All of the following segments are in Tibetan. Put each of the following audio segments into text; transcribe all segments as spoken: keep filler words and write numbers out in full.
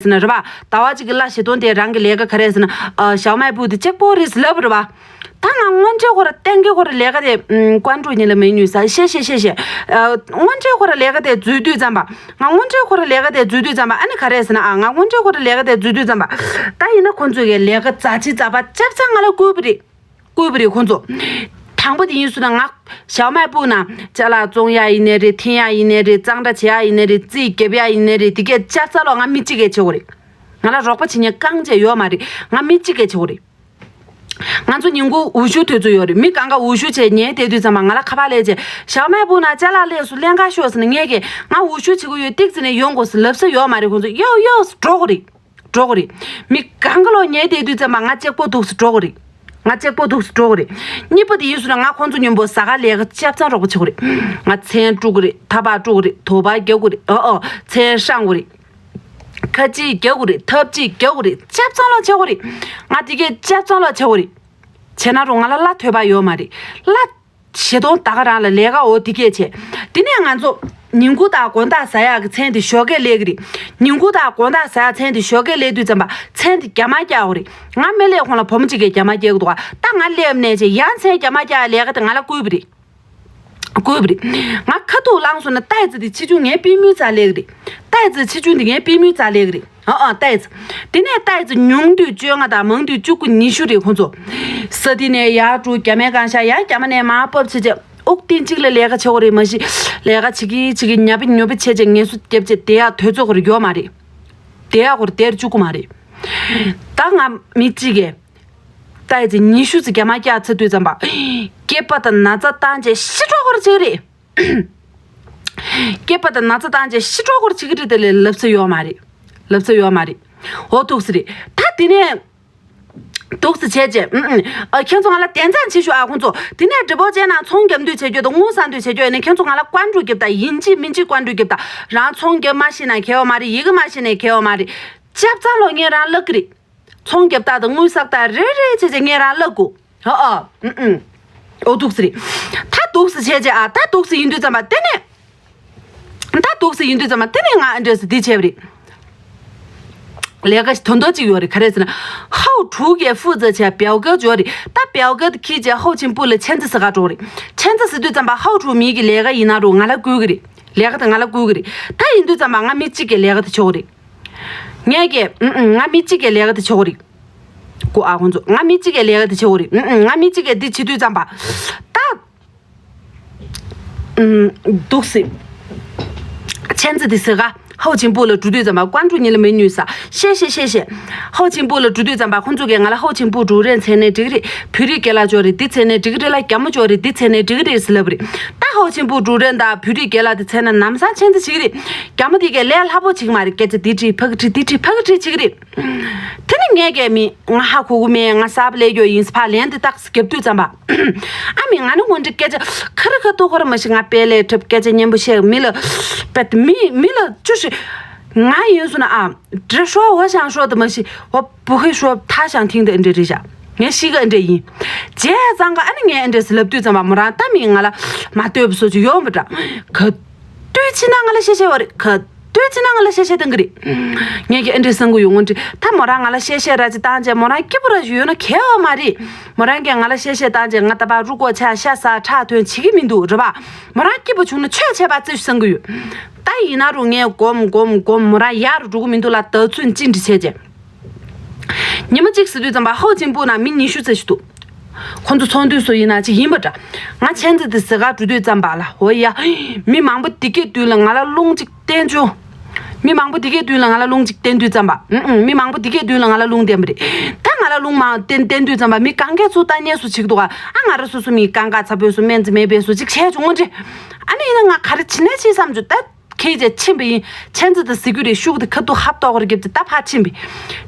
ཟེར་ན་རེད་པ། ཟླ་བ་གཅིག་གི་གླ་བཞི་སྟོང་དེ་རང་གི་ལས་ཀ་ག་རེ་ཟེར་ན། ཨ། ཞའོ་མའི་པུའུ་དེ་གཅིག་པོ་རེད་ལབ་རེད་པ། ད་ང་དངོས་འབྲེལ་ཁོ་ར་གཏན་འཁེལ་ཁོ་ར་ལས་ཀ་དེ། ཨུམ། ཀོན་ཀྲུའུ་ཉིན་ལ་མེད་ཉུས་ས་ཤེ་ཤེ་ཤེ་ཤེ། ཨ། དངོས་འབྲེལ་ཁོ་ར་ལས་ཀ་དེ་འཛུལ་དུས་ཙམ་པ། ང་དངོས་འབྲེལ་ཁོ་ར་ལས་ཀ་དེ་འཛུལ་དུས་ཙམ་པ། ཨ་ནི་ག་རེ་ཟེར་ན། ཨ། ང་དངོས་འབྲེལ་ཁོ་ར་ལས་ཀ་དེ་འཛུལ་དུས་ཙམ་པ། ད་ཡིན་ན་ཁོ་ཚོ་གི་ལས་ཀ་ཛ་ཆི་ཛ་པ་ཆབ་ཆ་ང་ལ་བསྐུར་བ་རེད། བསྐུར་བ་རེད་ཁོ་ཚོ། དང་པོ་དེ་ཡིན་སོང་ན་ང་ཞའོ་མའི་པུའུ་ན་ཅ་ལག་བཙོང་ཡ་ཡིན་ནའི་རེད། འཐེན་ཡ་ཡིན་ནའི་རེད། གཙང་སྦྲ་བྱེད་ཡ་ཡིན་ནའི་རེད། རྩིས་རྒྱབ་ཡ་ཡིན་ནའི་རེད། དེ་གས་ཆབ་ཆ་ལོ་ང་མི་གཅིག་གིས་བྱེད་དགོས་རེད། ང་ལ་རོགས་པ་བྱེད་མཁན་རྐང་གཅིག་ཡོད་མ་རེད། ང་མི་གཅིག་གིས་བྱེད་དགོས་རེད། ང་ཚོ་ཉིན་གུང་འུ་ཤུ་དུས་ཚོད་ཡོད་རེད། མི་གང་ག་འུ་ཤུ་བྱས་ཉལ་བསྡད་དུས་ཙམ་པ་ང་ལ་ཁ་པར་སླེབས་བྱས་ཞའོ་མའི་པུའུ་ན་ཅ་ལག་སླེབས་སོང་། ལེན་ག་ཤོག་ཟེར་ན། ངས་ཀྱི་ང་འུ་ཤུ་བྱེད་ཀྱི་ཡོད། ཏིག་ཙི་ནས་ཡོང་དགོས་ཟེར་ལབ་ས་ཡོད་མ་རེད། ཁོང་ཚོ་ཡོ་ཡོ་འགྲོ་དགོས་རེད། འགྲོ་གི་རེད། མི་གང་ག་ལོག་ཉལ་བསྡད་དུས་ཙམ་པ་ང་གཅིག་པོ་འདུག་སེ་འགྲོ་གི་རེད། ང་གཅིག་པོ་འདུག་སེ་འགྲོ་གི་རེད། གཉིས་པ་དེ་ཡིན་སོང་ན་ང་ཁོང་ཚོ་མཉམ་པོ་ཟ་ཁང་ལས་ཀ་ཆབ་ཚང་རོགས་པ་བྱེད་གི་རེད། ང་ཚོན་དཀྲུག་གི་རེད། ཐག་པ་དཀྲུག་གི་རེད། དོ་པ་རྒྱག་གི་རེད། ཨོ་ཨོ། ཚོན་བཤང་གི་རེད། ཁ་ལྕེ་རྒྱག་གི་རེད། ཐབ་ལྕེ་རྒྱག་གི་རེད། ཆབ་ཚང་ལོག་བྱེད་གི་རེད། ང་དེ་གས་ཆབ་ཚང་ལོག་བྱེད་གི་རེད། བྱས་ན་རུང་ང་ལ་གླ་ཐོབ་པ་ཡོད་མ་རེད། གླ་བཞི་སྟོང་ད་ག་རང་ལ་ལས་ཀ་འོ་དེ་སྐད་བྱས། དེ་ནས་ང་ཚོ་ཉིན་གུང་དང་དགོང་དག་ཟ་ཡག་གི་ཚན་དེ་ཞོགས་ཀས་ལས་ཀྱི་རེད། ཉིན་གུང་དང་དགོང་དག་ཟ་ཡག་ཚན་དེ་ཞོགས་ཀས་ལས་དུས་ཙམ་པ་ཚན་དེ་རྒྱ་མ་རྒྱག་གི་རེད། ང་མི་ལས་ཁོང་ལ་བུ་མོ་གཅིག་གིས་རྒྱ་མ་རྒྱག་གི་འདུག་ག་ད་ང་སླེབས་ནས་བྱས་ཡང་ཚན་རྒྱ་མ་རྒྱག་ལས་ཀ་དེ་ང་ལ་བསྐུར་བ་རེད། བསྐུར་བ་རེད། ང་ཁ་ཐུག་ལངས་སོང་ན་ཏའི་ཙི་དེ་ཆེ་ཆུང་ངའི་པུས་མོའི་རྩར་སླེབས་ཀྱི་རེད། ཏའི་ཙི་ཆེ་ཆུང་དེ་ངའི་པུས་མོའི་རྩར་སླེབས་ཀྱི་རེད། ཨ་ཨ། ཏའི་ཙི། དེ་ནས་ཏའི་ཙི་ཉུང་དུས་བཅོ་ལྔ་དང་མང་དུས་བཅུ་དགུ་ཉི་ཤུ་རེད་ཁོང་ཚོ། ས་དེ་ནས་ཡར་འགྲོ་རྒྱ་མའི་གང་ཤ་ཡར་རྒྱ་མ་ནས་མར་ཕབ་བྱས་བྱས་དབུགས་ཐེངས་གཅིག་ལ་ལས་ཀ་བྱེད་དགོས་རེད། མ་གཞི་ལས་ཀ་བྱེད་ཀྱི་བྱེད་ཀྱི་ཉབ་པི་ཉོབ་པི་བྱས་བྱས་ངལ་གསོ་རྒྱབ་བྱས་བསྡད་ཡག་དུས་ཚོད་ཁོ་རེ་ཡོད་མ་རེད། བསྡད་ཡག་ཁོ་རེ་བསྡད་བཅུག་གི་མ་རེད། ད་ང་མི་གཅིག་གིས་ཏའི་ཙི་ཉི་ཤུ་ཙམ་རྒྱ་མ་རྒྱག་ཚར་དུས་ཙམ་པ། སྐེད་པ་དང་ན་ཚ་བཏང་བྱས་ཤི་འགྲོ་ཁོ་རེ་བྱེད་ཀྱི་རེད། སྐེད་པ་དང་ན་ཚ་བཏང་བྱས་ཤི་འགྲོ་ཁོ་རེ་བྱེད་ཀྱི་རེད། དེ་ལས་ལབ་ས་ཡོད་མ་རེད། ལབ་ས་ཡོད་མ་རེད། འོ་འདུག་སེ་རེད། ད་དེ་ནས་འདུག་སེ་བྱས་བྱས། ཨུམ་ཨུམ། ཨ། ཁྱེད་ཚོ་ང་ལ་དན་ཚན་བྱེད་ཤོག་ཨ། ཁོང་ཚོ་དེ་ནས་འདྲི་པོ་བྱས་ན་ཚོང་རྒྱབ་འདོད་བྱེད་རྒྱུ་དང་དངུལ་བསགས་འདོད་བྱེད་རྒྱུ་ཡིན་ན་ཁྱེད་ཚོ་ང་ལ་ཀོན་ཀྲུའུ་རྒྱབ་དང་། ཡིན་གཅིག་མིན་གཅིག་ཀོན་ཀྲུའུ་རྒྱབ་དང་། རང་ཚོང་རྒྱབ་མ་ཤེས་ན་ཁེལ་བ་མ་རེད། ཡི་གེ་མ་ཤེས་ན་ཁེལ་བ་མ་རེད། ཆབ་ཚང་ལོ་ངས་རང་བརླག་གི་རེད། ཚོང་རྒྱབ་སྟངས་དང་དངུལ་བསགས་སྟངས་རེ་རེ་བྱས་བྱས་ངས་རང་བརླག་གོ། ཨ་ཨ། ཨུམ་ཨུམ། འོ་འདུག་སེ་རེད། ད་འདུག་སེ་བྱས་བྱས་ཨ། ད་འདུག་སེ་ཡིན་དུས་ཙམ་པ་དེ་ནས། ད་འདུག་སེ་ཡིན་དུས་ཙམ་པ་དེ་ནས་ང་ཨ་འདྲས་སེ་འདི་བྱས་པ་རེད། ལས་ཀ་ཞིག་དོན་དག་ཅིག་ཡོད་རེད། ག་རེ་ཟེར་ན། 后厨给负责 བྱས་表格 འབྱོར་རེད། ད་表格 དེ་འཁྱེར་བྱས་后勤部 ལ་签字 ཟེར་ག་འགྲོ་རེད། 签字 ཟེར་དུས་ཙམ་པ་后厨 མི་གི་ལས་ཀ་ཡིན་ན་རུང་ང་ལ་བསྐུར་གི་རེད། ལས་ཀ་དེ་ང་ལ་བསྐུར་གི་རེད། ད་ཡིན་དུས་ཙམ་པ་ང་མི་གཅིག་གི་ལས་ཀ་དེ་བྱེད་དགོས་རེད། ངས་ཀྱི། ཨུམ་ཨུམ། ང་མི་གཅིག་གི་ལས་ཀ་དེ་བྱེད་དགོས་རེད། ཀོ་ཨ་ཁོང་ཚོ། ང་མི་གཅིག་གི་ལས་ཀ་དེ་བྱེད་དགོས་རེད། ཨུམ་ཨུམ། ང་མི་གཅིག་གི་འདི་བྱེད་དུས་ཙམ་པ། ད། ཨུམ། འདུག་སེ། 签字 དེ་ཟེར་ག 后勤部 ལ་འགྲོ་དུས་ཙམ་པ་ཀོན་ཀྲུའུ་ཉིན་ལ་མེད་ཉུས་ས། ཤེས་ཤེས་ཤེས་ཤེས། 后勤部 ལ་འགྲོ་དུས་ཙམ་པ་ཁོང་ཚོ་གིས་ང་ལ 后勤部主任 འཚོལ་ནས་འགྲིག་རེད། བོད་རིགས་རྒན་ལགས་འབྱོར་རེད། འདི་འཚོལ་ནས་འགྲིག་རེད་ལ། རྒྱ་མོ་འབྱོར་རེད། འདི་འཚོལ་ནས་འགྲིག་རེད་ཟེར་ལབ་རེད། ད་后勤部主任 དང་བོད་རིགས་རྒན་ལགས་དེ་འཚོལ་ན་ལམ་སང་签字 བྱེད་ཀྱི་རེད། རྒྱ་མོ་དེ་གས་ལས་སླ་པོ་བྱེད་ཀྱི་མ་རེད། སྐད་ཆ་འདི་དྲིས་ཕ་གི་དྲིས། འདི་དྲིས་ཕ་གི་དྲིས་བྱེད་ཀྱི་རེད། དེ་ནི་ངས་ཀྱི་མི་ང་ཧ་གོ་གི་མེད། ང་གསར་པ་སླེབས་རྒྱུ་ཡིན། ཕར་ལན་དེ་ཏག་སེ་རྒྱབ་དུས་ཙམ་པ། ཨ་མི་ང་ནི་ངོ་འདྲི་སྐད་ཆ་ཁ་རི་ཁ་ཐུག་ཁོ་ར་མ་ཤེས། ང་དཔེ་ལས་འཁྲབ་སྐད་ཆ་སྙན་པོ་བཤད་མི་ལ་པད་མི་མི་ལ་བཅུ་ཞིག་ང་ཡིན་སོང་ན་ཨ་འདྲེ་ཧྲོ་འོ་ཞང་ཧྲོ་དུ་མ་ཤི་འོ་བུ་ཧི་ཧྲོ་ཐ་ཞང་ཐིང་དུ་འདྲེ་རེ་བཞག་ངས་ཤི་ག་འདྲེ་ཡིན། བྱས་ཙང་ག་ཨ་ནི་ངས་འདྲེ་སི་ལབ་དུས་ཙམ་པ་མོ་རང་ད་མི་ང་ལ་མ་ལྟོས་པ་སོ་ཅིག་ཡོང་པ་འདྲ་ག་ལྟོས་ཕྱིན་ན་ང་ལ་བཤད་བཤད་བ་རེད། ག་ལྟོས་ཕྱིན་ན་ང་ལ་བཤད་བཤད་བཏང་གི་རེད། ངས་ཀྱི་ཨ་འདྲེ་སང་གི་ཡོང་ངོ་འདྲི་ད་མོ་རང་ང་ལ་བཤད་བཤད་ར་ཅིག་བཏང་བྱས་མོ་རང་སྐྱིད་པོ་ར་ཞུ་ཡོད་ན་གལ་བ་མ་རེད། མོ་རང་གིས་ང་ལ་བཤད་བཤད་བཏང་བྱས་ང་ད་པ་རུ་ཀོ་ཆ་ཤ་ས་ཁྲག་ཐོན་བྱེད་ཀྱི་མི་འདུག་རེད་པ། མོ་རང་སྐྱིད་པོ་བྱུང་ན་ཆོས་བྱས་པ་རྩེ་ཞུ་སང་གི་ཡོད། ད་ཡིན་ན་རུང་ངས་སྒོམ་སྒོམ་སྒོམ་མོ་རང་ཡར་འགྲོ་གི་མི་འདུག་ལ་ད་ཚུན་ཅི་འདྲི་བྱས་བྱས། ཉི་མ་གཅིག་ཟེར་དུས་ཙམ་པ་ཧའོ་ཆིན་པུ་ན་མི་ཉི་ཤུ་ཙམ་ཞིག་འདུག་ཁོང་ཚོ་ཚོང་དུས་སུ་ཡིན་ན་ཅིག་ཡིན་པ་འདྲ། ང་ཆན་ཙི་དེ་ཟི་ག་འགྲོ་དུས་ཙམ་པ་ལ་ཧོ་ཡ། མི་མང་པོ་དེ་གའི་མདུན་ལ་ང་ལ་རླུང་ཅིག་བསྟན་བྱུང་། མི་མང་པོ་དེ་གའི་མདུན་ལ་ང་ལ་རླུང་ཅིག་བསྟན་དུས་ཙམ་པ། ཨུ་ཨུ། མི་མང་པོ་དེ་གའི་མདུན་ལ་ང་ལ་རླུང་བསྟན་པ་རེད། ད་ང་ལ་རླུང་མང་བསྟན་བསྟན་དུས་ཙམ་པ་མི་གང་གས་ཚུར་ལྟ་ཉན་སུ་ཅིག་འདུག་ཨ་ང་ར་སོ་སོ་མི་གང་ག་ཚ་པོས་སུ་སྨན་རྩིས་མེད་པས་སུ་ཅིག་བྱས་བྱུང་ངོ་འདྲི། ཨ་ནི་ཡིན་ན་ང་ག་རེ་བྱེད་ནས་བྱེད་བསམ་བྱུང་ད། ཁྱེད་ཀྱིས་ཕྱིན་པ་ཡིན། ཆན་ཙི་དང་ཟི་གུ་རེ་ཤུགས་དེ་ཁ་ཐུག་ཧབ་ཏོག་རེ་རྒྱབ་ཙེ་ད་ཕར་ཕྱིན་པས།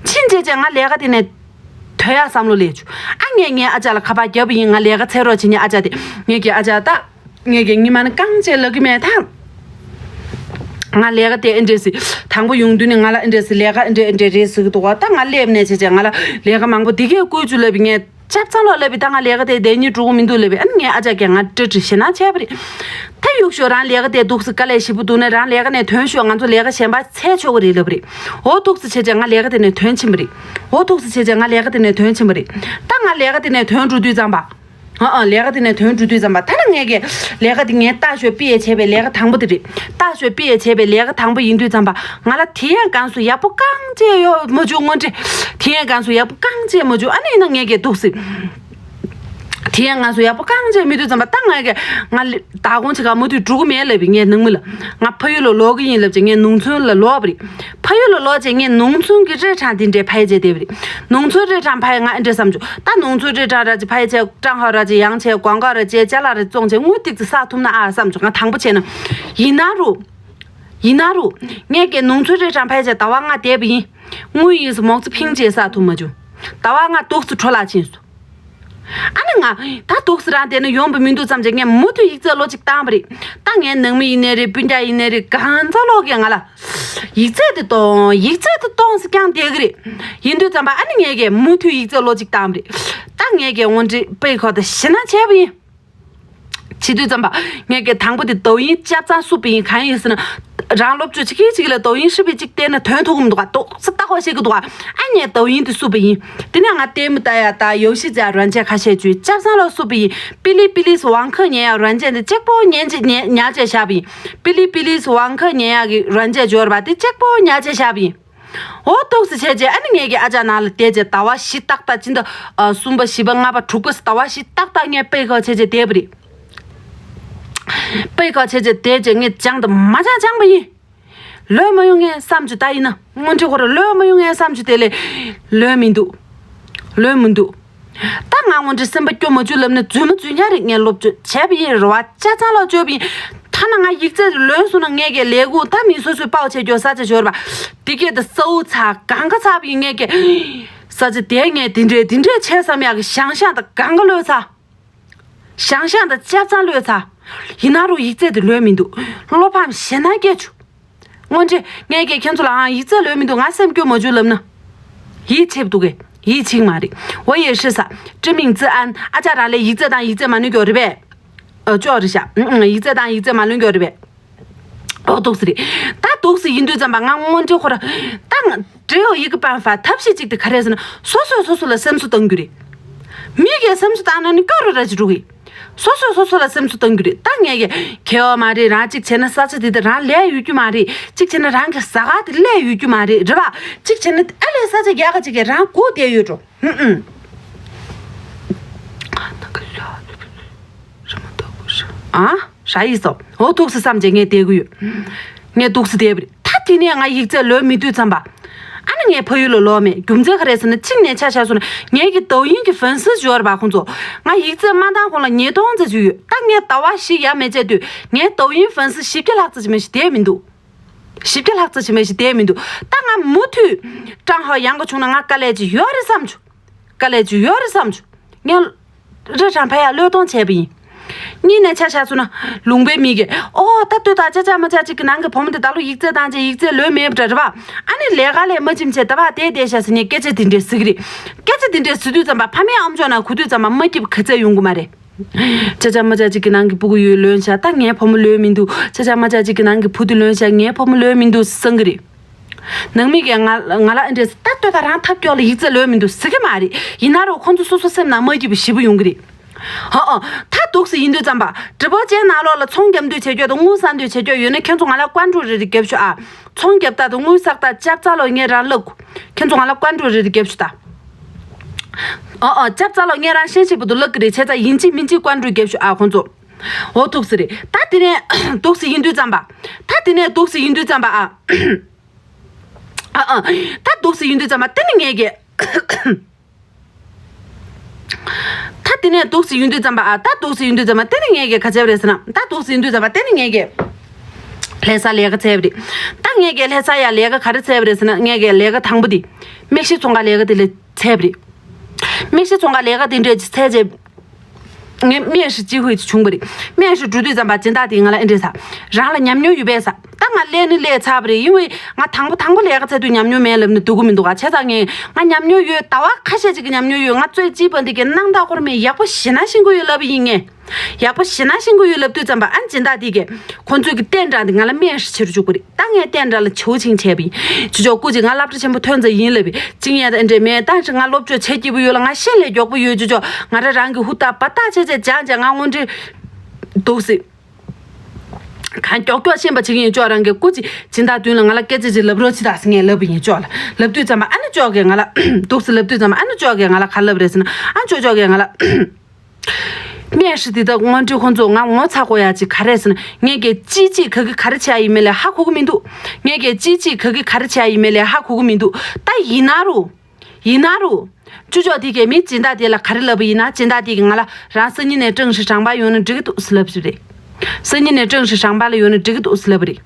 ཕྱིན་རྗེས་ཅན་ང་ལས་ཀ་དེ་ནས་ཐོན་ཡག་བསམ་བློ་སླེབས་བྱུང་། ཨ་ངས་ངའི་ཨ་ཅག་ལ་ཁ་པར་བརྒྱབ་པ་ཡིན། ང་ལས་ཀ་འཚོལ་རོགས་བྱེད་ཉན་ཨ་ཅག་དེ། ངས་ཀྱི་ཨ་ཅག་ད། ངས་ཀྱི་ཉི་མ་ནི་རྐང་བཅད་ལབ་ཀྱི་མེད་ད། ང་ལས་ཀ་དེ་ཨེ་འདྲས་སི་དང་པོ་ཡོང་དུས་ནས་ང་ལ་ཨེ་འདྲས་སི་ལས་ཀ་ཨེ་འདྲས་ཨེ་འདྲས་རེད་ཟེར་གི་འདུག་བ། ད་ང་སླེབས་ནས་བྱས་བྱས་ང་ལ་ལས་ཀ་མང་པོ་དེ་གས་བསྐུལ་བཅུག་ལབ་པའི་ངས་ཆབ་ཚང་ལོག་ལབ་པའི་ད་ང་ལས་ཀ་དེ་དེ་ཉིད་འགྲོ་གི་མི་འདུག་ལབ་པའི་ཨ་ནི་ངས་ཨ་ཅག་གིས་ང་ཀྲི་ཀྲི་ཞེ་ན་བྱས་པ་རེད། ད་གཡུག་ཞོག་རང་ལས་ཀ་དེ་འདུག་སི་དཀའ་ལས་ཞེ་པོ་འདུག་ན་རང་ལས་ཀ་ནས་ཐོན་ཤོག་ང་ཚོ་ལས་ཀ་གཞན་པ་འཚོལ་ཆོག་གི་རེད་ལབ་པ་རེད། འོ་འདུག་སི་བྱས་བྱས་ང་ལས་ཀ་དེ་ནས་ཐོན་ཕྱིན་པ་རེད། འོ་འདུག་སི་བྱས་བྱས་ང་ལས་ཀ་དེ་ནས་ཐོན་ཕྱིན་པ་རེད། ད་ང་ལས་ཀ་དེ་ནས་ཐོན་འགྲོ་དུས་ཙམ་པ། ཨ་ཨ་ལས་ཀ་དེ་ནས་ཐོན་འགྲོ་དུས་ཙམ་པ་ད་ནི་ངས་ཀྱི་ལས་ཀ་དེ་ངས་ལྟ་ཞོག་པི་ཡས་བྱས་པའི་ལས་ཀ་དང་པོ་དེ་རེད། ལྟ་ཞོག་པི་ཡས་བྱས་པའི་ལས་ཀ་དང་པོ་ཡིན་དུས་ཙམ་པ་ང་ལ་དེ་ཡང་གང་སུ་ཡག་པོ་གང་བྱས་ཡོད་མ་བྱུང་། དངོས་འབྲེལ་དེ་ཡང་གང་སུ་ཡག་པོ་གང་བྱས་མ་བྱུང་། ཨ་ནི་ཡིན་ན་ངས་ཀྱི་འདུག་སི་དེ་ཡང་གང་སུ་ཡག་པོ་གང་བྱས་མེད་དུས་ཙམ་པ་ད་ང་གི་ང་ལ་ད་དགོང་ཆེ་ག་མུ་མཐུད་འགྲོ་གི་མེད་ལབ་པའི་ངས་ནང་མི་ལ་ང་ཕ་ཡུལ་ལ་ལོག་གི་ཡིན་ལབ་ཅེ་ངས་ནུང་ཚུན་ལ་ལོག་པ་རེད། ཕ་ཡུལ་ལ་ལོག་ཅེ་ངས་ནུང་ཚུན་གི་རི་བྲང་དེ་འདྲའི་ཕ་ཡི་བྱས་དེ་བ་རེད། ནུང་ཚུན་རི་བྲང་ཕ་ཡི་ང་ཨེ་འདྲས་བསམ་བྱུང་། ད་ནུང་ཚུན་རི་བྲང་ར་ཅེ་ཕ་ཡི་བྱས་ཀྲང་ཧའོ་ར་ཅེ་ཡང་བྱས་ཀོང་ཀ་ར་ཅེ་ཅ་ལག་རེ་བཙོང་བྱས་དངུལ་ཏིག་ཙི་བསགས་ཐུབ་ན་ཨ་བསམ་བྱུང་། ང་དང་པོ་བྱས་ན་ཡིན་ན་རུ་ཡིན་ན་རུ་ངས་ཀྱི་ནུང་ཚུན་རི་བྲང་ཕ་ཡི་བྱས་ཟླ་བ་ལྔ་བསྡད་པ་ཡིན། དངུལ་ཡིན་སུ་མོག་ཙི་ཕིང་ཅེ་བསགས་ཐུབ་མ་བྱུང་། ཟླ་བ་ལྔ་ཏོག་ཙི་འཕྲོ་བརླག་ཕྱིན་སོང་། ཨ་ནི་ང་ད་འདུག་སེ་རང་དེ་ནས་ཡོང་པ་མི་འདུག་བསམ་བྱས་ངས་མུ་མཐུད་ཡིག་ཚད་ལོ་གཅིག་བཏང་བ་རེད། ད་ངའི་ནང་མི་ཡིན་ནའི་རེད། སྤུན་ཀྱག་ཡིན་ནའི་རེད། གང་ཚ་ལོག་གིས་ང་ལ་ཡིག་ཚད་དེ་གཏོང་། ཡིག་ཚད་དེ་གཏོང་ཟེར་ཀྱང་བསྡད་གི་རེད། ཡིན་དུས་ཙམ་པ་ཨ་ནི་ངས་ཀྱིས་མུ་མཐུད་ཡིག་ཚད་ལོ་གཅིག་བཏང་བ་རེད། ད་ངས་ཀྱིས་དངོས་འབྲེལ་པེ་ཁོ་ད་ཞེ་ན་བྱས་པ་ཡིན། བྱེད་དུས་ཙམ་པ་ངས་ཀྱིས་དང་པོ་དེ་ཏོག་དབྱིན་ལྕགས་ཚང་བསུབ་པ་ཡིན། གང་ཡིན་ཟེར་ན། རང་སློབ་ཕྲུག་གཅིག་གིས་གཅིག་ལ་ཏོག་དབྱིན་ཧྲིལ་པོ་གཅིག་བལྟས་ན་ཐོན་ཐུབ་ཀྱི་མི་འདུག་ག་ཏོག་ཙམ་ལྟ་གོ་ཤེས་ཀྱི་འདུག་ག་ཨ་ངས་ཏོག་དབྱིན་དེ་བསུབ་པ་ཡིན། དེ་ནས་ང་ལྟད་མོ་ལྟ་ཡ་ད་ཡོ་ཤི་ཛ་软件 ཁ་ཤས་བཅུ་ལྕགས་ཚང་ལ་བསུབ་པ་ཡིན། པི་ལི་པི་ལི་网课 ཉན་ཡ་软件 དེ་གཅིག་པོ་ཉན་ཅེ་ཉན་ཉར་ཅེ་བཞག་པ་ཡིན། པི་ལི་པི་ལི་网课 ཉན་ཡ་གི་软件 སྦྱོར་བ་དེ་གཅིག་པོ་ཉར་ཅེ་བཞག་པ་ཡིན། འོ་ཏོག་ཙི་བྱས་རྗེས་ཨ་ནི་ངས་ཀྱི་ཨ་ཅག་ནང་ལ་བསྡད་རྗེས་ཟླ་བ་བཞི་ཏག་ཏག་སྤྱི་ཟླ་ཨ་གསུམ་པ་བཞི་པ་ལྔ་པ་དྲུག་པ་ཟླ་བ་བཞི་ཏག་ཏག་ངས་པེ་ཁ་བྱས་རྗེས་བསྡད་པ་རེད། པེ་ཁ་བྱས་རྗེས་བསྡད་རྗེས་ངས་སྦྱངས་དང་མ་སྦྱངས་སྦྱངས་པ་ཡིན། ལོན་མ་ཡོང་ངས་བསམ་བྱུང་། ད་ཡིན་ན་དངོས་འབྲེལ་ཁོ་ར་ལོན་མ་ཡོང་ངས་བསམ་བྱུང་། དེ་ལས་ལོན་མི་འདུག་ལོན་མི་འདུག་ད་ང་དངོས་འབྲེལ་སེམས་པ་སྐྱོ་མ་བཅུག་ལབ་ནས་རྫུན་མ་རྫུན་རྐྱང་རེད། ངས་སློབ་བཅོས་བྱས་པ་ཡིན། རེ་བ་ལྕགས་ཚང་ལ་བཅོས་པ་ཡིན། ཐ་ན་ང་ཡིག་ཚད་ལོན་སོང་ན་ངས་ཀྱི་ལས་ཁུངས་ད་མི་སོ་སོའི་པའོ་བྱས་རྒྱུ་ས་ཆ་ཞོར་བ་དེ་གས་ད་སའུ་ཚ་གང་ག་ཚ་བ་ཡིན། ངས་ཀྱི་ས་ཆ་དེ་ངས་དེ་འདྲས་དེ་འདྲས་བྱས་བསམ་ཡག་གི་ཞང་ཞང་ད་གང་ག་ལོས་ཚ། ཞང་ཞང་དང་ལྕགས་ཚང་ལོས་ཚ། ཡིན་ན་རུ་ཡིག་ཚད་དེ་ལོན་མི་འདུག་བློ་ཕམ་ཞེ་ན་སྐྱེ་བྱུང་། དངོས་འབྲེལ་ངས་ཀྱིས་ཁྱེད་ཚོ་ལ་ཨང་ཡིག་ཚད་ལོན་མི་འདུག་ང་སེམས་སྐྱོ་མ་བཅུག་ལབ་ན། ཡིད་ཆེས་འདུག་གས། ཡིད་ཆེས་མ་རེད། 我也是 ས། 这名字安 ཨ་ཅག་རང་ལས་ཡིག་ཚད་དང་ཡིག་ཚད་མ་ལོན་རྒྱུ་རེད་པས། ཨ་ཅོག་རེད་ཤག་ཨང་ཨང་ཡིག་ཚད་དང་ཡིག་ཚད་མ་ལོན་རྒྱུ་རེད་པས། ཨོ་འདུག་སེ་རེད། ད་འདུག་སེ་ཡིན་དུས་ཙམ་པ་ང་དངོས་འབྲེལ་ཁོ་ར། ད་ང་འབྲེལ་ཡོད་ཡི་གེ་པན་ཧྥ་ཐབས་ཤེས་གཅིག་དེ་ག་རེ་ཟེར་ན་སོ་སོས་སོ་སོ་ལ་སེམས་གསོ་གཏང་རྒྱུ་རེད། མི་གིས་སེམས་གསོ་བཏང་ན་ནི་སྐྱོ་རུ་ར་ཅིག་འགྲོ་གི། སོ་སོས་སོ་སོ་ལ་སེམས་གསོ་གཏང་རྒྱུ་རེད། ད་ངས་ཀྱི་ཁེ་བ་མ་རེད། རང་གཅིག་བྱས་ན་ས་ཆ་དེ་དེ་རང་ལས་ཡོད་རྒྱུ་མ་རེད། གཅིག་བྱས་ན་རང་གི་ཟ་ཁང་དེ་ལས་ཡོད་རྒྱུ་མ་རེད། རེད་པ། གཅིག་བྱས་ན་ཨ་ལས་ས་ཆ་རྒྱག་ག་གཅིག་གིས་རང་སྒུག་བསྡད་ཡོད་འགྲོ། ཧུམ་ཧུམ། ཨ། ཧྲ་ཡིས་སོ། འོ་འདུག་སེ་བསམ་བྱས་ངས་བསྡད་གི་ཡོད། ངས་འདུག་སེ་བསྡད་པ་རེད། ད་དེ་ནས་ང་ཡིག་ཚད་ལོན་མི་དུས་ཙམ་པ། ཨ་ནི་ངས་ཕ་ཡུལ་ལ་ལོག་མེད། རྒྱུ་མཚན་ག་རེ་ཟེར་ན་གཅིག་ནས་ཆ་བཞག་སོང་ན་ངས་ཀྱི་ཏོག་དབྱིན་གྱི་粉丝 ཡོད་རེད་པ་ཁོང་ཚོ། ང་ཡིག་ཚད་མ་འདང་གོང་ལ་ཉིས་སྟོང་ཙམ་ཅིག་ཡོད། ད་ངས་ཟླ་བ་བཞི་ཡར་མེད་བྱས་དུས་ངའི་ཏོག་དབྱིན་粉丝 བཞི་བརྒྱ་ལྷག་ཙམ་ཅིག་མ་གཏོགས་བསྡད་མི་འདུག་བཞི་བརྒྱ་ལྷག་ཙམ་ཅིག་མ་གཏོགས་བསྡད་མི་འདུག་ད་ང་མུ་མཐུད་ཀྲང་ཧའོ་ཡང་ག་བྱུང་ན་ང་དཀའ་ལས་ཅིག་ཡོད་རེད་བསམ་བྱུང་། དཀའ་ལས་ཅིག་ཡོད་རེད་བསམ་བྱུང་། ངས་རི་བྲང་ཕ་ཡ་བློས་གཏོང་བྱས་པ་ཡིན། གཉིས་ནས་ཆ་བཞག་སོང་ན་ལུང་པའི་མི་གིས་ཨོ་ད་ལྟོས་དང་ཅ་ཅག་མ་ཅག་ཅིག་གི་ནང་གི་བུ་མོ་དེ་ད་ལོ་ཡིག་ཚད་བཏང་བྱས་ཡིག་ཚད་ལོན་མེད་པ་འདྲ་རེད་པ། ཨ་ནི་ལས་ཀ་ལས་མ་ཕྱིན་བྱས་ད་བར་བསྡད་བསྡད་ཤག་ཟེར་ནས་སྐད་ཆ་དེ་འདྲས་ཟེར་གི་རེད། སྐད་ཆ་དེ་འདྲས་ཟེར་དུས་ཙམ་པ་ཕ་མའི་ཨམ་ཅོག་ནང་གོ་དུས་ཙམ་པ་མ་སྐྱིད་པ་ག་ཚད་ཡོང་གི་མ་རེད། ཅ་ཅག་མ་ཅག་ཅིག་གི་ནང་གི་སྤུ་གུ་ཡོད་ལོན་ཤག་ད་ངའི་བུ་མོ་ལོན་མི་འདུག་ཅ་ཅག་མ་ཅག་ཅིག་གི་ནང་གི་བུ་དེ་ལོན་ཤག་ངའི་བུ་མོ་ལོན་མི་འདུག་གསུང་གི་རེད། ནང་མི་གིས་ང་ང་ལ་ཨེ་འདྲས་ད་ལྟོས་ད་རང་ཐབས་སྐྱོ་ལ་ཡིག་ཚད་ལོན་མི་འདུག་ཟེར་གི་མ་རེད། ཡིན་ན་རུ་ཁོང་ཚོ་སོ་སོ་སེམས་ནང་མ་སྐྱིད་པ་ཞེ་པོ་ཡོང་གི་རེད། ཧ་ཨ། ད་འདུག་སེ་ཡིན་དུས་ཙམ་པ་直播间 ནང་ལོགས་ལ་ཚོང་རྒྱབ་འདོད་བྱེད་རྒྱུ་དང་དངུལ་བསགས་འདོད་བྱེད་རྒྱུ་ཡོད་ན་ཁྱེད་ཚོ་ང་ལ་关注 རེ་རེ་རྒྱབ་ཤོག་ཨ། ཚོང་རྒྱབ་སྟངས་དང་དངུལ་བསགས་སྟངས་ཅབ་ཙ་ལོ་ངས་རང་ལབ། ཁྱེད་ཚོ་ང་ལ་关注 རེ་རེ་རྒྱབ་ཤོག་ད། ཨ་ཨ་ཅབ་ཙ་ལོ་ངས་རང་ཤེས་ཤེས་པོ་དུ་ལབ་གི་རེད། བྱས་ཙང་ཡིན་གཅིག་མིན་གཅིག་关注 རྒྱབ་ཤོག་ཨ་ཁོང་ཚོ། འོ་འདུག་སེ་རེད། ད་དེ་ནས་འདུག་སེ་ཡིན་དུས་ཙམ་པ། ད་དེ་ནས་འདུག་སེ་ཡིན་དུས་ཙམ་པ་ཨ། ཨ་ཨ། ད་འདུག་སེ་ཡིན་དུས་ཙམ་པ་དེ་ནི་ངས་ཀྱི། ད་དེ་ནས་འདུག་སེ་ཡིན་དུས་ཙམ་པ་ཨ། ད་འདུག་སེ་ཡིན་དུས་ཙམ་པ་དེ་ནི་ངས་ཀྱི་ག་བྱས་པ་རེད་ཟེར་ན། ད་འདུག་སེ་ཡིན་དུས་ཙམ་པ་དེ་ནི་ངས་ཀྱི་ལྷ་ས་ལས་ཀ་བཙལ་བ་རེད། ད་ངས་ཀྱི་ལྷ་ས་ཡ་ལས་ཀ་ག་རེ་བཙལ་བ་རེད་ཟེར་ན། ངས་ཀྱི་ལས་ཀ་དང་པོ་དེ་མིག་ཤེལ་ཚོང་ཁང་ལས་ཀ་དེ་ལ་བཙལ་བ་རེད། མིག་ཤེལ་ཚོང་ཁང་ལས་ཀ་དེ་འདྲས་ཅིག་བཙལ་རྗེས། ངས་面试机会བྱུང་བ་རེད། 面试འགྲོ་དུས་ཙམ་པ་སྦྱིན་བདག་དེས་ང་ལ་ཨེ་འདྲས་ཟེར། རང་ལ་ཉམས་མྱོང་ཡོད་པས་ཟེར། ད་ང་སླེབས་ནི་སླེབས་ཚར་བ་རེད། ཡིན་ཝེ་ང་དང་པོ་དང་པོ་ལས་ཀ་བཙལ་དུས་ཉམས་མྱོང་མེད་ལབ་ནི་སྡུག་གི་མི་འདུག་ག་བྱས་ཙང་ངས་ང་ཉམས་མྱོང་ཡོད། ཟླ་བ་ཁ་ཤས་ཅིག་གི་ཉམས་མྱོང་ཡོད། ང་ཚོས་ཅིའི་པ་འདི་གའི་སྣང་དག་ཁོར་མེད། ཡག་པོ་ཞེ་ན་ཤེས་ཀྱི་ཡོད་ལབ་ཡིན་ངས། ཡག་པོ་ཞེ་ན་ཤེས་ཀྱི་ཡོད་ལབ་དུས་ཙམ་པ་ཨ་སྦྱིན་བདག་དེ་གས་ཁོ་ཚོས་ཀྱི་རྟེན་དྲངས་ཏེ་ང་ལ་面试བྱེད་རུ་བཅུག་པ་རེད། ད་ངས་རྟེན་དྲངས་ལ་求情་བྱས་པ་ཡིན། ཅོ་ཅོ་སྐུ་མཁྱེན་ང་སློབ་གྲྭ་ཆེན་པོ་ཐོན་ཚར་ཡིན་ལབ་པས་ཅིང་ཡ་ད་འདྲས་མེད། ད་ང་སློབ་སྦྱོང་བྱེད་སྐྱིད་པོ་ཡོད་ལ་ང་ཤེས་ལས་མགྱོགས་པོ་ཡོད། ཅོ་ཅོ་ང་རང་རང་གི་ཧུར་ཐག་འབད་ཐག་བྱས་བྱས་སྦྱངས་བྱས་ང་དངོས་འབྲེལ་འདུག་སེ། གང་མགྱོགས་མགྱོགས་ཤེས་པ་བྱེད་ཀྱི་ཡིན། ཅོ་རང་གི་སྐུ་མཁྱེན་སྦྱིན་བདག་མདུན་ལ་ང་ལ་སྐད་ཆ་ཅིག་ལབ་རོགས་བྱེད་ད་ཟེར་ངས་ལབ་པ་ཡིན། ཅོ་ལ་ལབ་དུས་ཙམ་པ་ཨ་ནི་ཅོ་གིས་ང་ལ་འདུག་སེ་ལབ་དུས་ཙམ་པ་ཨ་ནི་ཅོ་གིས་ང་ལ་ག་ལབ་རེད་ཟེར་ན། ཨ་ཅོ་ཅོ་གིས་ང་ལ་面试འདི་དག་དངོས་འབྲེལ་ཁོང་ཚོ་ང་ངོ་ཚ་དགོས་ཡ་ཅིག་ག་རེད་ཟེར་ན། ངས་ཀྱི་ཅི་ཅི་ག་གི་ག་རེ་བྱས་ཡིན་མིན་ལས་ཧ་གོ་གི་མི་འདུག་ངས་ཀྱི་ཅི་ཅི་ག་གི་ག་རེ་བྱས་ཡིན་མིན་ལས་ཧ་གོ་གི་མི་འདུག་ད་ཡིན་ན་རུ། ཡིན་ན་རུ། ཅོ་ཅོ་དེ་གས་མི་སྦྱིན་བདག་དེ་ལ་ག་རེ་ལབ་པ་ཡིན་ན། སྦྱིན་བདག་དེ་གིས་ང་ལ་རང་སང་ཉིན་ནས་正式上班ཡོང་ན་འགྲིག་གི་འདུག་ཟེར་ལབ་ཞིག་རེད། སང་ཉིན་ནས་正式上班ལ་ཡོང་ན་འགྲིག་གི་འདུག་ཟེར་ལབ་པ་རེད།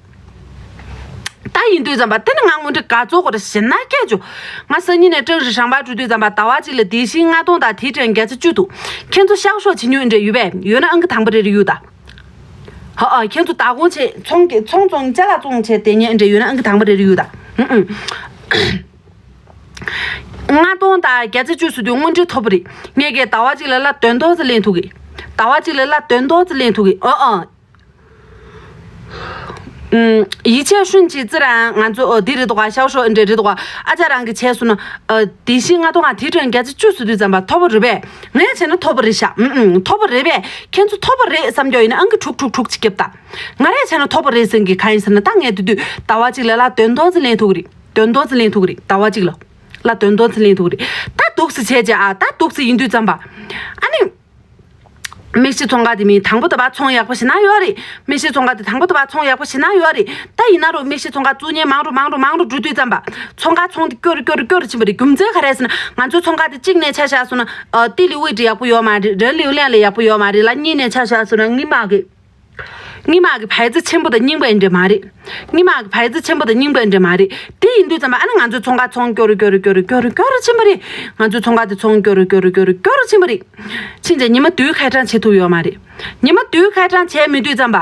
ད་ཡིན་དུས་ཙམ་པ་དེ་ནི་ང་དངོས་འབྲེལ་དགའ་ཚོར་གོ་ར་ཞེ་ན་སྐད་ཅོ། ང་སང་ཉིན་ནས正式上班འགྲོ་དུས་ཙམ་པ་ཟླ་བ་གཅིག་ལ་底薪ལྔ་སྟོང་དང་提成བརྒྱ་ཆ་བཅུ་འདུག་ཁྱེད་ཚོ་ཤག་ཤོག་བྱེད་མྱོང་འདྲ་ཡོད་པས། ཡོད་ན་ཨང་ཀི་དང་པོ་རེ་རེ་གཡུག་ད། ཧ་ཨ་ཁྱེད་ཚོ་ད་དགོང་ཆེ་ཚོང་གི་ཚོང་བཙོང་ཅ་ལག་བཙོང་བྱས་དེ་ཉན་འདྲ་ཡོད་ན་ཨང་ཀི་དང་པོ་རེ་རེ་གཡུག་ད། ཧུམ་ཧུམ། ལྔ་སྟོང་དང་བརྒྱ་ཆ་བཅུ་ཟེར་དུས་དངོས་འབྲེལ་ཐོབ་པ་རེད། ངས་ཀྱི་ཟླ་བ་གཅིག་ལ་ལ་བདུན་སྟོང་ཙམ་ལེན་ཐུབ་གི། ཟླ་བ་གཅིག་ལ་ལ་བདུན་སྟོང་ཙམ་ལེན་ཐུབ་གི། ཨ་ཨ། ཡིག་ཆ་ཧྲུན་གྱིས་ཙི་རང་ང་ཚོ་འོ་འདི་རེད་དོ་ག་ཤའོ་ཧྲོ་འདྲ་རེད་དོ་ག་ཨ་ཅག་རང་གི་བྱས་སོང་ན། དེ་བཞིན་ལྔ་སྟོང་ང་དེ་གྲོན་བརྒྱ་ཆ་བཅུ་ཟེར་དུས་ཙམ་པ་ཐོབ་པ་རེད་པས། ངས་བྱས་ན་ཐོབ་པ་རེད་ཤག་ཨུམ་ཨུམ་ཐོབ་པ་རེད་པས། ཁྱེད་ཚོ་ཐོབ་པ་རེད་བསམ་རྒྱུ་ཡིན་ན་ཨང་ཀི་དྲུག་དྲུག་དྲུག་ཅིག་རྒྱབ་ད། ང་རས་བྱས་ན་ཐོབ་པ་རེད་ཟེར་གི་གང་ཡིན་ཟེར་ན། ད་ངས་དེ་དུས་ཟླ་བ་གཅིག་ལ་ལ་བདུན་སྟོང་ཙམ་ལེན་ཐུབ་གི་རེད། བདུན་སྟོང་ཙམ་ལེན་ཐུབ་གི་རེད། ཟླ་བ་གཅིག་ལ་ལ་བདུན་སྟོང་ཙམ་ལེན་ཐུབ་གི་རེད། ད་འདུག་སེ་བྱས་རྗེས་ཨ་ད་འདུག་སེ་ཡིན་དུས་ཙམ་པ། ཨ་ནི། མིག་ཤེལ་ཚོང་ཁང་དེ་མིན་དང་པོ་དེ་བ་ཚོང་ཡག་པོ་ཞེ་ན་ཡོད་རེད། མིག་ཤེལ་ཚོང་ཁང་དེ་དང་པོ་དེ་བ་ཚོང་ཡག་པོ་ཞེ་ན་ཡོད་རེད། ད་ཡིན་ན་རུ་མིག་ཤེལ་ཚོང་ཁང་བཙུགས་མཁན་མང་རུ་མང་རུ་མང་རུ་འགྲོ་དུས་ཙམ་པ། ཚོང་ཁང་ཚོང་དེ་སྐྱོ་རུ་སྐྱོ་རུ་སྐྱོ་རུ་ཕྱིན་པ་རེད། རྒྱུ་མཚན་ག་རེ་ཟེར་ན་ང་ཚོའི་ཚོང་ཁང་དེ་གཅིག་ནས་ཆ་བཞག་སོང་ན། ཨ་ཏི་ལི་ཝི་ཏི་ཡག་པོ་ཡོད་མ་རེད། ར་ལིའུ་ལན་ལ་ཡག་པོ་ཡོད་མ་རེད་ལ། གཉིས་ནས་ཆ་བཞག་སོང་ན་སྔོན་མ་གི་སྔོན་མ་གི་牌子ཆེན་པོ་དང་རྙིང་པ་ཡིན་འདྲ་མ་རེད། སྔོན་མ་གི་牌子ཆེན་པོ་དང་རྙིང་པ་ཡིན་འདྲ་མ་རེད། དེ་ཡིན་དུས་ཙམ་པ་ཨ་ནི་ང་ཚོའི་ཚོང་ཁང་ཚོང་སྐྱོ་རུ་སྐྱོ་རུ་སྐྱོ་རུ་སྐྱོ་རུ་སྐྱོ་རུ་ཕྱིན་པ་རེད། ང་ཚོའི་ཚོང་ཁང་དེ་ཚོང་སྐྱོ་རུ་སྐྱོ་རུ་སྐྱོ་རུ་སྐྱོ་རུ་ཕྱིན་པ་རེད། ཕྱིན་རྗེས་ཉི་མ་བདུན་ཁ་གྲངས་བྱེད་ཐུབ་ཡོད་མ་རེད། ཉི་མ་བདུན་ཁ་གྲངས་བྱས་མེད་དུས་ཙམ་པ།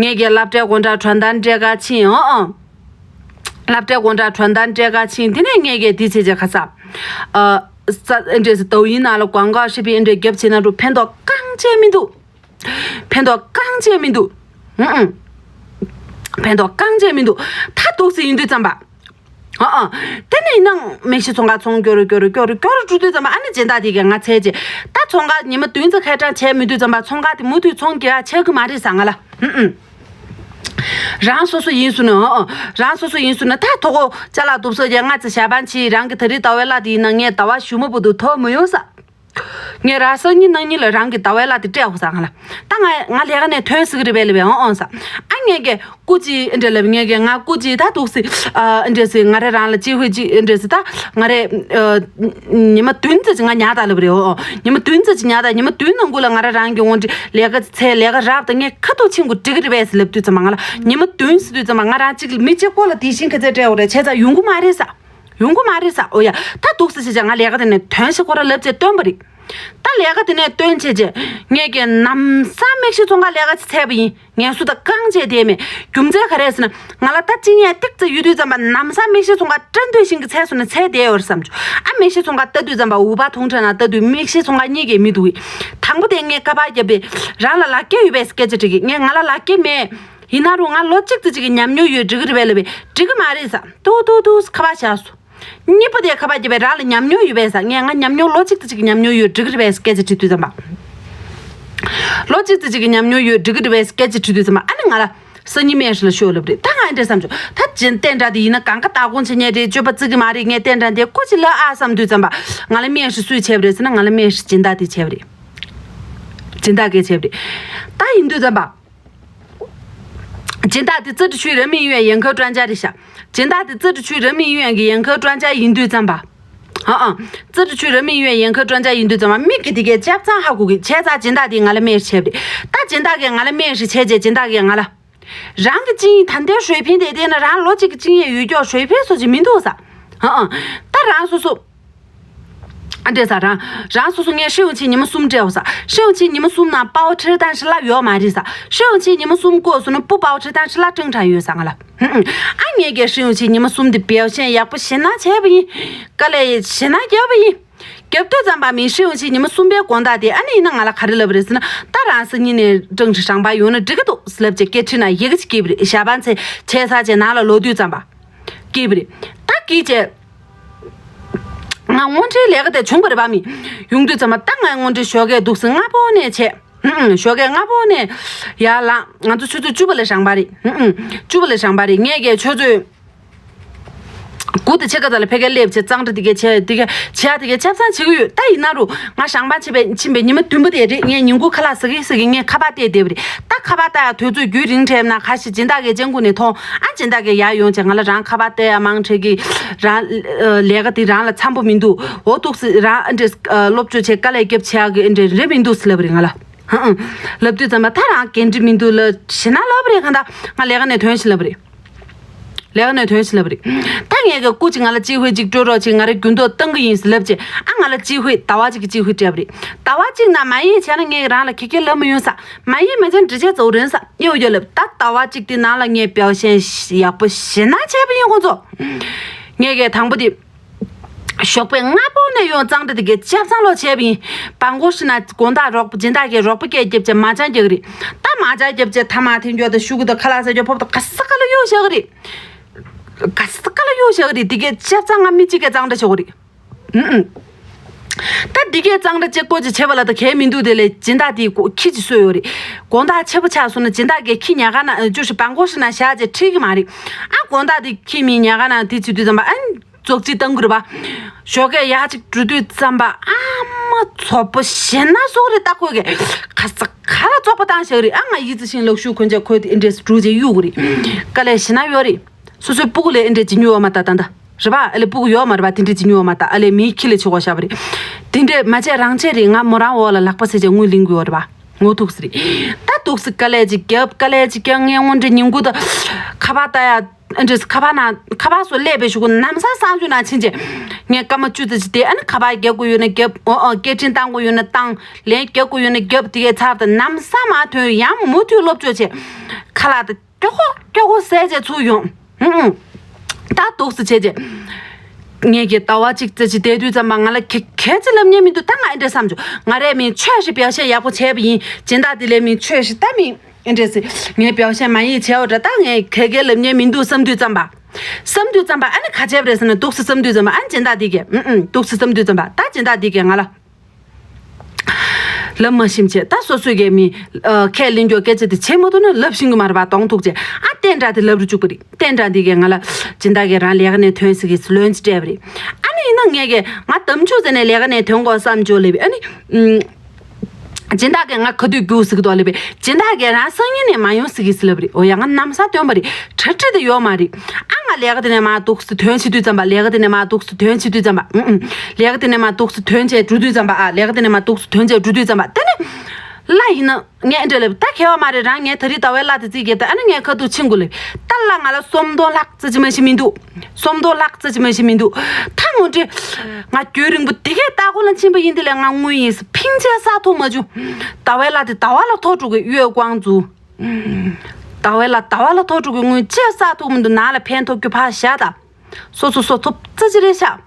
ངས་ཀྱི་སློབ་གྲྭའི་སྒོ་འགྲམ་ཁྲོམ་ཐང་སྤྲད་ག་ཕྱིན་ཨང་ཨང་། སློབ་གྲྭའི་སྒོ་འགྲམ་ཁྲོམ་ཐང་སྤྲད་ག་ཕྱིན། དེ་ནས་ངས་ཀྱི་དེ་བྱས་རྗེས་ཁ་ས། ཨ། ས་འདྲས་སུ་ཏོའུ་ཡིན་ནང་ལ་ཀོང་ཀོང་ཧྲི་པི་འདྲས་རྒྱབ་བྱས་ན་རུ་ཕན་ཐོགས་གང་བྱས་མི་འདུག་ཕན་ཐོགས་གང་བྱས་མི་འདུག་ཨང་ཨང་། ཕན་ཐོགས་གང་བྱས་མི་འདུག་ད་འདུག་སེ་ཡིན་དུས་ཙམ་པ། ཨ་ཨ། དེ་ནས་ཡིན་ནའང་མིག་ཤེལ་ཚོང་ཁང་ཚོང་སྐྱོ་རུ་སྐྱོ་རུ་སྐྱོ་རུ་སྐྱོ་རུ་འགྲོ་དུས་ཙམ་པ་ཨ་ནི་སྦྱིན་བདག་དེ་གས་ང་འཚོལ་རྗེས། ད་ཚོང་ཁང་ཉི་མ་བདུན་ཙམ་ཁ་གྲངས་བྱས་མེད་དུས་ཙམ་པ་ཚོང་ཁང་དེ་མུ་མཐུད་ཚོང་རྒྱག་ཆགས་གི་མ་རེད་ཟེར་ང་ལ། ཨུམ་ཨུམ། རང་སོ་སོ་ཡིན་སོང་ན་ཨ་ཨ། རང་སོ་སོ་ཡིན་སོང་ན་ད་ཐོག་གོ་ཅ་ལག་སྡུག་སོ་རྒྱག་ང་ཚོ་ཞལ་པན་ཆི་རང་གི་ད་རེས་ཟླ་བའི་གླ་དེ་ཡིན་ན་ངས་ཟླ་བ་གཞུག་མ་བར་དུ་ཐོབ་མི་ཡོང་ས། ངས་ར་སང་ཉིན་གནངས་ཉིན་ལ་རང་གི་ཟླ་བའི་གླ་དེ་སྤྲད་འོ་ས་ང་ལ། ད་ང་ང་ལས་ཀ་ནས་ཐོན་ཟིག་རེད་པས་ལབ་པས་ཨང་ཨང་ས། ཨ་ངས་ཀྱི་སྐུ་མཁྱེན་འདྲ་ལབ། ངས་ཀྱི་ང་སྐུ་མཁྱེན་ད་འདུག་སེ་ཨ་འདྲ་སེ་ང་རེ་རང་ལ་ཅི་ཧུད་ཅི་འདྲ་སེ་ད་ང་རེ་ཨ་ཉི་མ་བདུན་ཙམ་ཅིག་ང་ཉར་ད་ལབ་རེད་ཨོ། ཉི་མ་བདུན་ཙམ་ཅིག་ཉར་ད་ཉི་མ་བདུན་ནང་ཁུལ་ལ་ང་རེ་རང་གི་འོང་འདྲི་ལས་ཀ་ཚེ་ལས་ཀ་རག་ད་ངས་ཁ་ཐུག་ཕྱིན་དགོས་འགྲིག་གི་རེད་པས་ལབ་དུས་ཙམ་པ་ང་ལ་ཉི་མ་བདུན་ཟེར་དུས་ཙམ་པ་ང་རང་གཅིག་མི་གཅིག་པོ་ལ་དེ་བཞིན་ག་ཚད་སྤྲད་འོ་རེད་བྱས་ཙང་ཡོང་གི་མ་རེད་ས། ཡོང་གི་མ་རེད་ས། ཨོ་ཡ། ད་འདུག་སེ་བྱས་ཙང་ང་ལས་ཀ་དེ་ནས་ཐོན་ཤེས་ཁོ་ར་ལབ་བྱས་བཏོན་པ་རེད། ད་ལས་ཀ་དེ་ནས་བཏོན་བྱས་རྗེས་ངས་ཀྱི་ལམ་སང་མིག་ཤེལ་ཚོང་ཁང་ལས་ཀ་ཅིག་བཙལ་བ་ཡིན། ངལ་གསོ་དང་རྐང་བྱས་བསྡད་མེད། རྒྱུ་མཚན་ག་རེ་ཟེར་ན་ང་ལ་ད་གཅིན་སྙི་ཏིག་ཙམ་ཡོད་དུས་ཙམ་པ་ལམ་སང་མིག་ཤེལ་ཚོང་ཁང་སྐྲ་འདོད་ཤིང་གི་ཚལ་སོང་ནས་ཚལ་བསྡད་ཡོད་རེད་བསམ་བྱུང་། ཨ་མིག་ཤེལ་ཚོང་ཁང་ལྟ་དུས་ཙམ་པ་འུ་པ་ཐུང་ཁྲ་ན་ལྟ་དུས་མིག་ཤེལ་ཚོང་ཁང་གཉིས་ཀས་མི་འདུག་གི། དང་པོ་དེ་ངས་ཁ་པར་བརྒྱབ་པས་རང་ལ་ལག་འཁྱེར་ཡོད་པས་སྐད་ཆ་དྲིས་ཀྱི། ངས་ང་ལ་ལག་འཁྱེར་མེད། ཡིན་ན་རུང་ང་ལོ་གཅིག་ཙམ་ཅིག་གི་ཉམས་མྱོང་ཡོད་འགྲིག་གི་རེད་པས་ལབ་པས་འགྲིག་གི་མ་རེད་ས། ཏུ་ཏུ་ཏུ་ཁ་པར་བཞག་སོང་། གཉིས་པ་དེ་ཁ་པར་བརྒྱབ་པས་རང་ལ་ཉམས་མྱོང་ཡོད་པས་ཟེར། ངས་ང་ཉམས་མྱོང་ལོ་གཅིག་ཙམ་ཅིག་གི་ཉམས་མྱོང་ཡོད་འགྲིག་གི་རེད་པས་སྐད་ཆ་དྲིས་དུས་ཙམ་པ། ལོ་གཅིག་ཙམ་ཅིག་གི་ཉམས་མྱོང་ཡོད་འགྲིག་གི་རེད་པས་སྐད་ཆ་དྲིས་དུས་ཙམ་པ་ཨ་ནི་ང་ལ་སང་ཉིན་面试ལ་ཤོག་ལབ་རེད། ད་ང་འདྲ་བསམ་བྱུང་། ད་ཅན་བསྟན་དགྲ་དེ་ཡིན་ན་གང་ག་ལྟ་དགོངས་བྱེད་མཁན་རེད། སྤྱོད་པ་བརྩི་གི་མ་རེད། ངས་བསྟན་དགྲ་འདི་ཀོ་ཅི་ལ་ཨ་བསམ་དུས་ཙམ་པ་ང་ལ་面试སུས་བྱས་པ་རེད་ཟེར་ན་ང་ལ་面试སྦྱིན་བདག་དེ་བྱས་པ་རེད། སྦྱིན་བདག་གིས་བྱས་པ་རེད། ད་ཡིན་དུས་ཙམ་པ། སྦྱིན་བདག་དེ་ཙི་ཀྲི་ཆུའི་རི་མི་ཡུན་ཡན་ཁའི་ཀྲོན་ཅ་རེད་ཤག་སྦྱིན་བདག་དེ་ཙི་ཀྲི་ཆུའི་རི་མི་ཡུན་ཡན་གྱི་ཡན་ཁའི་ཀྲོན་ཅ་ཡིན་དུས་ཙམ་པ། ཨ་ཨ། ཙི་ཀྲི་ཆུའི་རི་མི་ཡུན་ཡན་ཁའི་ཀྲོན་ཅ་ཡིན་དུས་ཙམ་པ་མིག་གིས་དེ་གའི་ཆབ་ཚང་ཧ་གོ་གི་བྱས་ཙང་སྦྱིན་བདག་དེས་ང་ལ་面试བྱས་པ་རེད། ད་སྦྱིན་བདག་གིས་ང་ལ་面试བྱས་རྗེས་སྦྱིན་བདག་གིས་ང་ལ། རང་གི་གཅིན་སྙི་ད་ལྟའི་水平དེ་བལྟས་ན་རང་ལོ་གཅིག་གི་གཅིན་སྙི་ཡོད་ཀྱོག་水平སོགས་ཅིག་མི་འདུག་ས། ཨ་ཨ། ད་རང་སོ་སོ། ཨ་འདྲས་ས་རང་རང་སོ་སོ་ངས་ཧྲི་ཡོང་ཆེ་ཉི་མ་གསུམ་སྤྲད་འོ་ས། ཧྲི་ཡོང་ཆེ་ཉི་མ་གསུམ་ནང་དཔའ་བོ་ཁྲིར་དང་ཧྲི་ལ་ཡོད་མ་རེད་ས། ཧྲི་ཡོང་ཆེ་ཉི་མ་གསུམ་བསྐོས་སོང་ན་སྤུ་དཔའ་བོ་ཁྲིར་དང་ཧྲི་ལ་ཀྲང་ཀྲང་ཡོད་ས་ང་ལ། ཧུམ་ཧུམ། ཨ་ངས་ཀྱི་ཧྲི་ཡོང་ཆེ་ཉི་མ་གསུམ་དེ་བེའུ་ཤན་ཡག་པོ་ཞེ་ན་བྱས་པ་ཡིན། དཀའ་ལས་ཞེ་ན་རྒྱབ་པ་ཡིན། རྒྱབ་དུས་ཙམ་པ་མི་ཧྲི་ཡོང་ཆེ་ཉི་མ་གསུམ་པའི་དགོང་དག་དེ་ཨ་ནི་ཡིན་ན་ང་ལ་ག་རེ་ལབ་རེད་ཟེར་ན། ད་རང་སང་ཉིན་ནས་ཀྲང་ཀྲང་ཧྲང་པ་ཡོང་ན་འགྲིག་གི་འདུག་ལབ་ཅེ་སྐད་འཕྲིན་ན་ཡི་གེ་ཅིག་སྐྱེས་པ་རེད། ཞྭ་པང་ཚེ་ཆེ་ས་ཆེ་ནང་ལ་ལོག་དུས་ཙམ་པ་སྐྱེས་པ་རེད། ད་སྐྱེས་ཅེ། ང་སྔོན་འགྲེལ་ལས་ཀ་དེ་བྱུང་བ་རེད་པ་མི། ཡོང་དུས་ཙམ་པ་ད་ང་སྔོན་འགྲེལ་ཞོགས་ཀས་འདུག་སེ་སྔ་པོ་ནས་བྱས། ཧུམ་ཧུམ། ཞོགས་ཀས་སྔ་པོ་ནས་ཡར་ལངས། ང་ཚོ་ཆུ་ཚོད་བཅུ་པ་ལ་ཧྲང་པ་རེད། ཧུམ་ཧུམ། བཅུ་པ་ལ་ཧྲང་པ་རེད། ངས་ཀྱི་ཆུ་ཚོད་དགུ་དང་ཕྱེད་ཀ་ཙམ་ལ་ཕ་གིར་སླེབས་བྱས་གཙང་སྦྲ་དེ་གས་བྱས་དེ་གས་བྱས་དེ་གས་ཆབ་གསང་བྱེད་ཀྱི་ཡོད། ད་ཡིན་ན་རུ་ང་ཧྲང་པ་ཕྱིན་པའི་ཕྱིན་པའི་ཉི་མ་བདུན་པ་དེ་རེད། ངས་ཉིན་གུང་ཁ་ལག་ཟ་གི་ཟ་གི་ངས་ཁ་པར་བལྟས་བསྡད་པ་རེད། ད་ཁ་པར་ལྟ་ཡག་དུས་ཚོད་རྒྱུན་རིང་འཕྲད་ན་ཁ་ཤས་སྦྱིན་བདག་གིས་སྤྱང་ཀི་ནས་མཐོང་ཨ་སྦྱིན་བདག་གིས་ཡར་ཡོང་བྱས་ང་ལ་རང་ཁ་པར་ལྟ་ཡག་མང་འཕྲད་གི་རང་ལས་ཀ་དེ་རང་ལ་འཚམ་པོ་མི་འདུག་འོ་འདུག་སེ་རང་ཨ་འདྲས་སློབ་སྦྱོང་བྱས་དཀའ་ལས་རྒྱབ་བྱེད་ཡག་གི་ཨ་འདྲས་རེད་མི་འདུག་སེ་ལབ་པ་རེད་ང་ལ། ཧང་ཧང་། ལབ་དུས་ཙམ་པ་ད་རང་འགན་འཁྲི་མི་འདུག་ལ་ཞེ་ན་ལབ་པ་རེད། གང་ལྟར་ང་ལས་ཀ་ནས་ཐོན་ཞིག་ལབ་པ་རེད། ལས་ཀ་ནས་ཐོན་ཞིག་ལབ་པ་རེད། ད་ངས་ཀྱི་སྐུ་གཅིག་ང་ལ་ཅི་ཧུད་ཅིག་སྤྲོད་རོགས་ཅིག་ང་རའི་རྒྱུན་ཐོག་བཏང་གི་ཡིན་ཟེར་ལབ་ཅེ་ཨ་ང་ལ་ཅི་ཧུད་ཟླ་བ་གཅིག་གི་ཅི་ཧུད་སྤྲད་པ་རེད། ཟླ་བ་གཅིག་ནང་མ་ཡིན་བྱས་ན་ངས་རང་ལ་ཁྱི་ཁྱི་ལབ་མི་ཡོང་ས། མ་ཡིན་མ་བྱས་འདྲི་བྱས་ཚོ་རན་ས་ཡོད་ཡོད་ལབ། ད་ཟླ་བ་གཅིག་དེ་ནང་ལ་ངས་བེའུ་ཤན་ཡག་པོ་ཞེ་ན་བྱས་པ་ཡིན་ཁོང་ཚོ། ངས་ཀྱི་དང་པོ་དེ། ཞོགས་པའི་སྔ་པོ་ནས་ཡོང་གཙང་སྦྲ་དེ་གའི་ཆབ་གཙང་ལོག་བྱས་པ་ཡིན། སྦྲང་གོ་ཧྲི་ན་དགོང་དག་རོགས་པ་སྦྱིན་བདག་གིས་རོགས་པ་སྐད་རྒྱབ་བྱས་མ་ཅང་རྒྱག་གི་རེད། ད་མ་ཅང་རྒྱབ་བྱས་ཐ་མག་འཐེན་རྒྱུ་དང་ཤུ་གུ་དང་ཁ་ལག་ཟ་རྒྱུ་ཕོབ་དང་ག་ས་ག་ལ་གཡུག་བཞག་གི་རེད། ག་ས་ག་ལ་གཡུག་བཞག་གི་རེད། དེ་གའི་ཆབ་གཙང་ང་མི་གཅིག་གིས་གཙང་སྦྲ་བྱེད་དགོས་རེད། ཨུ་ཨུ། ད་འདི་གའི་གཙང་སྦྲ་གཅིག་པོ་ཅིག་བྱེད་པ་ལ་ད་གལ་མི་འདུག་དེ་ལས་སྦྱིན་བདག་དེའི་ཁྱི་ཅིག་གསོས་ཡོད་རེད། དགོང་དག་ཕྱི་པོ་ཆགས་སོང་ན་སྦྱིན་བདག་གིས་ཁྱི་ཉལ་ཁང་ནང་ཅོ་ཧྲི་སྦྲང་གོ་ཧྲི་ན་བཞག་བྱས་ཁྲིད་ཀྱི་མ་རེད། ཨ་དགོང་དག་དེ་ཁྱི་མི་ཉལ་ཁང་ནང་དེ་བྱེད་དུས་ཙམ་པ་ཨ་ཙོག་ཅིག་བཏང་གི་རེད་པ། ཞོགས་ཀས་ཡར་ཅིག་འགྲོ་དུས་ཙམ་པ་ཨ་མ་ཚོགས་པ་ཞེ་ན་སོགས་རེད། ད་ཁོས་གི་ག་ས་ག་ལ་ཚོགས་པ་བཏང་བཞག་རེད། ཨ་ང་ཡི་ཙི་ཤིང་ལག་ཤུ་གོན་ཆས་ཁོས་དེ་ཨེ་འདྲས་སུ་འགྲོ་བྱས་གཡུག་གི་རེད། དཀའ་ལས་ཞེ་ན་ཡོད་རེད། སོ་སོའི་སྤུ་གུ་ལས་ཨེ་འདྲས་ཇི་ཉུ་བ་མ་ད་ད་ད། རེད་པ། ཨ་ལས་སྤུ་གུ་ཡོད་མ་རེད་པ། དེ་འདྲས་ཇི་ཉུ་བ་མ་ད་ཨ་ལས་མིའི་ཁྱི་ལས་ཆེ་བ་ཤ་བ་རེད། དེ་འདྲས་མ་བྱས་རང་བྱས་རེད། ང་མོ་རང་འོག་ལ་ལག་པ་ཟེར་བྱས་དངུལ་ལེན་དགོས་རེད་པ། ངོ་ཐུག་སི་རེད། ད་ཐུག་སི་དཀའ་ལས་ཅིག་རྒྱབ་དཀའ་ལས་ཅིག་རྒྱབ་ངས་སྔོན་འདྲེ་ཉིན་གུང་ད་ཁ་པར་ལྟ་ཡ་ཨ་འདྲས་ཁ་པར་ན་ཁ་པར་སོ་ལས་པའི་ཞུ་གུ་ནམ་ས་སང་ཆུ་ན་ཕྱིན་ཅེ། ངས་སྐར་མ་བཅུ་ཙམ་ཅིག་དེ་ཨ་ནི་ཁ་པར་རྒྱབ་དགོས་ཡོད་ན་རྒྱབ། འོ་འོ་སྐད་འཕྲིན་བཏང་དགོས་ཡོད་ན་བཏང་། ལན་རྒྱབ་དགོས་ཡོད་ན་རྒྱབ། དེ་གས་ཚར་ད་ནམ་ས་མ་ཐོན་ཡང་མུ་མཐུད་སློབ་སྦྱོང་བྱེད། ཁ་ལག་ད། སྐྱོ་གོ་སྐྱོ་གོ་ཟས་བྱས་ཚུར་ཡོང་། ཧུམ་ཧུམ། ད་འདུག་སེ་བྱས་བྱས། ངས་ཀྱི་ཟླ་བ་གཅིག་ཙམ་ཅིག་བསྡད་དུས་ཙམ་པ་ང་ལ་ག་ག་ཅི་ལབ་མཁན་མི་འདུག་ད་ང་ཨེ་འདྲ་བསམ་བྱུང་། ང་རས་མིན་ཆོས་ཤིག་བེའུ་ཤན་ཡག་པོ་བྱས་པ་ཡིན། སྦྱིན་བདག་དེ་ལས་མིན་ཆོས་ཤིག་ད་མིན་ཨེ་འདྲ་སེ། ངས་བེའུ་ཤན་མ་ཡིན་བྱས་འོ་འདྲ། ད་ངས་ག་ག་ལབ་མཁན་མི་འདུག་བསམ་དུས་ཙམ་པ། བསམ་དུས་ཙམ་པ་ཨ་ནི་ག་བྱས་པ་རེད་ཟེར་ན། འདུག་སེ་བསམ་དུས་ཙམ་པ་ཨ་ནི་སྦྱིན་བདག་དེ་གས་ཨུམ་ཨུམ་འདུག་སེ་བསམ་དུས་ཙམ་པ་ད་སྦྱིན་བདག་དེ་གས་ང་ལ། ལབ་མ་ཤེས་བྱས་ད་སོ་སོའི་གི་མི། ཨ་ཁས་ལེན་རྒྱུ་སྐད་ཆ་དེ་བྱེད་མ་ཐུབ་ན་ལབ་ཤེས་གི་མ་རེད་པ། གདོང་ཐུག་བྱས་ཨ་བསྟན་དགྲ་དེ་ལབ་རུ་བཅུག་པ་རེད། བསྟན་དགྲ་འདི་གིས་ང་ལ་སྦྱིན་བདག་གིས་རང་ལས་ཀ་ནས་ཐོན་ཟེར་གི་ལན་ཅིག་སྤྲད་པ་རེད། ཨ་ནི་ཡིན་ན་ངས་གི་ང་དམ་ཆུ་ཟེར་ནས་ལས་ཀ་ནས་ཐོན་དགོས་བསམ་བྱུང་ལབ་པས། ཨ་ནི་ཨུམ། སྦྱིན་བདག་གིས་ང་ག་དུས་རྒྱུགས་ཟེར་གི་འདུག་ལབ་པས། སྦྱིན་བདག་གིས་རང་སང་ཉིན་ནས་མ་ཡོང་ཟེར་གི་ཟེར་ལབ་པ་རེད། འོ་ཡ་ང་ནམ་སང་སྟོན་པ་རེད། གྲ་སྒྲིག་དེ་ཡོད་མ་རེད། ཨ་ང་ལས་ཀ་དེ་ནས་མར་འདུག་སེ་ཐོན་བྱེད་དུས་ཙམ་པ། ལས་ཀ་དེ་ནས་མར་འདུག་སེ་ཐོན་བྱེད་དུས་ཙམ་པ། ཨུམ་ཨུམ། ལས་ཀ་དེ་ནས་མར་འདུག་སེ་ཐོན་བྱས་འགྲོ་དུས་ཙམ་པ། ཨ་ལས་ཀ་དེ་ནས་མར་འདུག་སེ་ཐོན་བྱས་འགྲོ་དུས་ཙམ་པ། དེ་ནས་གླ་ཡིན་ན་ངས་འདྲ་ལབ། ད་ཁྱད་པར་མ་རེད། རང་ངས་ད་རེས་ཟླ་བའི་གླ་དེ་རྩིས་རྒྱབ་ད་ཨ་ནི་ངས་ཁ་ཐུག་ཕྱིན་དགོས་ལབ། ད་གླ་ང་ལ་སུམ་སྟོང་ལྷག་ཙམ་ཅིག་མ་གཏོགས་མི་འདུག་སུམ་སྟོང་ལྷག་ཙམ་ཅིག་མ་གཏོགས་མི་འདུག་ད་ངོ་འདྲི། ང་རྒྱུན་རིང་པོ་དེ་གའི་ལྟ་སྐོར་ལ་ཕྱིན་པ་ཡིན་དེ་ལས་ང་དངུལ་ཡིན་ས་ཕིང་ཅེ་བསགས་ཐུབ་མ་བྱུང་། ཟླ་བའི་གླ་དེ་ཟླ་བ་ལ་ཐོགས་འགྲོ་གི་གཡོད་དབང་འཛུགས། ཟླ་བའི་གླ་ཟླ་བ་ལ་ཐོགས་འགྲོ་གི་དངུལ་ཅེ་བསགས་ཐུབ་མི་འདུག་ནང་ལ་ཕན་ཐོགས་རྒྱུ་ཕར་བཞག་ད། སོ་སོ་སོ་ཐོབ་ཙི་ཙི་རེད་ཤག་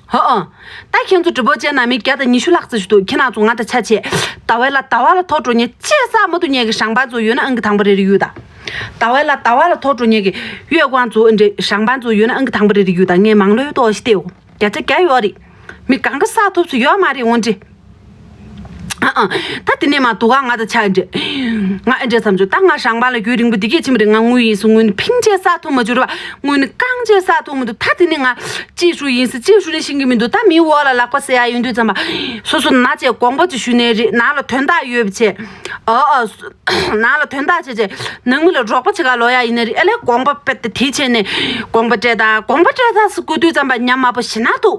ཧོ་ཨ། ད་ཁྱེད་ཚོ་འགྲུལ་པ་བྱས་ན་མི་བརྒྱ་དང་ཉི་ཤུ་ལྷག་ཙམ་ཞིག་འདུག་ཁྱེད་རང་ཚོ་ང་དང་ཆ་བྱས། ཟླ་བའི་གླ་ཟླ་བ་ལ་ཐོགས་འགྲོ་མཁན་ཅེ་བསགས་མ་ཐུབ་མཁན་གྱི་ཧྲང་པ་ཚོ་ཡོད་ན་ཨང་ཀི་དང་པོ་རེ་རེ་གཡུག་ད། ཟླ་བའི་གླ་ཟླ་བ་ལ་ཐོགས་འགྲོ་མཁན་གྱི་གཡོད་དབང་འཛུགས་ཨ་འདྲེ་ཧྲང་པ་ཚོ་ཡོད་ན་ཨང་ཀི་དང་པོ་རེ་རེ་གཡུག་ད། ངས་མང་ལོས་ཏོག་ཞིག་བལྟས་འོ། བརྒྱ་ཆ་བརྒྱ་ཡོད་རེད། མི་གང་ག་བསགས་ཐུབ་ཚོད་ཡོད་མ་རེད་འོ་འདྲེ། ཨ་ཨ། ད་དེ་ནས་མ་དུ་ག་ང་དང་ཆ་འདྲེ། ང་ཨེ་འདྲེ་བསམ་བྱུང་། ད་ང་ཧྲང་པ་ལ་རྒྱུན་རིང་པོ་འདི་གས་ཕྱིན་པ་རེད། ང་དངུལ་ཡིན་སུ་དངུལ་ནི་ཕིང་ཅེ་བསགས་ཐུབ་མ་བྱུང་རེད་བ། དངུལ་ནི་རྐང་ཅེ་བསགས་ཐུབ་མི་འདུག་ད་དེ་ནས་ང་ཅི་ཞུ་ཡིན་ཟེར་ཅི་ཞུ་ནི་ཤེས་ཀྱི་མི་འདུག་ད་མི་འོག་ལ་ལག་པ་ཟེར་ཡ་ཡོང་དུས་ཙམ་པ། སོ་སོ་ན་ཅེ་དགོངས་པ་ཅིག་ཞུ་ནས་རེད། ནང་ལ་དོན་དག་ཡོད་པ་བྱས། ཨ་ཨ། ནང་ལ་དོན་དག་བྱས་བྱས་ནང་མི་ལ་རོགས་པ་བྱེད་ག་ལོ་ཡ་ཡིན་ནི་རེད། ཨ་ལས་དགོངས་པ་དཔེ་དེ་བྱས་ནས་དགོངས་པ་སྤྲད་ད་དགོངས་པ་སྤྲད་ད་ཟེར་དགོས་དུས་ཙམ་པ་ཉམས་དམའ་པོ་ཞེ་ན་འདུག་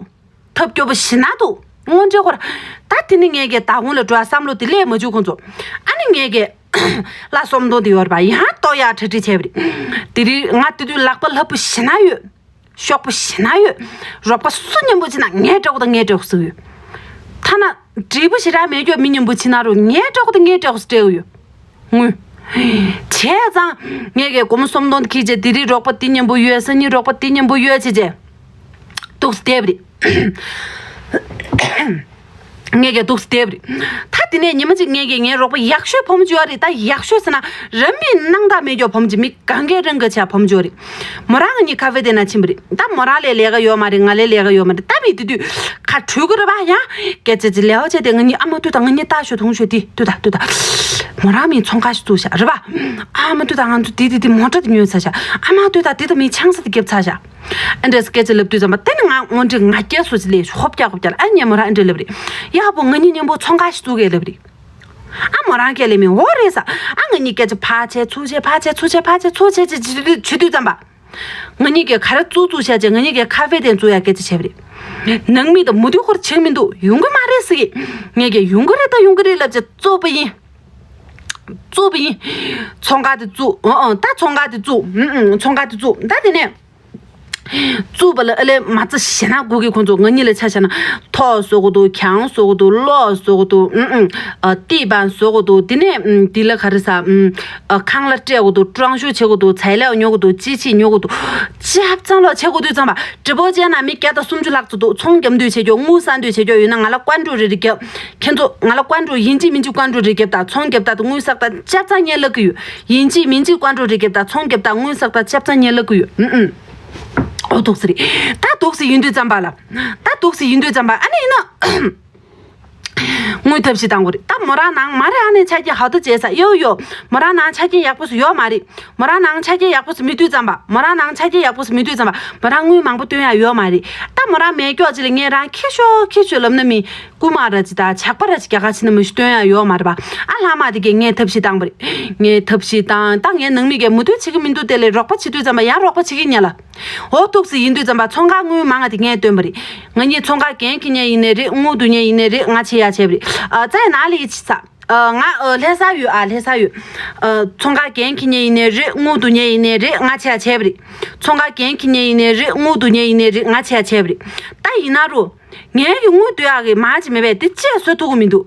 ཐབས་སྐྱོ་པོ་ཞེ་ན་འདུག་དངོས་འབྲེལ་ཁོ་ར། ད་དེ་ནི་ངས་ཀྱི་ད་གུང་ལ་འགྲོ་བསམ་བློ་དེ་སླེབས་མ་བཅུག་ཁོང་ཚོ། ཨ་ནི་ངས་ཀྱི་ལ་སོམ་མདོ་དེ་ཡོད་རེད་པ། ཡང་ཏོ་ཡག་གྲ་སྒྲིག་བྱས་པ་རེད། དེ་རིང་ང་དེ་དུས་ལག་པ་སླ་པོ་ཞེ་ན་ཡོད། ཤོག་པོ་ཞེ་ན་ཡོད། རོགས་པ་སུ་མཉམ་པོ་བྱེད་ན་ངས་སྤྲད་དགོས་དང་ངས་སྤྲད་དགོས་ཟེར་ཡོད། ཐ་ན་འབྲས་བུ་ཞེ་དྲག་མེད་ཀྱོག་མི་མཉམ་པོ་ཕྱིན་ན་རུང་ངའི་སྤྲོ་གོ་དེ་ངའི་སྤྲོ་གོ་སྤྲད་གི་ཡོད། དངུལ། བྱས་ཙང་ངས་ཀྱི་སྒོར་མོ་སུམ་སྟོང་དེ་ཁྱེར་བྱས་དེ་རིང་རོགས་པ་དེ་མཉམ་པོ་ཡོད། སང་ཉིན་རོགས་པ་དེ་མཉམ་པོ་ཡོད་བྱས་བྱས། འདུག་སེ་བསྡད་པ་རེད། ངས་ཀྱི་འདུག་སེ་བསྡད་པ་རེད། ད་དེ་ནས་ཉི་མ་གཅིག་ངས་ཀྱི་ངའི་རོགས་པ་ཡག་ཤོས་བུ་མོ་ཅིག་ཡོད་རེད། ད་ཡག་ཤོས་ཟེར་ན་རང་མིང་སྣང་དག་མེད་ཀྱོག་བུ་མོ་ཅིག་མི་གང་གའི་རང་ག་ཆ་བུ་མོ་ཅིག་ཡོད་རེད། མོ་རང་ང་གཉིས་ཁ་ཧྥེ་དེ་ན་ཕྱིན་པ་རེད། ད་མོ་རང་ལས་ལས་ཀ་ཡོད་མ་རེད། ང་ལས་ལས་ཀ་ཡོད་མ་རེད། ད་མི་དེ་དུས་ཁ་གྲོས་གི་རེད་པ། ཡང་སྐད་ཆ་ཅིག་ལས་བ་བྱས་ཏེ་ང་གཉིས། ཨ་མ་ལྟོས་དང་། ང་གཉིས་ལྟ་ཤོག་མཐོང་ཤོག་དེ་ལྟོས་དང་ལྟོས་དང་། མོ་རང་མིང་ཚོང་ཁང་ཞིག་བཙུགས་ཤག་རེད་པ། ཨ་མ་ལྟོས་དང་། ང་ཚོ་དེ་དེ་དེ་མོ་ཊ་དེ་ཉོས་ཚར་ཤག་ཨ་མ་ལྟོས་དང་། དེ་དང་མི་ཆང་ས་དེ་བརྒྱབ་ཚར་ཤག་ཨ་འདྲས་སྐད་ཆ་ལབ་དུས་ཙམ་པ་དེ་ནི་ང་དངོས་འབྲེལ་ང་རྒྱལ་སོ་ཅིག་ལས་ཧོབ་རྒྱག་ཧོབ་རྒྱག་ལ། ཨ་ངས་མོ་རང་ཨ་འདྲས་ལབ་རེད། ཡག་པོ་ང་གཉིས་མཉམ་པོ་ཚོང་ཁང་ཞིག་བཙུགས་གས་ལབ་རེད། ཨ་མོ་རང་སྐད་ལས་མི་འོ་རེད་ས། ཨ་ང་གཉིས་སྐད་ཆ་ཕར་བྱས་ཚུར་བྱས་ཕར་བྱས་ཚུར་བྱས་ཕར་བྱས་ཚུར་བྱས་བྱས་བྱེད་དུས་བྱེད་དུས་ཙམ་པ། ང་གཉིས་ཀྱིས་ག་རེ་བཙུགས་བཙུགས་བྱས་བྱས། ང་གཉིས་ཀྱིས་ཁ་ཧྥེ་དེ་བཙུགས་ཡག་སྐད་ཆ་བྱས་པ་རེད། ནང་མི་དང་མུ་མཐུད་ཁོར་བྱེད་མི་འདུག་ཡོང་གི་མ་རེད་ཟེར་གི། ངས་ཀྱིས་ཡོང་གི་རེད། ད་ཡོང་གི་རེད་ལབ་བྱས་བཙུགས་པ་ཡིན། བཙུགས་པ་ཡིན། ཚོང་ཁང་དེ་བཙུགས། ཨང་ཨང་། ད་ཚོང་ཁང་དེ་བཙུགས། ཨང་ཨང་། ཚོང་ཁང་དེ་བཙུགས། ད་དེ་ནས་བཙུགས་པ་ལ་ཨ་ལས་མ་རྩ་ཞེ་ན་སྒུག་གི། ཁོང་ཚོ་ང་གཉིས་ལ་ཆ་བཞག་ན་ཐོག་བཟོ་གི་འདུག་གྱང་བཟོ་གི་འདུག་གློག་བཟོ་གི་འདུག་ཨང་ཨང་། ཨ་ཏི་པང་བཟོ་གི་འདུག་དེ་ནས་ཨང་དེ་ལ་ག་རེ་ཟ། ཨང་ཨ་ཁང་གླ་སྤྲད་གི་འདུག་ཀྲང་ཤུ་བྱེད་གི་འདུག་ཚལ་ལས་ཉོ་གི་འདུག་ཅི་ཅི་ཉོ་གི་འདུག་ཅབ་ཙང་ལོག་བྱེད་དགོས་དུས་ཙམ་པ། འདྲི་པོ་བྱས་ན་མི་བརྒྱ་དང་སུམ་ཅུ་ལྷག་ཙམ་འདུག་ཚོང་རྒྱབ་འདོད་བྱེད་ཀྱོག་དངུལ་བསགས་འདོད་བྱེད་ཀྱོག་ཡོད་ན་ང་ལ་ཀོན་ཀྲོ་རེ་རེ་རྒྱབ། ཁྱེད་ཚོ་ང་ལ་ཀོན་ཀྲོ་ཡིན་གཅིག་མིན་གཅིག་ཀོན་ཀྲོ་རེ་རྒྱབ་དང་། ཚོང་རྒྱབ་དང་དངུལ་བསགས་དང་ཅབ་ཙང་ངས་ལབ་གི་ཡོད། ཡིན་གཅིག་མིན་གཅིག་ཀོན་ཀྲོ་རེ་རྒྱབ་དང་། ཚོང་རྒྱབ་དང་དངུལ་བསགས་དང་ཅབ་ཙང་ངས་ལབ་གི་ཡོད། ཨུམ་ཨུམ། འོ་འདུག་སེ་རེད། ད་འདུག་སེ་ཡིན་དུས་ཙམ་པ་ལ། ད་འདུག་སེ་ཡིན་དུས་ཙམ་པ་ཨ་ནི་ཡིན་ན། དངུལ་ཐབས་ཤེས་བཏང་དགོས་རེད། ད་མོ་རང་ནང་མ་རེད། ཨ་ནེ་ཆ་རྐྱེན་ཧ་ཏོ་བྱས་ས་ཡོད་ཡོད། མོ་རང་ནང་ཆ་རྐྱེན་ཡག་པོ་ཞིག་ཡོད་མ་རེད། མོ་རང་ནང་ཆ་རྐྱེན་ཡག་པོ་ཞིག་མེད་དུས་ཙམ་པ། མོ་རང་ནང་ཆ་རྐྱེན་ཡག་པོ་ཞིག་མེད་དུས་ཙམ་པ་མོ་རང་དངུལ་མང་པོ་བཏོན་ཡག་ཡོད་མ་རེད། ད་མོ་རང་མེད་ཀྱོག་ཅིག་ལ་ངས་རང་ཁྱེར་ཤོག་ཁྱེར་ཤོག་ལབ་ན་མི་རྐུ་མ་ར་ཅིག་དང་ཇག་པ་ར་ཅིག་རྒྱ་གར་ཕྱིན་ན་མི་ཞིག་བཏོན་ཡག་ཡོད་མ་རེད་པ། ཨ་ལྷག་མ་དེ་གས་ངས་ཐབས་ཤེས་བཏང་པ་རེད། ངས་ཐབས་ཤེས་བཏང་། ད་ངའི་ནང་མི་གས་མུ་མཐུད་བྱེད་ཀྱི་མི་འདུག་དེ་ལས་རོགས་པ་བྱེད་དུས་ཙམ་པ་ཡང་རོགས་པ་བྱེད་ཀྱི་ཉེ་ལ། འོ་འདུག་སེ་ཡིན་དུས་ཙམ་པ་ཚོང་ཁང་དངུལ་མང་ང་དེ་ངས་བཏོན་པ་རེད། ང་གཉིས་ཚོང་ཁང་འགན་འཁྱེར་མཁན་ཡིན་ནའི་རེད། དངུལ་བསྡུ་མཁན་ཡིན་ནའི་རེད། ང་ཆེ་ཡག་བྱས་པ་རེད། ཨ་ཙའི་ན་ལི་ཡི་ཆི་ཚ། ཨ་ང་ཨ་ལྷ་ས་ཡོད། ཨ་ལྷ་ས་ཡོད། ཨ་ཚོང་ཁང་འགན་འཁྱེར་མཁན་ཡིན་ནའི་རེད། དངུལ་བསྡུ་མཁན་ཡིན་ནའི་རེད། ང་ཆེ་ཡག་བྱས་པ་རེད། ཚོང་ཁང་འགན་འཁྱེར་མཁན་ཡིན་ནའི་རེད། དངུལ་བསྡུ་མཁན་ཡིན་ནའི་རེད། ང་ཆེ་ཡག་བྱས་པ་རེད། ད་ཡིན་ན་རུ། ངའི་གི་དངུལ་བསྡུ་ཡག་གི་མ་ཅིག་མེད་པས་དེ་ཅིག་བཟོ་ཐུབ་ཀྱི་མི་འདུག་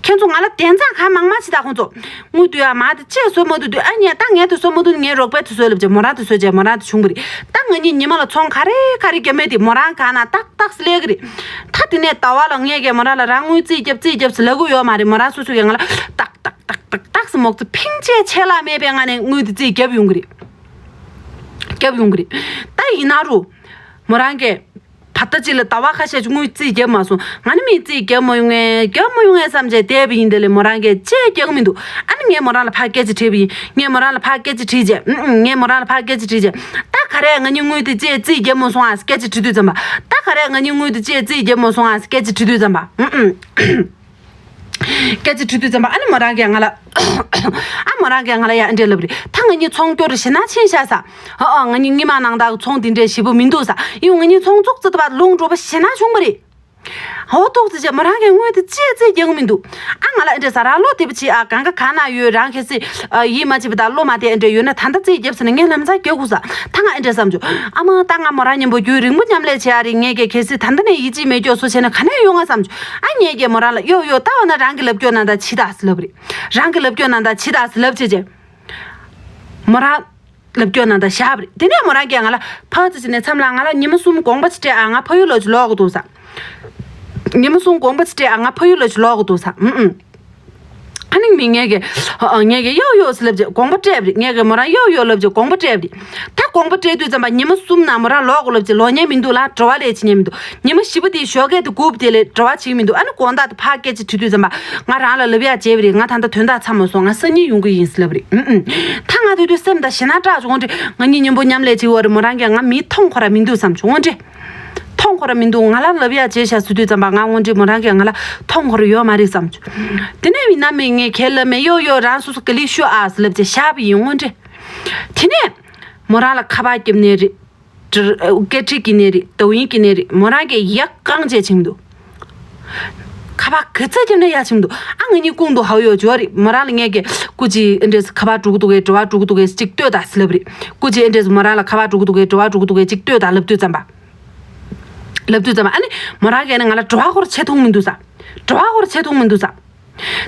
ཁྱེད་ཚོ་ང་ལ་དན་ཚང་གང་མང་མང་ཅིག་ད་ཁོང་ཚོ། དངུལ་བསྡུ་ཡག་མ་དེ་ཅིག་བཟོ་མ་ཐུབ་དུས། ཨ་ནི་ད་ངས་དེ་བཟོ་མ་ཐུབ་ནི་ངའི་རོགས་པས་དེ་བཟོས་ལབ་བྱས་མོ་རང་དེ་བཟོས་བྱས་མོ་རང་དེ་བྱུང་བ་རེད། ད་ང་གཉིས་ཉི་མ་ལ་ཚོང་ག་རེ་ག་རེ་རྒྱབ་མེད་དེ་མོ་རང་གང་ན་ཏག་ཏག་སེ་ལས་གི་རེད། ད་དེ་ནས་ཟླ་བ་ལ་ངས་གས་མོ་རང་ལ་རང་དངུལ་རྩིས་རྒྱབ་རྩིས་རྒྱབ་ཟེར་ལབ་གི་ཡོད་མ་རེད། མོ་རང་སོ་སོ་གས་ང་ལ་ཏག་ཏག་ཏག་ཏག་ཏག་སེ་མོག་ཙི་ཕིང་ཅེ་ཆད་ལྷག་མེད་པའི་ངང་ནས་དངུལ་དེ་རྩིས་རྒྱབ་ཡོང་གི་རེད། རྒྱབ་ཡོང་གི་རེད། ད་ཡིན་ན་རུ། མོ་རང་གས། བར་ད་ཅིག་ལ་ཟླ་བ་ཁ་ཤས་ཅིག་དངུལ་རྩིས་རྒྱབ་མ་སོང་། ང་ནི་མི་རྩིས་རྒྱབ་མ་ཡོང་ངས་རྒྱབ་མ་ཡོང་ངས་བསམ་བྱས་བསྡད་པ་ཡིན། དེ་ལས་མོ་རང་གས་ཅི་ཡང་རྒྱག་གི་མི་འདུག་ཨ་ནི་ངས་མོ་རང་ལ་ཕར་སྐད་ཆ་དྲིས་པ་ཡིན། ངས་མོ་རང་ལ་ཕར་སྐད་ཆ་དྲིས་བྱས། ཨུ་ཨུ། ངས་མོ་རང་ལ་ཕར་སྐད་ཆ་དྲིས་བྱས། ད་ག་རེ་ང་གཉིས་དངུལ་དེ་ཅི་ཡང་རྩིས་རྒྱབ་མ་སོང་ཨ་སྐད་ཆ་དྲིས་དུས་ཙམ་པ། ད་ག་རེ་ང་གཉིས་དངུལ་དེ་ཅི་ཡང་རྩིས་རྒྱབ་མ་སོང་ཨ་སྐད་ཆ་དྲིས་དུས་ཙམ་པ། ཨུ་ཨུ། སྐད་ཆ་དྲིས་དུས་ཙམ་པ་ཨ་ནི་མོ་རང་གིས་ང་ལ། ཨ་མོ་རང་གིས་ང་ལ་ཡ་ཨ་འདྲས་ལབ་རེད། ད་ང་གཉིས་ཚོང་སྐྱོར་ཞེ་ན་ཕྱིན་ཤག་ས། ཨ་ཨ། ང་གཉིས་སྔོན་མ་ནང་ལྟར་ཚོང་དེ་འདྲས་ཞེ་པོ་མི་འདུག་ས། ཡང་ང་གཉིས་ཚོང་བཙུགས་ཙམ་པ་ལུང་འགྲོ་པོ་ཞེ་ན་བྱུང་བ་རེད། འོ་ཐུག་ཙི་བྱས་མོ་རང་གིས་དངུལ་དེ་ཅི་ཡང་རྩིས་རྒྱག་གི་མི་འདུག་ཨ་ང་ལ་ཨ་འདྲས་ས། རང་བློ་བདེ་པོ་བྱེད་ཨ། གང་ག་གང་ན་ཡོད། རང་གལ་སྲིད་ཨ་ཡིད་མ་ཆེས་པ་དང་བློ་མ་བདེ་ཨ་འདྲས་ཡོད་ན་ད་ལྟ་རྩིས་རྒྱབ་ཟེར་ན་ངས་ལམ་སང་རྒྱག་དགོས་ས། ད་ང་ཨ་འདྲས་བསམ་བྱུང་། ཨ་མ་ད་ང་མོ་རང་མཉམ་པོ་རྒྱུན་རིང་པོ་མཉམ་ལས་བྱེད་ཨ་རེད། ངས་ཀྱི་གལ་སྲིད་ད་ལྟ་ནས་ཡིད་ཆེས་མེད་ཀྱོག་བཟོ་བྱས་ན་ག་ནས་ཡོང་ང་བསམ་བྱུང་། ཨ་ངས་ཀྱི་མོ་རང་ལ་ཡོ་ཡོ་ད་འོ་ན་རང་གི་ལབ་ཀྱོག་ནང་ད་བྱེད་ད་ཟེར་ལབ་རེད། རང་གི་ལབ་ཀྱོག་ནང་ད་བྱེད་ད་ཟེར་ལབ་བྱས་བྱས། མོ་རང་ལབ་སྐྱོར་ནང་ད་བཞག་པ་རེད། དེ་ནས་མོ་རང་གིས་ང་ལ་ཕར་ཙི་ཅི་ནས་མཚམས་ལ་ང་ལ་ཉི་མ་གསུམ་དགོངས་པ་ཅིག་སྤྲད་ཨ། ང་ཕ་ཡུལ་ལོག་ཅིག་ལོག་དགོས་འདུག་ས། ཉི་མ་གསུམ་དགོངས་པ་ཅིག་སྤྲད་ཨ། ང་ཕ་ཡུལ་ལོག་ཅིག་ལོག་དགོས་འདུག་ས། ཨུམ་ཨུམ། ཨ་ནི་མི་ངས་ཀྱི་ཨ་ཨ་ངས་ཀྱི་ཡོ་ཡོ་ཟེར་ལབ་ཅིག་དགོངས་པ་སྤྲད་པ་རེད། ངས་ཀྱི་མོ་རང་ཡོ་ཡོ་ལབ་ཅིག་དགོངས་པ་སྤྲད་པ་རེད། ད་དགོངས་པ་སྤྲད་དུས་ཙམ་པ་ཉི་མ་གསུམ་ནང་མོ་རང་ལོག་དགོས་ལབ་ཅིག་ལོག་མཁན་མི་འདུག་ལ་དྲི་བ་ལས་བྱེད་མཁན་མི་འདུག་ཉི་མ་བཞི་པ་དེའི་ཞོགས་ཀས་དེ་སྒུག་དེ་ལས་དྲི་བ་བྱེད་ཀྱི་མི་འདུག་ཨ་ནི་དགོང་དག་དེ་ཕར་སྐད་ཆ་དྲིས་དུས་ཙམ་པ་ང་རང་ལ་ལབ་ཡག་བརྗེད་པ་རེད། ང་ད་ལྟ་དོན་དག་ཚར་མ་སོང་། ང་སང་ཉིན་ཡོང་གི་ཡིན་ཟེར་ལབ་རེད། ཨུམ་ཨུམ། ད་ང་དེ་དུས་སེམས་ད་ཞེ་ན་སྐྲག་བྱུང་། དངོས་འབྲེལ་ང་གཉིས་མཉམ་པོ་མཉམ་ལས་བྱེད་འོ་རེད། མོ་རང་གིས་ང་མི་མཐོང་ཁོ་ར་མི་འདུག་བསམ་བྱུང་། དངོས་འབྲེལ་མཐོང་ཁོ་ར་མི་འདུག་ང་ལ་ལབ་ཡག་བརྗེད་ཤག་ཟེར་དུས་ཙམ་པ་ང་དངོས་འབྲེལ་མོ་རང་གིས་ང་ལ་མཐོང་ཁོ་ར་ཡོད་མ་རེད་བསམ་བྱུང་། དེ་ནས་མི་ནམ་མེད་ངས་ཁས་ལབ་མེད། ཡོ་ཡོ་རང་སོ་སོ་ག་ལེ་ཤོད་ཨ་ཟེར་ལབ་བྱས་བཞག་པ་ཡིན། དངོས་འབྲེལ། དེ་ནས་མོ་རང་ལ་ཁ་པར་བརྒྱབ་ནས་རེད། སྐད་འཕྲིན་གྱི་ནས་རེད། ཏོག་དབྱིབས་ཀྱི་ནས་རེད། མོ་རང་གིས་ཡག་གང་བྱས་བྱེད་མི་འདུག་ཁ་པར་ག་ཚོད་བརྒྱབ་ན་ཡག་བྱེད་མི་འདུག་ཨ་ང་གཉིས་ཀུང་དུ་ཧའོ་ཡོ་ཇོ་རེད། མོ་རང་ལ་ངས་ཀྱི་སྐུ་མཁྱེན་ཨེ་འདྲས་ཁ་པར་འགྲོ་གི་འདུག་གས། དྲི་བ་འགྲོ་གི་འདུག་གས་ཅིག་ལྟོས་དང་ཟེར་ལབ་རེད། སྐུ་མཁྱེན་ཨེ་འདྲས་མོ་རང་ལ་ཁ་པར་འགྲོ་གི་འདུག་གས། དྲི་བ་འགྲོ་གི་འདུག་གས་ཅིག་ལྟོས་དང་ལབ་དུས་ཙམ་པ། ལབ་དུས་ཙམ་པ་ཨ་ནི་མོ་རང་གིས་ནི་ང་ལ་དྲི་བ་ཁོ་ར་བྱེད་ཐུབ་མི་འདུག་ས། བྲོ་བ་ཧོར་བྱེད་ཐུབ་མི་འདུག་ས།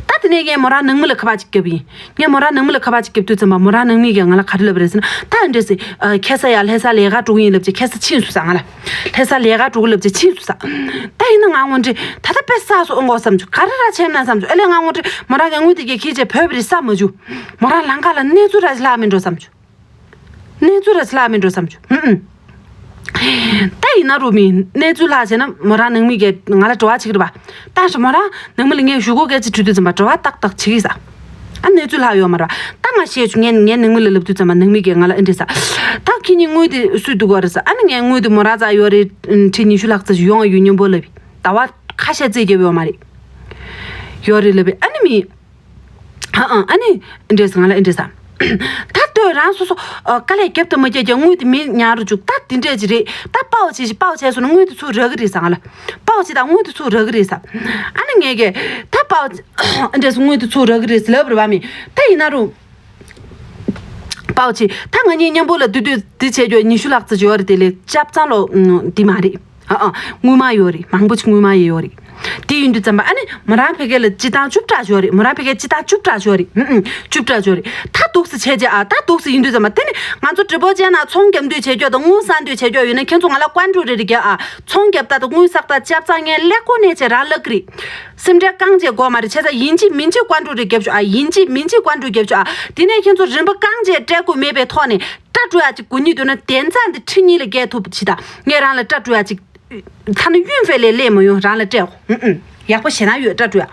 ད་དེ་ནས་ངས་མོ་རང་ནང་མི་ལ་ཁ་པར་ཅིག་བརྒྱབ་ཡིན། ངས་མོ་རང་ནང་མི་ལ་ཁ་པར་ཅིག་བརྒྱབ་དུས་ཙམ་པ་མོ་རང་ནང་མི་གིས་ང་ལ་ག་རེ་ལབ་རེད་ཟེར་ན། ད་འདྲས་སེ་ཁ་ས་ཡ་ལྷ་ས་ལས་ཀ་འགྲོ་གི་ཡིན་ལབ་ཅེས་ཁ་ས་ཕྱིན་སོང་ས། ང་ལ་ལྷ་ས་ལས་ཀ་འགྲོ་གི་ལབ་ཅེས་ཕྱིན་སོང་ས། ད་ཡིན་ན་ང་དངོས་འབྲེལ་ད་ལྟ་དཔེ་ས་སུ་ཨོ་འགོག་བསམ་བྱུང་། ག་རེ་ར་བྱས་ན་བསམ་བྱུང་། ཨ་ལས་ང་དངོས་འབྲེལ་མོ་རང་གི་དངུལ་དེ་གས་ཁྱེད་ཅེས་བོད་པ་རེད་བསམ་མ་བྱུང་། མོ་རང་ལང་ཀ་ལ་གནས་ཚུལ་ར་ཅིག་ལྷག་མི་འགྲོ་བསམ་བྱུང་། གནས་ཚུལ་ར་ཅིག་ལྷག་མི་འགྲོ་བསམ་བྱུང་། ཧུམ་ཧུམ། ད་ཡིན་ན་རུ་མི་གནས་ཚུལ་ལྷག་བྱས་ན་མོ་རང་ནང་མི་གས་ང་ལ་དྲི་བ་བྱེད་ཀྱི་རེད་པ། ད་ཧྲི་མོ་རང་ནང་མི་ལ་ངས་ཞུ་སྒོ་སྐད་ཅིག་དྲི་དུས་ཙམ་པ་དྲི་བ་ཏག་ཏག་བྱེད་ཀྱི་ས། ཨ་གནས་ཚུལ་ལྷག་ཡོད་མ་རེད་པ། ད་ང་བཤད་བྱུང་། ངས་ངའི་ནང་མི་ལ་ལབ་དུས་ཙམ་པ་ནང་མི་གས་ང་ལ་ཨེ་འདྲས་ས། ད་ཁྱེད་གཉིས་དངུལ་དེ་སུས་བསྡུ་དགོས་རེད་ས། ཨ་ནི་ངས་དངུལ་དེ་མོ་རང་རྩ་ཡོད་རེད། ཁྲི་ཉི་ཤུ་ལྷག་ཙམ་ཞིག་ཡོང་ཡོད་སྙམ་པོ་ལབ་པས། ཟླ་བ་ཁ་ཤས་རྩིས་རྒྱབ་ཡོད་མ་རེད། ཡོད་རེད་ལབ་པས། ཨ་ནི་མི། ཨ་ཨ་ཨ་ནི་འདྲས་ང་ལ་ཨེ་འདྲས་ས། ད་ལྟོས་རང་སོ་སོ་ཨ་དཀའ་ལས་རྒྱབ་ཏུ་མ་བསྐྱལ་ཀྱང་དངུལ་དེ་མི་ཉར་རུ་བཅུག་ད་དེ་འདྲས་ཅིག་རེད། ད་དཔའ་བོ་བྱེད་ཞིག་དཔའ་བོ་བྱས་སོང་ན་དངུལ་དེ་ཚུར་རག་གི་རེད་ས། ང་ལ་དཔའ་བོ་བྱེད་དང་དངུལ་དེ་ཚུར་རག་གི་རེད་ས། ཨ་ནི་ངས་ཀྱི་ད་དཔའ་བོ་ཨེ་འདྲས་སུ་དངུལ་དེ་ཚུར་རག་གི་རེད་ལབ་རེད་པ་མི། ད་ཡིན་ན་རུང་དཔའ་བོ་བྱེད་ད་ང་གཉིས་མཉམ་པོ་ལ་བསྡུ་དུས་འདི་བྱས་རྒྱུ་ཉི་ཤུ་ལྷག་ཙམ་ཅིག་ཡོད་རེད། དེ་ལས་ཆབ་ཚང་ལོ་འདི་མ་རེད། ཨ་ཨ། དངུལ་སྨར་ཡོད་རེད། མང་པོ་ཅིག་དངུལ་སྨར་ཡོད་རེད། དེ་ཡིན་དུས་ཙམ་པ་ཨ་ནི་མོ་རང་ཕ་གི་ལ་སྤྱི་བཏང་བཅུ་ཕྲག་ཡོད་རེད། མོ་རང་ཕ་གི་སྤྱི་བཏང་བཅུ་ཕྲག་ཡོད་རེད། ཨུ་ཨུ། བཅུ་ཕྲག་ཡོད་རེད། ད་འདུག་སེ་བྱས་རྗེས་ཨ་ད་འདུག་སེ་ཡིན་དུས་ཙམ་པ་དེ་ནི་ང་ཚོ་གྲི་པོ་ཅན་ན་ཚོང་རྒྱབ་འདོད་བྱེད་རྒྱུ་དང་དངུལ་བསགས་འདོད་བྱེད་རྒྱུ་ཡོད་ན་ཁྱེད་ཚོ་ང་ལ་ཀོན་ཀྲུ་རེ་རེ་རྒྱག་ཨ། ཚོང་རྒྱབ་ད་དང་དངུལ་བསགས་ད་ཆབ་ཚང་ངས་ཀླད་ཀོར་ནས་བྱས་རང་ལབ་ཀི་རེད། སེམས་ཁྲལ་རྐང་རྗེས་དགོས་མ་རེད། བྱས་ཙང་ཡིན་གཅིག་མིན་གཅིག་ཀོན་ཀྲུ་རེ་རྒྱབ་ཤོག་ཨ། ཡིན་གཅིག་མིན་གཅིག་ཀོན་ཀྲུ་རྒྱབ་ཤོག་ཨ། དེ་ནས་ཁྱེད་ཚོ་རིན་པ་རྐང་རྗེས་སྤྲད་དགོས་མེད་པའི་ཐོག་ནས། སྐྲ་བྲོ་ཡག་ཅིག་དགོས་ཉིད་འདོད་ན་དེང་སང་འདི་ཁྲི་གཉིས་ལ་བརྒལ་ཐུབ་པ་ཅིག་དང་། ངས་རང་ལ་སྐྲ་བྲོ་ཡག་ཅིག་ཐ་ན་གཡོན་ཕེ་ལས་ལས་མ་ཡོང་རང་ལ་སྤྲད་འོ། ཨུ་ཨུ། ཡག་པོ་ཞེ་ན་ཡོད་སྐྲ་བྲོ་ཡག་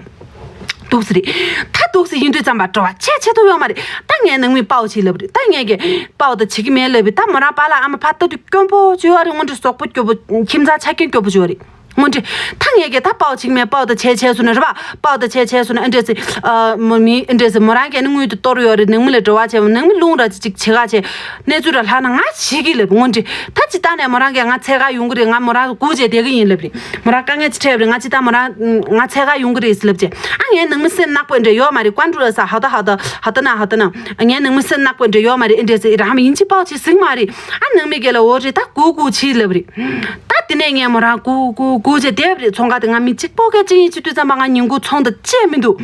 འདུག་སེ་རེད། ད་འདུག་སེ་ཡིན་དུས་ཙམ་པ་བྲོ་བ་ཆེ་ཆེ་ཐུབ་ཡོད་མ་རེད། ད་ངའི་ནང་མི་དཔའ་བོ་ཅིག་ལབ་རེད། ད་ངས་ཀྱི་དཔའ་བོ་ད་བྱེད་ཀྱི་མེད་ལབ་རེད། ད་མོ་རང་པཱ་ལགས་ཨ་མ་ཕ་ལྟ་དུས་སྐྱོན་པོ་ཅིག་ཡོད་རེད། དངོས་འབྲེལ་ཟོག་པོ་སྐྱོ་པོ་ཁྱིམ་ཚང་ཆ་རྐྱེན་སྐྱོ་པོ་ཅིག་ཡོད་རེད། དངོས་འབྲེལ། ད་ངས་ཀྱི་ད་དཔའ་བོ་ཅིག་མེད་དཔའ་བོ་ད་བྱས་བྱས་སོང་ན་རེད་པ། དཔའ་བོ་ད་བྱས་བྱས་སོང་ན་ཨ་འདྲས་སེ། ཨ་མོ་མི་ཨ་འདྲས་སེ་མོ་རང་གིས་ནི་དངུལ་དེ་གཏོར་ཡོད་རེད། ནང་མི་ལ་འབྲེལ་བ་བྱས་ནང་མི་རླུང་ར་ཅིག་བྱེད་ག་བྱས། གནས་ཚུལ་ར་ལྷག་ན་ང་བྱེད་ཀྱི་ལབ་དངོས་འབྲེལ། ད་ཅི་ད་ནས་མོ་རང་གིས་ང་འཚོལ་ག་ཡོང་གི་རེད། ང་མོ་རང་སྒུག་བྱས་བསྡད་ཀྱི་ཡིན་ལབ་རེད། མོ་རང་དཀའ་ངལ་ཅིག་འཕྲད་རེད། ང་ཅི་ད་མོ་རང་ང་འཚོལ་ག་ཡོང་གི་རེད་ཟེར་ལབ་བྱས། ཨ་ངའི་ནང་མི་སེམས་ནག་པོ་འདྲ་ཡོད་མ་རེད། ཀོན་ཀྲུ་ལ་ས་ཧ་ད་ཧ་ད་ཧ་ད་ན་ཧ་ད་ན། ངའི་ནང་མི་སེམས་ནག་པོ་འདྲ་ཡོད་མ་རེད། ཨེ་འདྲས་སེ་རང་མི་ཡིན་གཅིག་དཔའ་བོ་ཅིག་ཟིག་མ་རེད། ཨ་ནང་མི་སྒེར་ལ་འོ་རེད། ད་སྒུག་སྒུག་བྱེད་ལབ་རེད། ད་དེ་ནས་ངས་མོ་རང་སྒུག་སྒུག་སྒུག་བྱས་བསྡད་པ་རེད། ཚོང་ཁང་དེ་ང་མི་གཅིག་པོ་གས་གཅིག་ཡིན་བྱེད་དུས་ཙམ་པ་ང་ཉིན་གུང་ཚོང་དང་བཅད་མི་འདུག་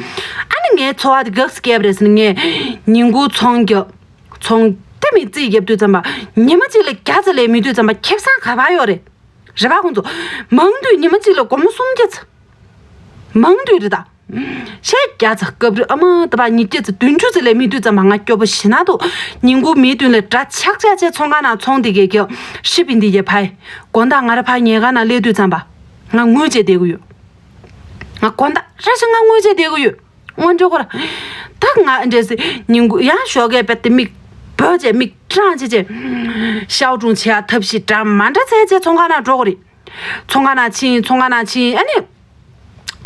ཨ་ནི་ངའི་འཚོ་བ་དེ་གག་སེ་སྐྱེལ་བ་རེད་ཟེར་ནས་ངས་ཉིན་གུང་ཚོང་རྒྱབ། ཚོང་དེ་མི་རྩིས་རྒྱབ་དུས་ཙམ་པ་ཉི་མ་གཅིག་ལ་བརྒྱ་ཙམ་ལས་མི་དུས་ཙམ་པ་ཁེ་བཟང་ག་པར་ཡོད་རེད། རེད་པ། ཁོང་ཚོ་མང་དུས་ཉི་མ་གཅིག་ལ་སྒོར་མོ་སུམ་བརྒྱ་ཙམ། མང་དུས་རེད་ད། ཤེས་བརྒྱ་ཙམ་སྐབས་རེ་ཨ་མ་ད་པ་ཉིས་བརྒྱ་ཙམ་བདུན་ཅུ་ཙམ་ལས་མི་དུས་ཙམ་པ་ང་སྐྱོ་པོ་ཞེ་ན་འདུག་ཉིན་གུང་མིའི་མདུན་ལ་འདྲ་ཆག་ཆག་བྱས་ཚོང་ཁང་ནང་ཚོང་དེ་གས་ཀྱང་ཧྲི་པིན་དེ་གས་ཕ་ཡི་དགོང་དག་ང་ར་ཕ་ཉལ་ཁང་ནང་སླེབས་དུས་ཙམ་པ་ང་ངུས་བྱས་བསྡད་གི་ཡོད། ང་དགོང་དག་ར་ཞིག་ང་ངུས་བྱས་བསྡད་གི་ཡོད། དངོས་འབྲེལ་ཁོ་ར་ད་ང་འདྲས་སེ་ཉིན་གུང་ཡང་ཞོགས་ཀས་དཔེ་དེ་མིག་བོད་ཅེས་མིག་སྲང་བྱས་བྱས་ཤའོ་ཀྲུང་བྱས་ཡ་ཐབས་ཤེས་འདྲ་མ་འདྲ་བྱས་བྱས་ཚོང་ཁང་ནང་འགྲོ་གི་རེད། ཚོང་ཁང་ནང་ཕྱིན། ཚོང་ཁང་ནང་ཕྱིན། ཨ་ནི།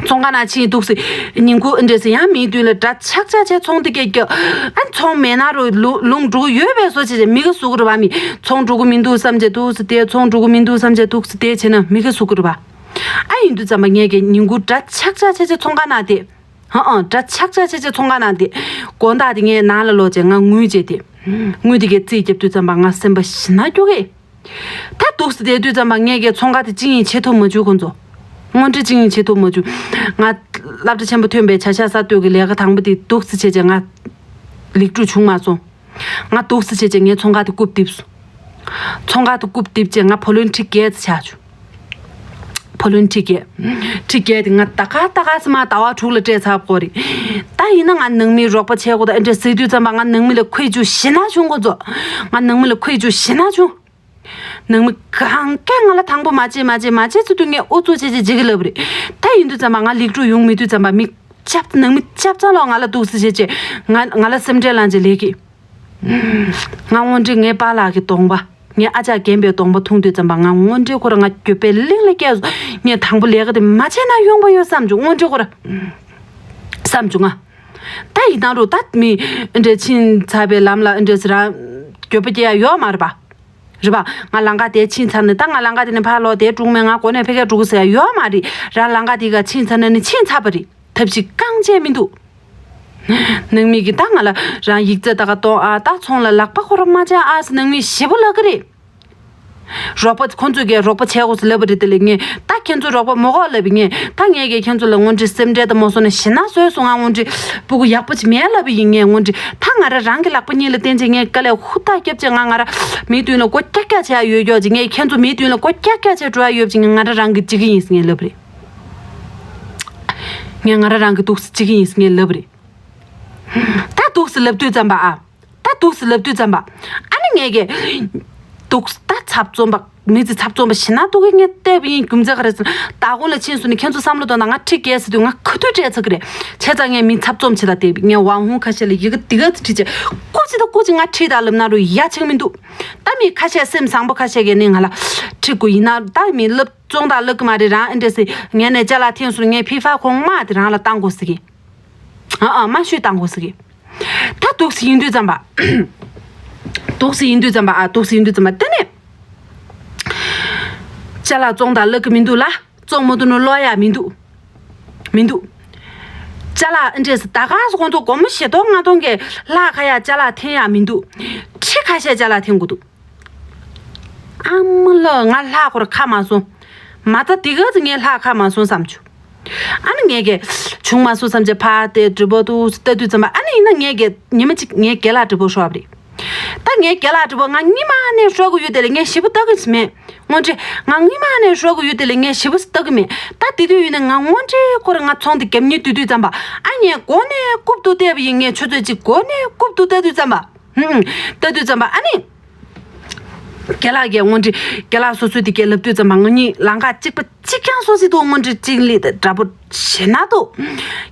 ཚོང་ཁང་ནང་ཕྱིན་འདུག་སེ། ཉིན་གུང་ཨེ་འདྲས་སེ་ཡང་མིའི་མདུན་ལ་འདྲ་ཆག་ཆག་བྱས་ཚོང་དེ་གས་རྒྱག་ཨ་ཚོང་མེད་ན་རུ་ལུ་ལུང་འགྲོ་གི་ཡོད་པའི་བཟོ་བྱས་བྱས་མི་ག་ཟུག་གི་རེད་པ། མི་ཚོང་འགྲོ་གི་མི་འདུག་བསམ་བྱས་འདུག་སེ་བསྡད། ཚོང་འགྲོ་གི་མི་འདུག་བསམ་བྱས་འདུག་སེ་བསྡད་བྱས་ན་མི་ག་ཟུག་གི་རེད་པ། ཨ་ཡིན་དུས་ཙམ་པ་ངས་ཀྱི་ཉིན་གུང་འདྲ་ཆག་ཆག་བྱས་བྱས་ཚོང་ཁང་ནང་བསྡད། ཧ་ཨང་འདྲ་ཆག་ཆག་བྱས་བྱས་ཚོང་ཁང་ནང་བསྡད། དགོང་དག་དེ་ངས་ནང་ལ་ལོག་བྱས་ང་ངུས་བྱས་བསྡད། ངུས་དེ་གས་རྩིས་རྒྱབ་དུས་ཙམ་པ་ང་སེམས་པ་ཞེ་ན་སྐྱོ་གི། ད་འདུག་སེ་བསྡད་དུས་ཙམ་པ་ངས་ཀྱི་ཚོང་ཁང་དེ་ཅི་ཡིན་བྱེད་ཐུབ་མ་བྱུང་། ཁོང་ཚོ་དངོས་འབྲེལ་ཅི་ཡིན་བྱེད་ཐུབ་མ་བྱུང་། ང་སློབ་གྲྭ་ཆེན་པོ་ཐོན་པའི་བྱ་གཞག་གསར་གཏོད་ཀྱི་ལས་ཀ་དང་པོ་དེ་འདུག་སེ་བྱས་བྱས་ང་ལེགས་གྲུབ་བྱུང་མ་སོང་། ང་འདུག་སེ་བྱས་བྱས་ངའི་ཚོང་ཁང་དེ་རྐུབ་རྡིབ་སོང་། ཚོང་ཁང་དེ་རྐུབ་རྡིབ་བྱས་ང་བུ་ལོན་ཁྲི་བརྒྱད་ཙམ་ཆག་བྱུང་། བུ་ལོན་ཁྲི་བརྒྱད། ཁྲི་བརྒྱད་དེ་ང་ད་ག་ད་ག་སེ་མ་ཟླ་བ་དྲུག་ལ་སྤྲད་ཚར་བ་ཀོ་རེད། ད་ཡིན་ན་ང་ནང་མིའི་རོགས་པ་བྱེད་དགོས་ད་ཨེ་འདྲས་ཟེར་དུས་ཙམ་པ་ང་ནང་མི་ལ་ཁོས་རྒྱུ་ཞེ་ན་བྱུང་། ཁོ་ཚོ་ང་ནང་མི་ལ་ཁོས་རྒྱུ་ཞེ་ན་བྱུང་། ནང་མི་གང་གས་ང་ལ་དང་པོ་མ་བྱེད་མ་བྱེད་མ་བྱེད་ཚུལ་དུ་ངས་ཨུ་ཚུགས་བྱེད་བྱེད་བྱེད་ཀྱི་ལབ་རེད། ད་ཡིན་དུས་ཙམ་པ་ང་ལེགས་གྲུབ་ཡོང་མེད་དུས་ཙམ་པ་མི་ཆབ་ནང་མི་ཆབ་ཚང་ལོག་ང་ལ་འདུག་སེ་བྱེད་བྱེད་ང་ང་ལ་སེམས་ཁྲལ་ལངས་བྱེད་ལས་ཀྱི། ང་དངོས་འབྲེལ་ངའི་པཱ་ལགས་ཀྱི་གདོང་པ། ངའི་ཨ་ཅག་རྒན་པའི་གདོང་པ་མཐོང་དུས་ཙམ་པ་ང་དངོས་འབྲེལ་ཁོ་རང་ང་འགྱོད་པའི་གླིང་ལ་སྐྱེས་སོང་། ངས་དང་པོ་ལས་ཀ་དེ་མ་བྱས་ན་ཡོང་པ་ཡོད་བསམ་བྱུང་། དངོས་འབྲེལ་ཁོ་རང་བསམ་བྱུང་ང་། ད་ཡིན་ནའང་རུ་ད་མི་འདྲ་ཕྱིན་ཚར་བའི་ལམ་ལ་འདྲ་ཟེར་ར་འགྱོད་པ་སྐྱེ་ཡ་ཡོད་མ་རེད་པ། རེད་པ། ང་ལམ་ཁ་དེ་ཕྱིན་ཚར་ནས་ད་ང་ལམ་ཁ་དེ་ནས་ཕར་ལོག་དེ་འགྲོ་གི་མེད། ང་གོ་ནས་ཕ་གིར་འགྲོ་གི་ཟེར་ཡ་ཡོད་མ་རེད། རང་ལམ་ཁ་དེ་ག་ཕྱིན་ཚར་ན་ནི་ཕྱིན་ཚར་བ་རེད། ཐབས་ཤེས་རྐང་ཆད་མི་འདུག་ནང་མི་གིས་ད་ང་ལ་རང་ཡིག་ཚད་ད་ག་གཏོང་ཨ། ད་ཚོང་ལ་ལག་པ་ཁོ་རང་མ་བྱ་ཨ་ཟེར་ནང་མི་ཞེ་པོ་ལབ་གི་རེད། རོགས་པ་ཁོང་ཚོས་ཀྱི་རོགས་པ་བྱེད་དགོས་སུ་ལབ་པ་རེད། དེ་ལས་ངས་ད་ཁྱེད་ཚོ་རོགས་པ་མི་དགོས་ལབ་པ་ཡིན། ད་ངས་ཀྱི་ཁྱེད་ཚོ་ལ་དངོས་འབྲེལ་སེམས་ཁྲལ་དང་མ་སོང་ན་ཞེ་ན་བཟོས་སོང་། ང་དངོས་འབྲེལ་སྤུ་གུ་ཡག་པོ་ཅིག་མེད་ལབ་པ་ཡིན། ངས་དངོས་འབྲེལ་ད་ང་རང་རང་གི་ལག་པ་གཉིས་ལ་བརྟེན་བྱས་ངས་དཀའ་ལས་ཧུར་ཐག་བརྒྱབ་བྱས། ང་ང་རང་མིའི་མདུན་ལ་མགོ་བཀྱག་བཀྱག་བྱས་ཡོད་ཀྱོག་ཅིག་ངས་ཁྱེད་ཚོ་མིའི་མདུན་ལ་མགོ་བཀྱག་བཀྱག་བྱས་འགྲོ་ཡ་ཡོད་ཅིག་ང་རང་རང་གི་ཅིག་ཡིན་ངས་ལབ་རེད། ངས་ང་རང་རང་གི་འདུག་སེ་ཅིག་ཡིན་ངས་ལབ་རེད། ད་འདུག་སེ་ལབ་དུས་ཙམ་པ་ཨ། ད་འདུག་སེ་ལབ་དུས་ཙམ་པ། ཨ་ནི་ངས་ཀྱི། འདུག་སེ་ད་ཚབ་ཚོམ་པ། མི་ཚེ་ཚབ་ཚོམ་པ་ཞེ་ན་སྡུག་གི་ངས་བལྟས་པ་ཡིན། རྒྱུ་མཚན་ག་རེ་ཟེར་ན། ད་གོང་ལ་ཕྱིན་སོང་ནས་ཁྱེད་ཚོ་བསམ་བློ་གཏོང་དང་། ང་ཁྲིད་གས་ཟེར་དུས་ང་ག་དུས་སྤྲད་ཚར་གི་རེད། བྱས་ཙང་ངས་མི་ཚབ་ཚོམ་བྱེད་ད་བལྟས་པ་ངས་ཝང་ཧུང་ཁ་ཤས་ལ་ཡི་གེ་འདི་ག་ཚོད་བྲིས་བྱས། སྐུ་མཁྱེན་ད་སྐུ་མཁྱེན་ང་ཁྲིད་ད་ལབ་ན་རུ་ཡ་ཆེན་མི་འདུག་ད་མི་ཁ་ཤས་སེམས་བཟང་པོ་ཁ་ཤས་ཀྱིས་ནི་ང་ལ་ཁྲིད་དགོས་ཡིན་ན་ད་མི་ལབ་བཙོང་ད་ལབ་གི་མ་རེད། རང་ཨེ་འདྲས་སེ་ངས་ནས་ཅ་ལག་འཐེན་སོང་ངས་ཕི་ཕ་ཁོང་མ་དེ་རང་ལ་བཏང་དགོས་ཟེར་གི། ཨ་ཨ་མ་ཤོད་བཏང་དགོས་ཟེར་གི། ད་འདུག་སེ་ཡིན་དུས་ཙམ་པ། འདུག་སེ་ཡིན་དུས་ཙམ་པ་ཨ་འདུག་སེ་ཡིན་དུས་ཙམ་པ་དེ་ནས། ཅ་ལག་བཙོང་དང་ལབ་གི་མི་འདུག་ལ། བཙོང་མ་ཐུབ་ན་ལོག་ཡ་མི་འདུག་མི་འདུག་ཅ་ལག་ཨེ་འདྲས་སེ་ད་ག་སེ་ཁོང་ཚོ་སྒོར་མོ་བཞི་སྟོང་ལྔ་སྟོང་གི་ལྷག་ཁ་ཡ་ཅ་ལག་འཐེན་ཡ་མི་འདུག་ཁྲི་ཁ་ཤས་ཅ་ལག་འཐེན་དགོས་འདུག་ཨ་མ་ལོ། ང་ལྷག་ཁོར་ཁ་མ་སོང་། མ་ད་དེ་ག་ཚོད་ངས་ལྷག་ཁ་མ་སོང་བསམ་བྱུང་། ཨ་ནི་ངས་ཀྱི་བྱུང་མ་སོང་བསམ་བྱས་ཕར་དེ་འགྲུལ་པ་འདུག་སེ་ལྟ་དུས་ཙམ་པ། ཨ་ནི་ཡིན་ན་ངས་ཀྱི་ཉི་མ་གཅིག་ངའི་རྒན་ལགས་འགྲུལ་པ་ཤོར་བ་རེད། ད་ངའི་རྒན་ལགས་འགྲུལ་པ་ང་སྔོན་མ་ནས་ཤོར་གི་ཡོད་དེ་ལས་ངས་ཞེ་པོ་ལྟ་གི་མེད། དངོས་འབྲེལ་ང་སྔོན་མ་ནས་ཤོར་གི་ཡོད་དེ་ལས་ངས་ཞེ་པོ་ལྟ་གི་མེད། ད་དེ་དུས་ཡིན་ན་ང་དངོས་འབྲེལ་ཁོ་རང་ང་ཚོང་དེ་རྒྱབ་གཉེར་དུས་དུས་ཙམ་པ། ཨ་ངས་མགོ་ནས་རྐུབ་ཏུ་བལྟས་པ་ཡིན། ངས་ཆུ་ཚོད་གཅིག་མགོ་ནས་རྐུབ་ཏུ་བལྟ་དུས་ཙམ་པ། ཧུམ། ལྟ་དུས་ཙམ་པ་ཨ་ནི། རྒན་ལགས་ཀྱིས་དངོས་འབྲེལ་རྒན་ལགས་སོ་སོའི་དེ་གས་ལབ་དུས་ཙམ་པ་ང་གཉིས་ལམ་ཁ་གཅིག་པ་གཅིག་རྐྱང་སོ་སི་དུ་དངོས་འབྲེལ་གཅིག་ལི་དང་འདྲ་པོ་ཞེ་ན་འདུག་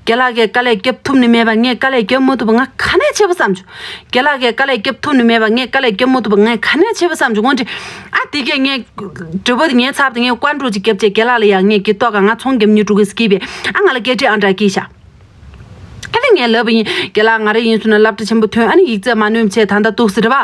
རྒན་ལགས་ཀྱིས་དཀའ་ལས་རྒྱབ་ཐུབ་ནི་མེད་པ་ངས་དཀའ་ལས་རྒྱབ་མ་ཐུབ་པ་ང་ག་ནས་བྱེད་པ་བསམ་བྱུང་། རྒན་ལགས་ཀྱིས་དཀའ་ལས་རྒྱབ་ཐུབ་ནི་མེད་པ་ངས་དཀའ་ལས་རྒྱབ་མ་ཐུབ་པ་ངས་ག་ནས་བྱེད་པ་བསམ་བྱུང་། དངོས་འབྲེལ་ཨ་དེ་གས་ངས་འགྲུལ་པ་དེ་ངའི་ཚབ་དེ་ངས་བཀའ་འགྲོ་ཅིག་རྒྱབ་བྱས་རྒན་ལགས་ལ་ཡང་ངས་གི་ཏོག་ག་ང་ཚོང་རྒྱབ་ཉུལ་འགྲོ་གི་སྐྱིད་པས་ཨ་ང་ལ་སྐད་འཕྲིན་ཨང་གྲངས་སྐྱིད་ཤག་ཨ་ནི་ངས་ལབ་པ་ཡིན། རྒན་ལགས་ང་རང་ཡིན་སོང་ན་སློབ་གྲྭ་ཆེན་པོ་ཐོན། ཨ་ནི་ཡིག་ཚད་མ་ནོན་བྱས་ད་ལྟ་འདུག་སེ་རེད་པ།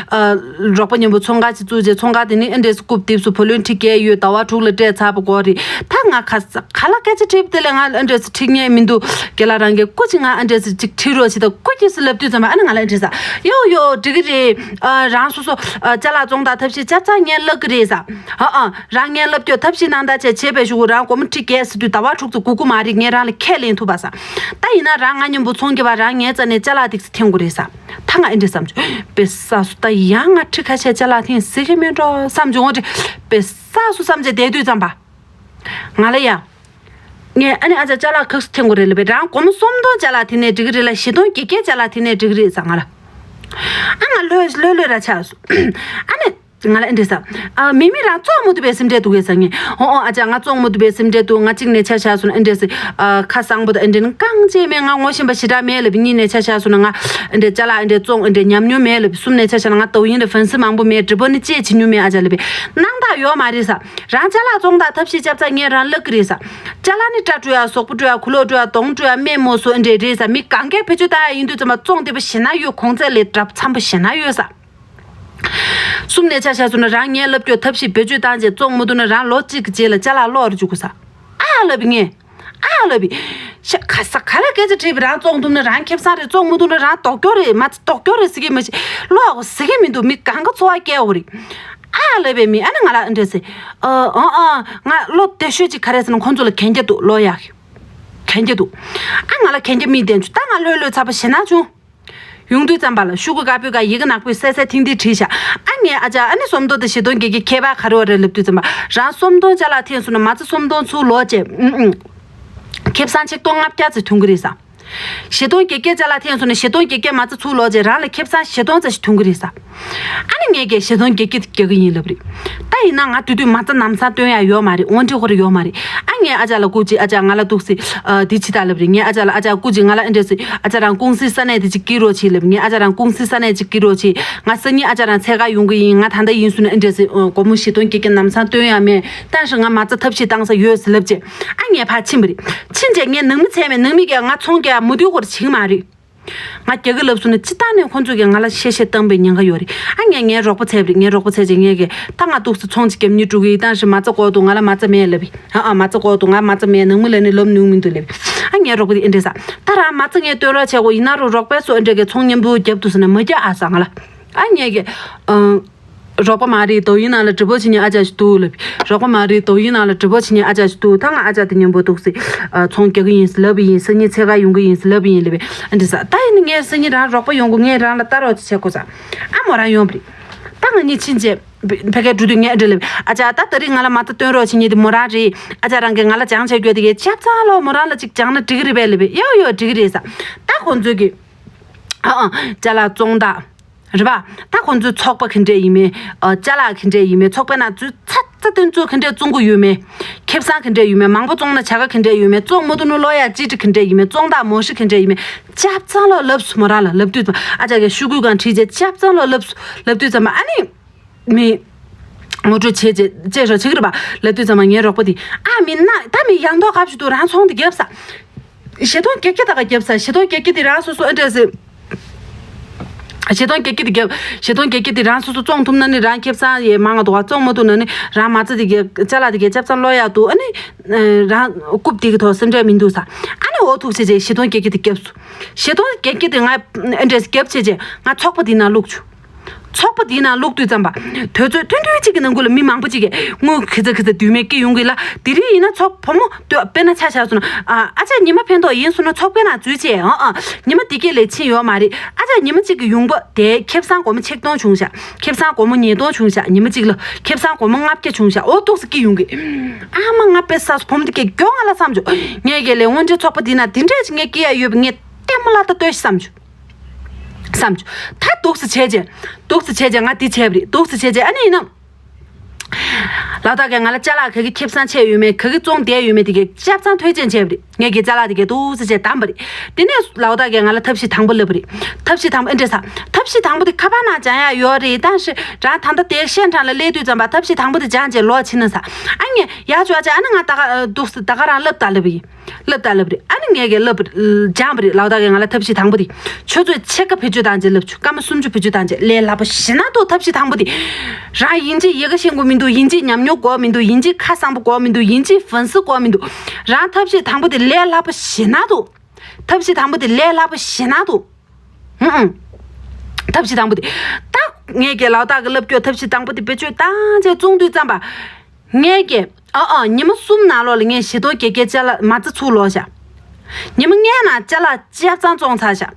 ཨ། རོགས་པ་མཉམ་པོ་ཚོང་ཁང་ཅིག་བཙུགས་རྗེས་ཚོང་ཁང་དེ་ནི་ཨེ་འདྲས་སྐུབ་དེབ་སུ་བུ་ལོན་ཁྲི་བརྒྱད་ཡོད། ཟླ་བ་དྲུག་ལ་སྤྲད་ཚར་བ་གོ་རེད། ད་ང་ག་ས་ག་ལ་སྐད་ཆ་དྲིས་པ་དེ་ལས་ང་ཨེ་འདྲས་ཁྲིད་མཁན་མི་འདུག་རྒན་ལགས་རང་གིས་སྐུ་མཁྱེན་ང་ཨེ་འདྲས་ཅིག་ཁྲིད་རོགས་བྱེད་དང་སྐུ་མཁྱེན་སུ་ལབ་དུས་ཙམ་པ་ཨ་ནི་ང་ལ་ཨེ་འདྲས་ས་ཡོ་ཡོ་འགྲིག་གི་རེད། ཨ། རང་སོ་སོ་ཨ་ཅ་ལག་བཙོང་དང་ཐབས་ཤེས་བྱ་ཚར་ངས་ལབ་གི་རེད་ས། ཨ་ཨ། རང་ངས་ལབ་རྒྱུ་ཐབས་ཤེས་གནང་ད་བྱས་བྱས་པའི་གཞུག་གུ་རང་སྒོར་མོ་ཁྲི་བརྒྱད་ཟེར་དུས་ཟླ་བ་དྲུག་ཙམ་སྒུག་གི་མ་རེད། ངས་རང་ལ་ཁས་ལེན་ཐུབ་པ་ས། ད་ཡིན་ན་རང་ང་མཉམ་པོ་ཚོང་རྒྱབ་པ་རང་ངའི་རྩ་ནས་ཅ་ལག་ཏིག་ཙི་འཐེན་དགོས་རེད་ས། ད་ང་ཨེ་འདྲས་བསམ་བྱུང་། དཔེ་ས་སུ་ད་ཡང་ང་ཁྲི་ཁ་ཤས་ཅ་ལག་འཐེན་ཟེར་གི་མེད་འགྲོ་བསམ་བྱུང་། འོ་འདྲས་དཔེ་ས་སུ་བསམ་བྱས་བསྡད་དུས་ཙམ་པ། ང་ལ་ཡ། ངས་ཨ་ནི་ཨ་ཅག་ཅ་ལག་ག་ཚོད་འཐེན་དགོས་རེད་ལབ་པས། རང་སྒོར་མོ་སུམ་སྟོང་ཅ་ལག་འཐེན་ནའི་འགྲིག་གི་རེད་ལ་བཞི་སྟོང་བརྒྱད་བརྒྱད་ཅ་ལག་འཐེན་ནའི་འགྲིག་གི་རེད་ས་ང་ལ། ཨ་ང་ལྷོད་ལྷོད་ལྷོད་ར་ཆགས་སོང་། ཨ་ནི། ང་ལ་ཨེ་འདྲས་ས། ཨ་མི་མི་རང་བཙོང་མ་ཐུབ་པའི་སེམས་ཁྲལ་འདུག་གས་ས་ངས། ཨོ་ཨོ་ཨ་ཅག་ང་བཙོང་མ་ཐུབ་པའི་སེམས་ཁྲལ་འདུག་ང་གཅིག་ནས་ཆ་བཞག་སོང་ན་ཨེ་འདྲས་སེ། ཨ་ཁ་གསང་པོ་དང་ཨེ་འདྲས་ནི་རྐང་རྗེས་མེད། ང་ངོ་ཤེས་པ་ཞེ་དྲག་མེད་ལབ་པའི་གཉིས་ནས་ཆ་བཞག་སོང་ན་ང་ཨེ་འདྲས་ཅ་ལག་ཨེ་འདྲས་བཙོང་ཨེ་འདྲས་ཉམས་མྱོང་མེད་ལབ་པའི་གསུམ་ནས་ཆ་བཞག་ན་ང་ཏོག་ཡིན་ལ་ཧྥན་སི་མང་པོ་མེད། འགྲིག་པོ་ནི་ཅེས་བྱེད་མྱོང་མེད། ཨ་ཅག་ལབ་པའི་སྣང་དག་ཡོད་མ་རེད་ས། རང་ཅ་ལག་བཙོང་དང་ཐབས་ཤེས་བྱ་ཚ་ངས་རང་ལབ་གི་རེད་ས། ཅ་ལག་ནི་སྐྲ་བཀྲུ་ཡ་གཟུགས་པོ་བཀྲུ་ཡ་གུ་ལོག་བཀྲུ་ཡ་གདོང་བཀྲུ་ཡ་སྨན་མོ་སོ་ཨེ་འདྲས་རེད་ས། མི་གང་གས་བེད་སྤྱོད་བཏང་ཡ་ཡིན་དུས་ཙམ་པ་བཙོང་བདེ་པོ་ཞེ་ན་ཡོད། གོང་ཚད་ལས་གྲབས་འཚམ་པོ་ཞེ་ན་ཡོད་ས། གསུམ་ནས་ཆ་བཞག་སོང་ན་རང་ངས་ལབ་རྒྱུ་ཐབས་ཤེས་བེད་སྤྱོད་བཏང་རྗེས་བཙོང་མ་ཐུབ་ན་རང་ལོ་གཅིག་གི་རྗེས་ལ་ཅ་ལག་སློག་རུ་འཇུག་དགོས་ས། ཨ་ལབ་པའི་ངས། ཨ་ལབ་པའི། ཤ་ཁ་ས་ག་ལ་སྐད་ཆ་དྲིས་པའི་རང་བཙོང་ཐུབ་ན་རང་ཁེ་བཟང་རེད། བཙོང་མ་ཐུབ་ན་རང་ལྡོག་རྒྱུ་རེད། མ་ཚད་ལྡོག་རྒྱུ་རེད་ཟེར་གི་མ་ཤེས། ལོག་ཟེར་གི་མི་འདུག་མི་གང་ག་འཚོ་བ་སྐྱེལ་བ་རེད། ཨ་ལབ་པའི་མི་ཨ་ནི་ང་ལ་ཨ་འདྲས་ཟེར། ཨ་ཨ་ཨ་ང་ལོ་དེ་ཤོད་ཅིག་ག་རེ་ཟེར་ན་ཁོང་ཚོ་ལ་གན་རྒྱ་འདུག་ལོ་ཡག་གི། གན་རྒྱ་འདུག་ཨ་ང་ལ་གན་རྒྱ་མི་བསྟན་བྱུང་། ད་ང་ལྷོད་ལྷོད་ཚ་པོ་ཞེ་ན་བྱུང་། ཡོང་དུས་ཙམ་པ་ལ་ཤོག་གུ་དཀར་པོའི་སྒང་ཡི་གེ་ནག་པོའི་གསལ་གསལ་ཐིང་ཐིང་བྲིས་བཞག་ཨ་ངས་ཨ་ཅག་ཨ་ནི་སུམ་སྟོང་དང་བཞི་སྟོང་བརྒྱད་བརྒྱད་ཁྱད་པར་ག་རེ་ཡོད་རེད་ལབ་དུས་ཙམ་པ་རང་སུམ་སྟོང་ཅ་ལག་འཐེན་སོང་ན་མ་རྩ་སུམ་སྟོང་ཚུར་ལོག་བྱས། ཨུ་ཨུ། ཁེ་བཟང་ཆིག་སྟོང་ལྔ་བརྒྱ་ཙམ་ཐོན་གི་རེད་ས། བཞི་སྟོང་བརྒྱད་བརྒྱད་ཅ་ལག་འཐེན་སོང་ན་བཞི་སྟོང་བརྒྱད་བརྒྱད་མ་རྩ་ཚུར་ལོག་བྱས་རང་ལ་ཁེ་བཟང་བཞི་སྟོང་ཙམ་ཞིག་ཐོན་གི་རེད་ས། ཨ་ནི་ངས་ཀྱིས་བཞི་སྟོང་བརྒྱད་བརྒྱད་རྒྱག་གི་ཡིན་ལབ་རེད། ད་ཡིན་ན་ང་དུས་དུས་མ་རྩ་ལམ་སང་སྟོན་ཡ་ཡོད་མ་རེད། དངོས་འབྲེལ་ཁོ་ར་ཡོད་མ་རེད། ཨ་ངས་ཨ་ཅག་ལ་སྐུ་མཁྱེན་ཨ་ཅག་ང་ལ་འདུག་སེ་ཨ་འདི་བྱེད་ད་ལབ་རེད། ངས་ཨ་ཅག་ལ་ཨ་ཅག་སྐུ་མཁྱེན་ང་ལ་ཨེ་འདྲས་སེ་ཨ་ཅག་རང་ཀུང་སི་ས་གནས་དེ་ཅིག་སྐྱེལ་རོགས་བྱེད་ལབ། ངས་ཨ་ཅག་རང་ཀུང་སི་ས་གནས་ཅིག་སྐྱེལ་རོགས་བྱེད། ང་སང་ཉིན་ཨ་ཅག་རང་འཚོལ་ག་ཡོང་གི་ཡིན། ང་ད་ལྟ་ཡིན་སོང་ན་ཨེ་འདྲས་སེ་སྒོར་མོ་བཞི་སྟོང་བརྒྱད་བརྒྱ་ལམ་སང་སྟོན་ཡ་མེད། ད་ཞིག་ང་མ་རྩ་ཐབས་ཤེས་བཏང་ས་ཡོད་ཟེར་ལབ་བྱས་ཨ་ངས་ཕར་ཕྱིན་པ་རེད། ཕྱིན་བྱས་ངས་ནང་མི་ཚད་མེད་ནང་མི་གིས་ང་ཚོང་རྒྱག་ཡ་མུ་མཐུད་ཁོ་ར་བྱེད་ཀྱི་མ་རེད། ང་རྒྱག་གི་ལབ་སོང་ན་སྤྱིར་བཏང་ནས་ཁོང་ཚོ་གིས་ང་ལ་བཤད་བཤད་བཏང་པའི་ཉེན་ཁ་ཡོད་རེད། ཨ་ངས་ངའི་རོགས་པ་བཙལ་བ་རེད། ངའི་རོགས་པ་བཙལ་རྗེས་ངས་ཀྱིས་ད་ང་འདུག་སེ་ཚོང་ཅིག་རྒྱབ་ཉེས་འགྲོ་གི་ཡིན། ད་ཞིག་མ་རྩ་དགོས་འདུག་ང་ལ་མ་རྩ་མེད་ལབ་ཡིན། ཨ་ཨ་མ་རྩ་དགོས་འདུག་ང་མ་རྩ་མེད། ནང་མི་ལ་ནི་ལབ་མྱོང་མི་འདུག་ལབ་ཡིན། ཨ་ངའི་རོགས་པ་དེ་ཨེ་འདྲས་ས། ད་རང་མ་རྩ་ངས་སྟོན་རོགས་བྱེད་དགོས་ཡིན་ན་རུ་རོགས་པས་སུ་ཨེ་འདྲས་ཀྱི་ཚོང་མཉམ་པོ་རྒྱབ་འདུག་ཟེར་ན་མ་རྒྱག་ཨ་ས་ང་ལ། ཨ་ངས་ཀྱིས། ཨང་། རོགས་པ་མ་རེད། དོ་ཡིན་ན་ལ་གྲི་པོ་ཆི་ཉི་ཨ་ཅག་ཞིག་འདུག་ལབ། རོགས་པ་མ་རེད། དོ་ཡིན་ན་ལ་གྲི་པོ་ཆི་ཉི་ཨ་ཅག་ཞིག་འདུག་ད་ང་ཨ་ཅག་དེ་མཉམ་པོ་འདུག་སེ། ཨ། ཚོང་རྒྱག་གི་ཡིན་ལབ་ཡིན། སང་ཉིན་འཚོལ་ག་ཡོང་གི་ཡིན་ལབ་ཡིན་ལབ། ཨ་འདྲ་ས། ད་ཡིན་ན་ངས་སང་ཉིན་རང་རོགས་པ་ཡོང་གི། ངས་རང་ལ་ལྟ་རོགས་ཅིག་བྱེད་དགོས་ས། ཨ་མོ་རང་ཡོང་བ་རེད། ད་ང་གཉིས་ཕྱིན་རྗེས་ཕ་གིར་འགྲོ་དུས་ངས་ཨ་འདྲ་ལབ། ཨ་ཅག་ད་དེ་རིང་ང་ལ་མ་རྩ་སྟོན་རོགས་བྱེད་མཁན་དེ་མོ་རང་རེད། ཨ་ཅག་རང་གིས་ང་ལ་སྦྱང་བྱས་རྒྱུ་དེ་གས་ཆབ་ཚང་ལོ་མོ་རང་ལ་ཅིག་སྦྱང་ན་འགྲིག་གི་རེད་པས་ལབ་པས། ཡོ་ཡོ་འགྲིག་གི་རེད་ས། ད་ཁོང་ཚོས་ཀྱི། ཨ་ཨ། ཅ་ལག་བཙོང་སྟངས། རེད་པ། ད་ཁོང་ཚོའི་ཚོགས་པ་ག་འདྲས་ཡིན་མིན། ཨ། ཅ་ལག་ག་འདྲས་ཡིན་མིན། ཚོགས་པའི་ནང་ཚུད་ཚ་ཚ་དེ་ཚོ་ག་འདྲས་བཙོང་གི་ཡོད་མེད། ཁེ་བཟང་ག་འདྲས་ཡོད་མེད། མང་པོ་བཙོང་ན་བྱ་དགའ་ག་འདྲས་ཡོད་མེད། བཙོང་མ་ཐུབ་ན་ལོ་ཡ་གཅིག་ཁྲི་ག་འདྲས་ཡིན་མེད། བཙོང་སྟངས་མོ་ཧྲི་ག་འདྲས་ཡིན་མེད། ཆབ་ཚང་ལོ་ལབ་སོང་མོ་རང་ལ་ལབ་དུས་ཙམ། ཨ་ཅག་གིས་ཤོག་གུ་སྒང་བྲིས་རྗེས་ཆབ་ཚང་ལོ་ལབ་སོང་ལབ་དུས་ཙམ་པ། ཨ་ནི་མི་ངོ་སྤྲོད་བྱས་རྗེས་བྱས་ཤོག་ཆེ་གི་རེད་པ་ལབ་དུས་ཙམ་པ། ངའི་རོགས་པ་དེ། ཨ་མི་ན་ད་མི་ཡང་ཐོག་གབ་ཞིག་འདུག་རང་ཚོང་དེ་རྒྱབ་ས། བཞི་སྟོང་བརྒྱད་བརྒྱ་ད་ག་རྒྱབ་ས། བཞི་སྟོང་བརྒྱད་བརྒྱ་དེ་རང་སོ་སོ་ཨ་འདྲ་ཟེར། བཞི་སྟོང་བརྒྱད་བརྒྱ་དེ་རྒྱབ། བཞི་སྟོང་བརྒྱད་བརྒྱ་དེ་རང་སོ་སོ་བཙོང་ཐུབ་ན་ནི་རང་ཁེ་བཟང་ཡས་མང་ང་འདུག་ག་བཙོང་མ་ཐུབ་ན་ནི་རང་མ་རྩ་དེ་རྒྱབ། ཅ་ལག་དེ་རྒྱབ། ཆབ་ཚང་ལོ་ཡག་འདུག་ཨ་ནི་རང་རྐུབ་དེ་གི་ཐོག་སེམས་ཁྲལ་མི་འདུག་ས། ཨ་ནི་འོ་ཐུག་བྱས་རྗེས་བཞི་སྟོང་བརྒྱད་བརྒྱ་དེ་རྒྱབ་སོང་། བཞི་སྟོང་བརྒྱད་བརྒྱ་དེ་ང་ཨ་འདྲས་རྒྱབ་བྱས་རྗེས་ང་ཚོགས་པ་དེའི་ནང་བླུགས་བྱུང་། ཚོགས་པ་དེའི་ནང་བླུགས་དུས་ཙམ་པ། དུས་ཚོད་ཐུང་ཐུང་གཅིག་གི་ནང་ཁུལ་ལ་མི་མང་པོ་གཅིག་གིས་དངུལ་ག་ཚོད་ག་ཚོད་བསྡུས་མེད་སྐྱེ་ཡོང་གི་ལ། དེ་རིང་ཡིན་ན་ཚོགས་བུ་མོ་ལྟོས། དཔེར་ན་ཆ་བཞག་སོང་ན། ཨ་ཨ་ཅག་ཉི་མ་ཕན་ཐོགས་ཡིན་སོང་ན་ཚོགས་པའི་ནང་འཛུལ་བྱས། ཨ་ཨ་ཉི་མ་འདི་གས་ལས་ཕྱིན་ཡོད་མ་རེད། ཨ་ཅག་ཉི་མ་གཅིག་གི་ཡོང་འབབ་དེ་ཁེ་བཟང་སྒོར་མོ་ཆིག་སྟོང་བྱུང་ཤག་ཁེ་བཟང་སྒོར་མོ་ཉིས་སྟོང་བྱུང་ཤག་ཉི་མ་གཅིག་ལ་ཁེ་བཟང་སྒོར་མོ་ལྔ་བརྒྱ་བྱུང་ཤག་འོ་འདུག་སེ་སྐྱེ་ཡོང་གི། ཨ་མ་ང་དཔེ་བསགས་སོང་། བུ་མོ་འདི་གས་མགྱོགས་ང་ལ་བསམ་བྱུང་། ངས་གས་ལས་དངོས་འབྲེལ་ཚོགས་པ་འདི་ན་དེ་འདྲས་ཅིག་ངས་སྐྱེ་ཡ་ཡོད་པ་ངས་ལྟད་མོ་ལ་ལྟ་ལྟོས་ཤིག་བསམ་བྱུང་། བསམ་བྱུང་། ད་འདུག་སེ་བྱས་རྗེས། འདུག་སེ་བྱས་རྗེས་ང་འདི་བྱས་པ་རེད། འདུག་སེ་བྱས་རྗེས་ཨ་ནི་ཡིན་ན། ལག་བདག་གིས་ང་ལ་ཅ་ལག་ག་གི་ཁེ་བཟང་ཆད་ཡོད་མེད། ག་གི་བཙོང་བསྡད་ཡོད་མེད་དེ་གའི་ཆབ་ཚང་ཐོས་རྗེས་བྱས་པ་རེད། ངས་གི་ཅ་ལག་དེ་གའི་འདུག་སེ་བྱས་བདམས་པ་རེད། དེ་ནས་ལག་བདག་གིས་ང་ལ་ཐབས་ཤེས་དང་པོ་ལབ་པ་རེད། ཐབས་ཤེས་དང་པོ་ཨེ་འདྲས་ས། ཐབས་ཤེས་དང་པོ་དེ་ཁ་པར་ནང་སྦྱང་ཡ་ཡོད་རེད། ད་ཧྲི་རང་ད་ལྟ་དེ་ཤན་ཁྲང་ལ་སླེབས་དུས་ཙམ་པ་ཐབས་ཤེས་དང་པོ་དེ་སྦྱང་བྱས་ལོག་ཕྱིན་ན་ས། ཨ་ངས་ཡ་ཅོ་ཨ་ཅག་ཨ་ནི་ང་ད་ག་འདུག་སེ་ད་ག་རང་ལབ་ད་ལབ་ཡིན། ལབ་ད་ལབ་རེད། ཨ་ནི་ངས་གས་ལབ་སྦྱངས་པ་རེད། ལག་བདག་གིས་ང་ལ་ཐབས་ཤེས་དང་པོ་དེ། ཁྱོད་ཚོས་ཕྱེད་ཀ་བེད་སྤྱོད་བཏང་རྗེས་ལབ་བྱུང་། སྐར་མ་སུམ་ཅུ་བེད་སྤྱོད་བཏང་རྗེས་ལས་སླ་པོ་ཞེ་ན་འདུག་ཐབས་ཤེས་དང་པོ་དེ། རང་དབྱིན་ཇི་ཡི་གེ་ཤེས་དགོས་མི་འདུག་དབྱིན་ཇི་ཉམས་མྱོང་དགོས་མི་འདུག་དབྱིན་ཇི་ཁ་གསང་པོ་དགོས་མི་འདུག་དབྱིན་ཇི་ཧྥན་སི་དགོས་མི་འདུག་རང་ཐབས་ཤེས་དང་པོ་དེ་ལས་སླ་པོ་ཞེ་ན་འདུག་ཐབས་ཤེས་དང་པོ་དེ་ལས་སླ་པོ་ཞེ་ན་འདུག་ཧུམ་ཧུམ། ཐབས་ཤེས་དང་པོ་དེ། ད་ངས་གས་ལག་བདག་གིས་ལབ་རྒྱུ་ཐབས་ཤེས་དང་པོ་དེ་བེད་སྤྱོད་བཏང་རྗེས་བཙོང་དུས་ཙམ་པ། ངས་ཀྱིས། ཨ་ཨ་ཉི་མ་གསུམ་ནང་ལོགས་ལ་ངས་བཞི་སྟོང་བརྒྱད་བརྒྱ་ཅ་ལག་མ་རྩ་ཚུར་ལོག་བཞག་ཉི་མ་ལྔའི་ནང་ཅ་ལག་ཆ་ཚང་བཙོང་ཚར་བཞག་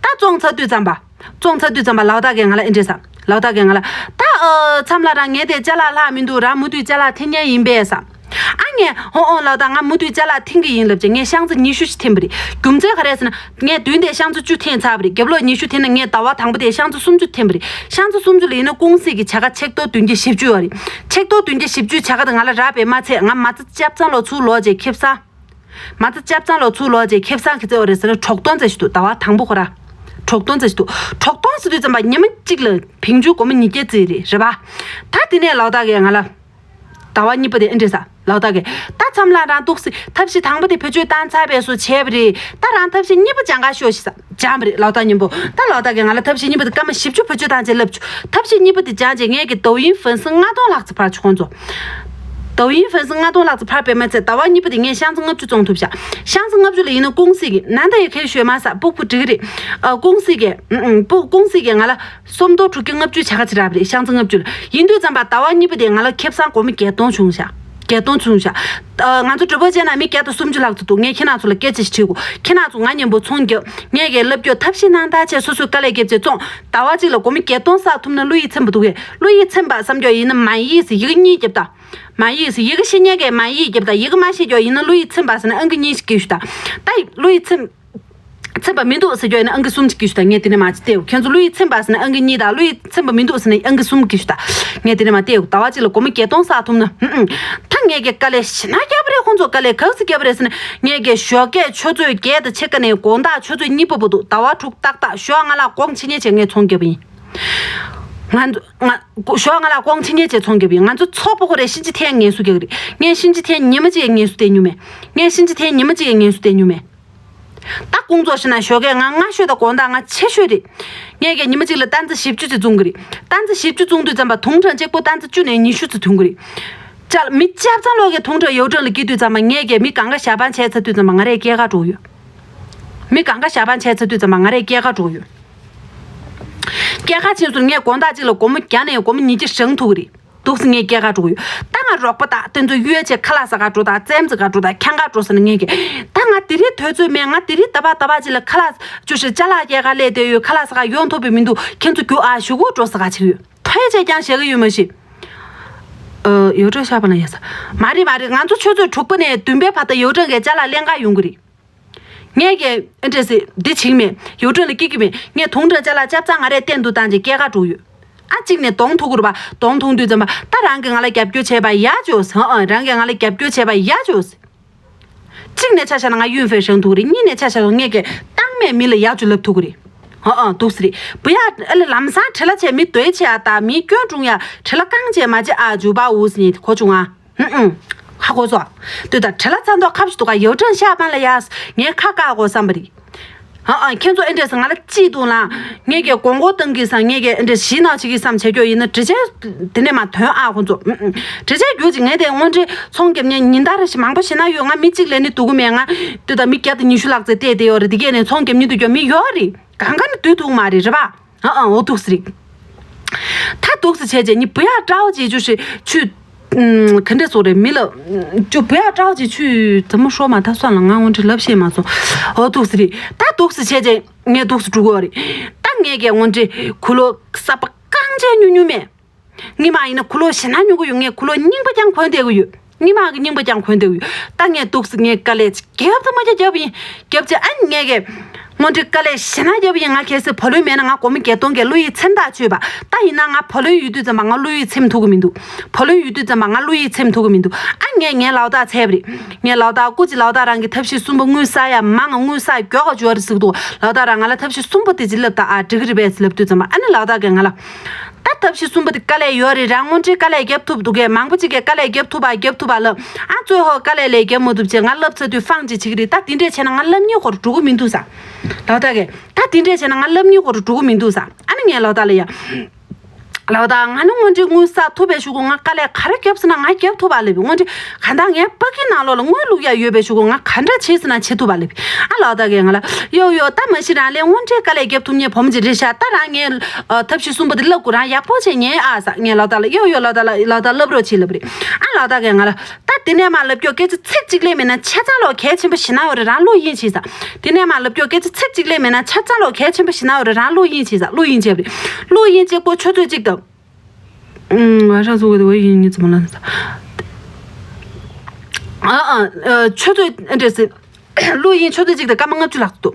ད་བཙོང་ཚར་དུས་ཙམ་པ། བཙོང་ཚར་དུས་ཙམ་པ་ལག་བདག་གིས་ང་ལ་ཨེ་འདྲས་ས། ལག་བདག་གིས་ང་ལ། ད་ཨ་མཚམས་ལ་རང་ངའི་དེ་ཅ་ལག་ལྷག་མི་འདུག་རང་མུ་མཐུད་ཅ་ལག་འཐེན་མཁན་ཡིན་པས་ས། ཨ་ངས་ཧོ་ཨོ་ལག་བདག་ང་མུ་མཐུད་ཅ་ལག་འཐེན་གི་ཡིན་ལབ་བྱས་ངས་ཤང་ཚ་ཉི་ཤུ་ཞིག་འཐེན་པ་རེད། རྒྱུ་མཚན་ག་རེ་ཟེར་ན། ངས་བདུན་དེ་ཤང་ཚ་བཅུ་འཐེན་ཚར་བ་རེད། རྒྱབ་ལོགས་ཉི་ཤུ་འཐེན་ན་ངས་ཟླ་བ་དང་པོ་དེ་ཤང་ཚ་སུམ་ཅུ་འཐེན་པ་རེད། ཤང་ཚ་སུམ་ཅུ་ལ་ཡིན་ན་ཀུང་སི་གི་བྱ་དགའ་ཆིག་སྟོང་བདུན་བརྒྱ་བཞི་བཅུ་ཡོད་རེད། ཆིག་སྟོང་བདུན་བརྒྱ་བཞི་བཅུའི་བྱ་དགའ་དེ་ང་ལ་རག་པས་མ་ཚད་ང་མ་རྩ་ཆབ་ཚང་ལོག་ཚུར་ལོག་བྱས་ཁེ་བཟང་། མ་རྩ་ཆབ་ཚང་ལོག་ཚུར་ལོག་བྱས་ཁེ་བཟང་གི་ཚོད་རེད་ཟེར་ན་དྲུག་སྟོང་ཙམ་ཞིག་འདུག་ཟླ་བ་དང་པོ་ཁོ་ར། དྲུག་སྟོང་ཙམ་ཞིག་འདུག་དྲུག་སྟོང་ཟེར་དུས་ཙམ་པ་ཉི་མ་གཅིག་ལ་ཕན་ཆད་སྒོར་མོ་ཉིས་བརྒྱ་ཙམ་རེད། རེད་པ། ད་དེ་ནས་ལག་བདག་གིས་ང་ལ། ཟླ་བ་གཉིས་པ་དེ་ཨེ་འདྲས་ས། ལག་བདག་གིས། ད་མཚམས་ལ་རང་འདུག་སེ་ཐབས་ཤེས་དང་པོ་དེ་བེད་སྤྱོད་བཏང་ཚར་བས་སོ་བྱས་པ་རེད། ད་རང་ཐབས་ཤེས་གཉིས་པ་སྦྱང་ག་ཤོག་ཞེས་ས། སྦྱངས་པ་རེད་ལག་བདག་མཉམ་པོ། ད་ལག་བདག་གིས་ང་ལ་ཐབས་ཤེས་གཉིས་པ་དེ་སྐར་མ་བཞི་བཅུ་བེད་སྤྱོད་བཏང་བྱས་ལབ་བྱུང་། ཐབས་ཤེས་གཉིས་པ་དེ་སྦྱངས་རྗེས་ངས་ཀྱི་ཏའོ་ཡིན་ཧྥན་སི་ལྔ་སྟོང་ལྷག་ཙམ་འཕར་བྱུང་ཁོང་ཚོ། ཏའོ་ཡིན་ཧྥན་སི་ལྔ་སྟོང་ལྷག་ཙམ་འཕར་བས་མ་ཚད་ཟླ་བ་གཉིས་པ་དེ་ངས་ཤང་ཚ་ལྔ་བཅུ་བཙོང་ཐུབ་ཤག་ཤང་ཚ་ལྔ་བཅུ་ལ་ཡིན་ན་ཀུང་སི་གི་ནང་ད་ཡི་ཁེ་ཤོད་མ་ས་སྤུག་པོ་འགྲིག་གི་རེད། ཨ་ཀུང་སི་གི་ཨུ་ཨུ་སྤུག་ཀུང་སི་གི་ང་ལ། སུམ་སྟོང་དྲུག་བརྒྱ་ལྔ་བཅུ་བྱ་དགའ་ཅིག་རག་པ་རེད། ཤང་ཚ་ལྔ་བཅུ་ལ། ཡིན་དུས་ཙམ་པ་ཟླ་བ་གཉིས་པ་དེ་ང་ལ་ཁེ་བཟང་སྒོར་མོ་བརྒྱད་སྟོང་བྱུང་ཤག་བརྒྱད་སྟོང་བྱུང་ཤག་ཨ་ང་ཚོ་གྲོས་པོ་བྱས་ན་མི་བརྒྱ་དང་སུམ་ཅུ་ལྷག་ཙམ་འདུག་ངས་ཁྱེད་རང་ཚོ་ལ་སྐད་ཆ་ཞིག་དྲིས་དགོས། ཁྱེད་རང་ཚོ་ང་མཉམ་པོ་ཚོང་རྒྱག་ངས་ཀྱི་ལབ་རྒྱུ་ཐབས་ཤེས་གནང་དང་བྱས་སོ་སོས་དཀའ་ལས་བརྒྱབ་བྱས་བཙོང་། ཟླ་བ་གཅིག་ལ་སྒོར་མོ་བརྒྱད་སྟོང་བསགས་ཐུབ་ན་བློ་ཡིད་ཚིམ་པ་འདུག་གས། བློ་ཡིད་ཚིམ་པ་བསམ་རྒྱུ་ཡིན་ན་མ་ཡིག་ཟེར་ཡི་གེ་གཉིས་རྒྱབ་ད། མ་ཡིག་ཟེར་ཡི་གེ་ཤེས་མཁན་གྱིས་མ་ཡིག་རྒྱབ་ད། ཡི་གེ་མ་ཤེས་རྒྱུ་ཡིན་ན་བློ་ཡིད་ཚིམ་པ་ཟེར་ན་ཨང་ཀི་གཉིས་ཤིག་སྐྱེ་ཞུ་ད། ད་བློ་ཡིད་ཚིམ། ཚིམ་པ་མི་འདུག་ཟེར་རྒྱུ་ཡིན་ན་ཨང་ཀི་གསུམ་ཅིག་སྐྱེ་ཞུ་ད། ངས་དེ་ནས་མ་ཅིག་བལྟས། ཁྱེད་ཚོ་བློ་ཡིད་ཚིམ་པ་ཟེར་ན་ཨང་ཀི་གཉིས་དང་བློ་ཡིད་ཚིམ་པ་མི་འདུག་ཟེར་ན་ཨང་ཀི་གསུམ་སྐྱེ་ཞུ་ད། ངས་དེ་ནས་མ་བལྟས། ཟླ་བ་གཅིག་ལ་སྒོར་མོ་བརྒྱད་སྟོང་བསགས་ཐུབ་ན། ཧུམ་ཧུམ། ད་ངས་ཀྱི་དཀའ་ལས་ཞེ་ན་རྒྱབ་རེད། ཁོང་ཚོ་དཀའ་ལས་ག་ཚོད་རྒྱབ་རེད་ཟེར་ན། ངས་ཀྱི་ཞོགས་ཀས་ཆུ་ཚོད་བརྒྱད་དང་ཕྱེད་ཀ་ནས་དགོང་དག་ཆུ་ཚོད་གཉིས་པ་བར་དུ་ཟླ་བ་དྲུག་ཏག་ཏག་ཞོགས་ལྔ་ལ་དགོང་ཕྱི་ཉལ་བྱས་ངས་ཚོང་བརྒྱབ་པ་ཡིན། ང་ང་ཞོགས་ལྔ་ལ་དགོང་ཕྱི་ཉལ་བྱས་ཚོང་བརྒྱབ་པ་ཡིན། ང་ཚོ་ཚོགས་པ་ཁོ་རེ་གཤིན་རྗེ་ཐེངས་ངལ་གསོ་རྒྱག་གི་རེད། ངས་གཤིན་རྗེ་ཐེངས་ཉི་མ་གཅིག་ངལ་གསོ་བསྡད་མྱོང་མེད། ངས་གཤིན་རྗེ་ཐེངས་ཉི་མ་གཅིག་ངལ་གསོ་བསྡད་མྱོང་མེད། ད་ཁོང་ཚོ་ཞེ་ན་ཞོགས་ཀས་ང་སྔ་ཤོས་དང་དགོང་དག་ང་ཆེ་ཤོས་རེད། ངས་ཀྱང་ཉི་མ་གཅིག་ལ་སྟན་ཚ་བཞི་བཅུ་ཙམ་བཙོང་གི་རེད། སྟན་ཚ་བཞི་བཅུ་བཙོང་དུས་ཙམ་པ་དུང་སྒྲ་གཅིག་པོ་སྟན་ཚ་བཅུ་ནས་ཉི་ཤུ་ཙམ་ཐོན་གི་རེད། ཅག་མི་ཆབ་ཚང་ལོག་གི་དུང་སྒྲ་ཡོ་བྲང་ལ་སྐྱེ་དུས་ཙམ་པ་ངས་ཀྱང་མི་གང་ག་ཞལ་འཕང་བྱས་ཚར་དུས་ཙམ་པ་ང་རས་སྐྱེལ་ག་འགྲོ་ཡོད། མི་གང་ག་ཞལ་འཕང་བྱས་ཚར་དུས་ཙམ་པ་ང་རས་སྐྱེལ་ག་འགྲོ་ཡོད། སྐྱེལ་ག་ཕྱིན་སོང་ངས་དགོང་དག་ཅིག་ལ་སྒོར་མོ་བརྒྱ་ནས་སྒོར་མོ་ཉིས་བརྒྱ་བཞག་ཐུབ་ཀྱི་རེད། འདུག་སེ་ངས་སྐྱེལ་ག་འགྲོ་གི་ཡོད། ད་ང་རོགས་པ་དག་དེ་ཚོ་གཡོལ་བྱས་ཁ་ལག་ཟ་ག་འགྲོ་དང་རྩེད་མོ་རྩེ་ག་འགྲོ་དང་འཁྱང་ག་འགྲོ་ཟེར་ན་ངས་ཀྱི། ད་ང་དེ་རིང་དུས་ཚོད་མེད། ང་དེ་རིང་ད་བར་ད་བར་ཅིག་ལ་ཁ་ལག་ཅོ་ཞིག་ཅ་ལག་སྐྱེལ་ག་སླེབས་བསྡད་ཡོད། ཁ་ལག་ཟ་ག་ཡོང་ཐུབ་པའི་མི་འདུག་ཁྱེད་ཚོ་རྒྱུགས་ཨ་གཞུག་གུ་འགྲོ་ཟེར་ག་བྱེད་ཀྱི་ཡོད། ཐོས་བྱས་ཀྱང་བཞག་གི་ཡོད་མ་ཤེས། ཨ། ཡོ་ཀྲོ་ཤ་པ་ན་ཡ་ས། མ་རེད་མ་རེད། ང་ཚོ་ཆུ་ཚོད་དྲུག་པ་ནས་བདུན་པའི་བར་དུ་ཡོ་ཀྲོ་གི་ཅ་ལག་ལེན་ག་ཡོང་གི་རེད། ངས་ཀྱི་ཨེ་འདྲས་སེ་འདི་བྱེད་ཀྱི་མེད། ཡོ་ཀྲོ་ལ་སྐྱེལ་གྱི་མེད། ངས་དུང་སྒྲ་ཅ་ལག་ཆབ་ཚང་ང་རས་སྟེང་དུ་བཏང་རྗེས་སྐྱེལ་ག་འགྲོ་ཡོད། ཨ། གཅིག་ནས་གདོང་ཐུག་གི་རེད་པ། གདོང་ཐུག་དུས་ཙམ་པ་ད་རང་གིས་ང་ལ་རྒྱབ་སྐྱོར་བྱས་པ་ཡག་བྱུང་། ཧ་ཨ། རང་གིས་ང་ལ་རྒྱབ་སྐྱོར་བྱས་པ་ཡག་བྱུང་། གཅིག་ནས་ཆ་བཞག་ན་ང་ཡུན་ཧྥེ་ཧྲང་ཐུག་གི་རེད། གཉིས་ནས་ཆ་བཞག་ན་ངས་ཀྱི་བཏང་མེད་མི་ལ་ཡག་བྱུང་ལབ་ཐུབ་ཀྱི་རེད། ཧ་ཨ། འདུག་སེ་རེད། བུ་ཡ་ཨ་ལེ་ལམ་སང་བྲེལ་བ་བྱས་མི་སྡོད་བྱས་ཨ། ད་མི་སྐྱོན་དྲུང་ཡ་བྲེལ་བ་རྐང་བྱས་མ་བྱས་ཨ། ཇུ་པ་འུ་སི་ནས་གོ་བྱུང་ཨ། ཧུམ་ཧུམ། ཧ་གོ་སོང་། ལྟོས་དང་བྲེལ་བ་ཚ་མདོག་ཁ་པོ་ཞིག་འདུག་ག་ཡོ་ཀྲོ་ཤ་པ་ན་ལ་ཡ། ངས་ཁ་བཀག་དགོས་བསམ་པ་རེད། ཨ་ཨ། ཁྱེད་ཚོ་ཨེ་འདྲས་སེ་ང་ལ་ཅིག་འདུག་ལ། ངས་ཀྱི་དགོངས་སྐོར་བཏང་གི་བསམ། ངས་ཀྱི་ཨེ་འདྲས་ཞིག་ནང་བྱེད་ཀྱི་བསམ་བྱས་ཀྱོ་ཡིན་ན་འདྲི་བྱས་དེ་ནས་མ་ཐོན་ཨ་ཁོང་ཚོ། ཨུ་ཨུ། འདྲི་བྱས་རྒྱུ་ཅིག་ངས་དེ་དངོས་འབྲེལ་ཚོང་རྒྱབ་ཉན་ཉིན་ལྟར་ཞིག་མང་པོ་ཞིག་ན་ཡོད། ང་མི་གཅིག་ལས་ནི་འདུག་གི་མེད། ང་ལྟོས་དང་མི་བརྒྱ་དང་ཉི་ཤུ་ལྷག་ཙམ་བལྟས་བསྡད་ཡོད་རེད། དེ་གས་ནས་ཚོང་རྒྱབ་ཉན་འདུག་ཀྱོ་མི་ཡོད་རེད། གང་ག་ནས་སྡོད་ཐུབ་མ་རེད། རེད་པ། ཨ་ཨ། འོ་འདུག་སེ་རེད། ད་འདུག་སེ་བྱས་རྗེས་ནི་བུ་ཡ་སྤྲ་བོ་ཅིག་ཅོ་ཞིག་ཆུ། ཨུམ། ག་འདྲས་སོ་རེད། མི་ལ་ཅོ་བུ་ཡ་སྤྲ་བོ་ཅིག་ཆུ་དེ་མོ་ཧྲོ་མ་ད་སོང་ལ། ང་དངོས་འབྲེལ་ལབ་ཤེས་མ་སོང་། འོ་འདུག་སེ་རེད། ད་འདུག་སེ་བྱས་རྗེས་ངས་འདུག་སེ་འགྲོ་གི་རེད། ད་ངས་ཀྱི་དངོས་འབྲེལ་ཁུ་ལོ་གསར་པ་རྐང་རྗེས་ཉུ་ཉུ་མེད། སྔོན་མ་ཡིན་ན་ཁུ་ལོ་ཞེ་ན་ཉོ་གི་ཡོད། ངས་ཁུ་ལོ་རྙིང་པ་ཀྱང་གོན་བསྡད་ཀྱི་ཡོད། སྔོན་མ་གི་རྙིང་པ་ཀྱང་གོན་བསྡད་ཀྱི་ཡོད། ད་ངས་འདུག་སེ་ངས་དཀའ་ལས་རྒྱབ་དང་མ་རྒྱབ་རྒྱབ་ཡིན། རྒྱབ་ཅེ་ཨ་ངས་ཀྱི་དངོས་འབྲེལ་དཀའ་ལས་ཞེ་ན་རྒྱབ་ཡིན། ང་གལ་སྲིད་བུ་ལོན་མེད་ན་ང་སྒོར་མོ་བརྒྱད་སྟོང་གི་བློ་ཡིད་ཚིམ་ཐག་ཆོད་པ། ད་ཡིན་ན་ང་བུ་ལོན་ཡོད་དུས་ཙམ་པ་ང་བློ་ཡིད་ཚིམ་ཐུབ་ཀྱི་མི་འདུག་བུ་ལོན་ཡོད་དུས་ཙམ་པ་ང་བློ་ཡིད་ཚིམ་ཐུབ་ཀྱི་མི་འདུག་ཨ་ངས་ངའི་ལག་རྟགས་འཚོལ་བ་རེད། ངས་ལག་རྟགས་སྐུ་མཁྱེན་ལག་རྟགས་རང་གི་ཐབས་ཤེས་གསུམ་པ་དངུལ་ས་ཡ་མང་ང་དངུལ་ས་མགྱོགས་ག་འབྱོར་རེད་ཟེར་གི་འདུག་ལག་རྟགས་རང་ང་ལ་ཐབས་ཤེས་གསུམ་པ་དེ་ཅིག་ལབ་ད་ཨ་འགྲིག་གི་རེད་པས་ཟེར་ལབ་དུས་ཙམ་པ་ཨ་ནི་ལག་རྟགས་ཀྱིས་ང་ལ། ད་ཐབས་ཤེས་གསུམ་པ་དེ་དཀའ་ལས་ཡོད་རེད། རང་དངོས་འབྲེལ་དཀའ་ལས་རྒྱབ་ཐུབ་འདུག་གས། མང་པོ་ཅིག་གིས་དཀའ་ལས་རྒྱབ་ཐུབ་པ་རྒྱབ་ཐུབ་པ་ལབ། ཨ་གཙོས་ཧོ་དཀའ་ལས་ལས་རྒྱབ་མ་ཐུབ་བྱས་ང་ལབ་ཚར་དུས་ཧྥང་ཅིག་བྱེད་ཀྱི་རེད། ད་དེ་འདྲས་བྱས་ན་ང་ལབ་སྙིང་ཧོར་འགྲོ་གི་མི་འདུག་ས། ལག་རྟགས་ཀྱིས་ད་དེ་འདྲས་བྱས་ན་ང་ལབ་སྙིང་ཧོར་འགྲོ་གི་མི་འདུག་ས། ཨ་ནི་ངས་ལག་རྟགས་ལ་ཡ། ལག་རྟགས་ང་ནི་དངོས་འབྲེལ་དངུལ་བསགས་ཐུབ་པའི་གཞུག་གུ་ང་དཀའ་ལས་ག་རེ་རྒྱབ་ཟེར་ན་ང་རྒྱབ་ཐུབ་པ་ལབ་པའི་དངོས་འབྲེལ། གང་ལྟར་ངའི་པ་ཀི་ནང་ལོགས་ལ་དངུལ་བླུག་ཡ་ཡོད་པའི་གཞུག་གུ་ང་ག་འདྲ་བྱེད་ཟེར་ན་བྱེད་ཐུབ་པ་ལབ། ཨ་ལག་རྟགས་ཀྱིས་ང་ལ་ཡོ་ཡོ་ད་མ་གཞི་རང་ལས་དངོས་འབྲེལ་དཀའ་ལས་རྒྱབ་ཐུབ་མཁན་བུ་མོ་ཅིག་རེད་ཤག་ད་རང་ངས་ཨ་ཐབས་ཤེས་གསུམ་པོ་དེ་ལབ་དགོས། རང་ཡག་པོ་བྱས་ཉན་ཨ་ཟེར། ངས་ལག་རྟགས་ལ་ཡོ་ཡོ་ལག་རྟགས་ལ་ལག་རྟགས་ལབ་རོགས་བྱེད་ལབ་རེད། ཨ་ལག་རྟགས་ཀྱིས་ང་ལ་ད་དེ་ནས་མ་ལབ་ཀྱོ་སྐད་ཆ་ཚིག་གཅིག་ལས་མེད་ན་ཆ་ཚང་ལོག་གལ་ཆེན་པོ་ཞེ་ན་ཡོད་རེད། རང་བློ་གཡེང་བྱེད་ཟེར། དེ་ནས་མ་ལབ་ཀྱོ་སྐད་ཆ་ཚིག་གཅིག་ལས་མེད་ན་ཆ་ཚང་ལོག་གལ་ཆེན་པོ་ཞེ་ན་ཡོད་རེད། རང་བློ་གཡེང་བྱེད་ཟེར། བློ་གཡེང་བྱས་པ་རེད། བློ་གཡེང་གཅིག་པོ་ཆུ་ཚོད་གཅིག་དང་། ཨུམ། ང་རང་ཚོ་གི་དེ་བ་ཡིན་ཉིན་ཙམ་ལ། ཨ་ཨ། ཆུ་ཚོད་ཨ་འདྲས་སེ། བློ་གཡེང་ཆུ་ཚོད་གཅིག་དང་སྐར་མ་ལྔ་བཅུ་ལྷག་ཙམ་འདུག་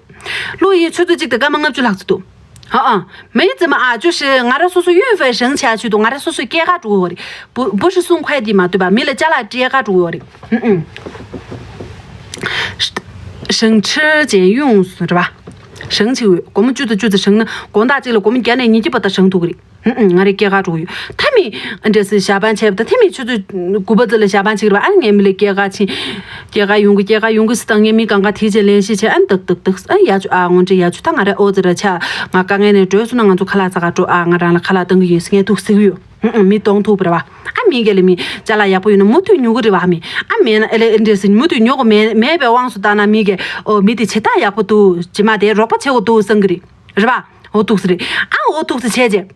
བློ་གཡེང་ཆུ་ཚོད་གཅིག་དང་སྐར་མ་ལྔ་བཅུ་ལྷག་ཙམ་འདུག་ཨ་ཨ། མེད་ཙམ་ཨ་ཅོ་ཞེ་ང་རང་སོ་སོ་ཡུན་ཧྥེ་ཧྲང་ཆ་ཆུ་འདུག་ང་རང་སོ་སོའི་སྐྱེལ་ག་འགྲོ་གི་ཡོད་རེད། བུ་བུ་ཧྲི་སུང་ཁའི་དེ་མ་ལྟོས་པ་མི་ལ་ཅ་ལག་སྤྲད་ག་འགྲོ་གི་ཡོད་རེད། ཨུ་ཨུ། ཧྲང་ཁྲི་ཅན་ཡོངས་སུ་རེད་པ། ཧྲང་ཆེ་བས་སྒོར་མོ་བཅུ་དང་བཅུ་ཙམ་ཧྲང་ན་དགོང་དག་གཅིག་ལ་སྒོར་མོ་བརྒྱ་ནས་ཉིས་བརྒྱ་བར་དུ་ཧྲང་ཐུབ་ཀྱི་རེད། ཧུམ་ཧུམ། ང་རེ་སྐྱེལ་ག་འགྲོ་གི་ཡོད། ད་མི་ཨ་འདྲས་སེ་ཞལ་འབང་བྱས་པ་ད་དེ་མི་ཆུ་ཚོད་དགུ་པ་ཙམ་ལ་ཞལ་འབང་བྱེད་ཀྱི་རེད་པ། ཨ་ནི་ངས་མི་ལ་སྐྱེལ་ག་ཕྱིན། སྐྱེལ་ག་ཡོང་གི་སྐྱེལ་ག་ཡོང་གི་སི་ད་ངས་མི་གང་ག་དེའི་རྗེས་ལན་ཞིག་བྱས། ཨ་ནི་ཏག་ཏག་ཏག་ཨ་ཡ་ཆུ་ཨ་དངོས་འབྲེལ་ཡ་ཆུ་ད་ང་རེ་ཨོ་ཙི་ར་ཆ་ང་དཀའ་ངལ་ནས་གྲོལ་སོང་ན་ང་ཚོ་ཁ་ལག་ཟ་ག་འགྲོ། ཨ་ང་རང་ལ་ཁ་ལག་བཏང་གི་ཡིན་ཟེར་ངས་ཐུག་ཟེར་གི་ཡོད། ཧུམ་ཧུམ། མི་གཏོང་ཐུབ་པ་རེད་པ། ཨ་མི་ག་ལ་མི་ཅ་ལག་ཡག་པོ་ཡོད་ན་མུ་མཐུད་ཉོ་གི་རེད་པ། མི་ཨ་མེད་ན་ཨེ་ལེ་ཨེ་འདྲས་སེ་མུ་མཐུད་ཉོ་གི་མེད་མེད་པའི་དབང་དུ་བཏང་ན་མི་ག་ཨོ་མི་དེ་བྱེད་སྟངས་ཡག་པོ་འདུག་ཇི་མ་དེ་རོགས་པ་བྱེད་དགོས་འདུག་བསམ་གི་རེད། རེད་པ། འོ་འདུག་སེ་རེད། ཨ་འོ་འདུག་སེ་བྱས་རྗེས།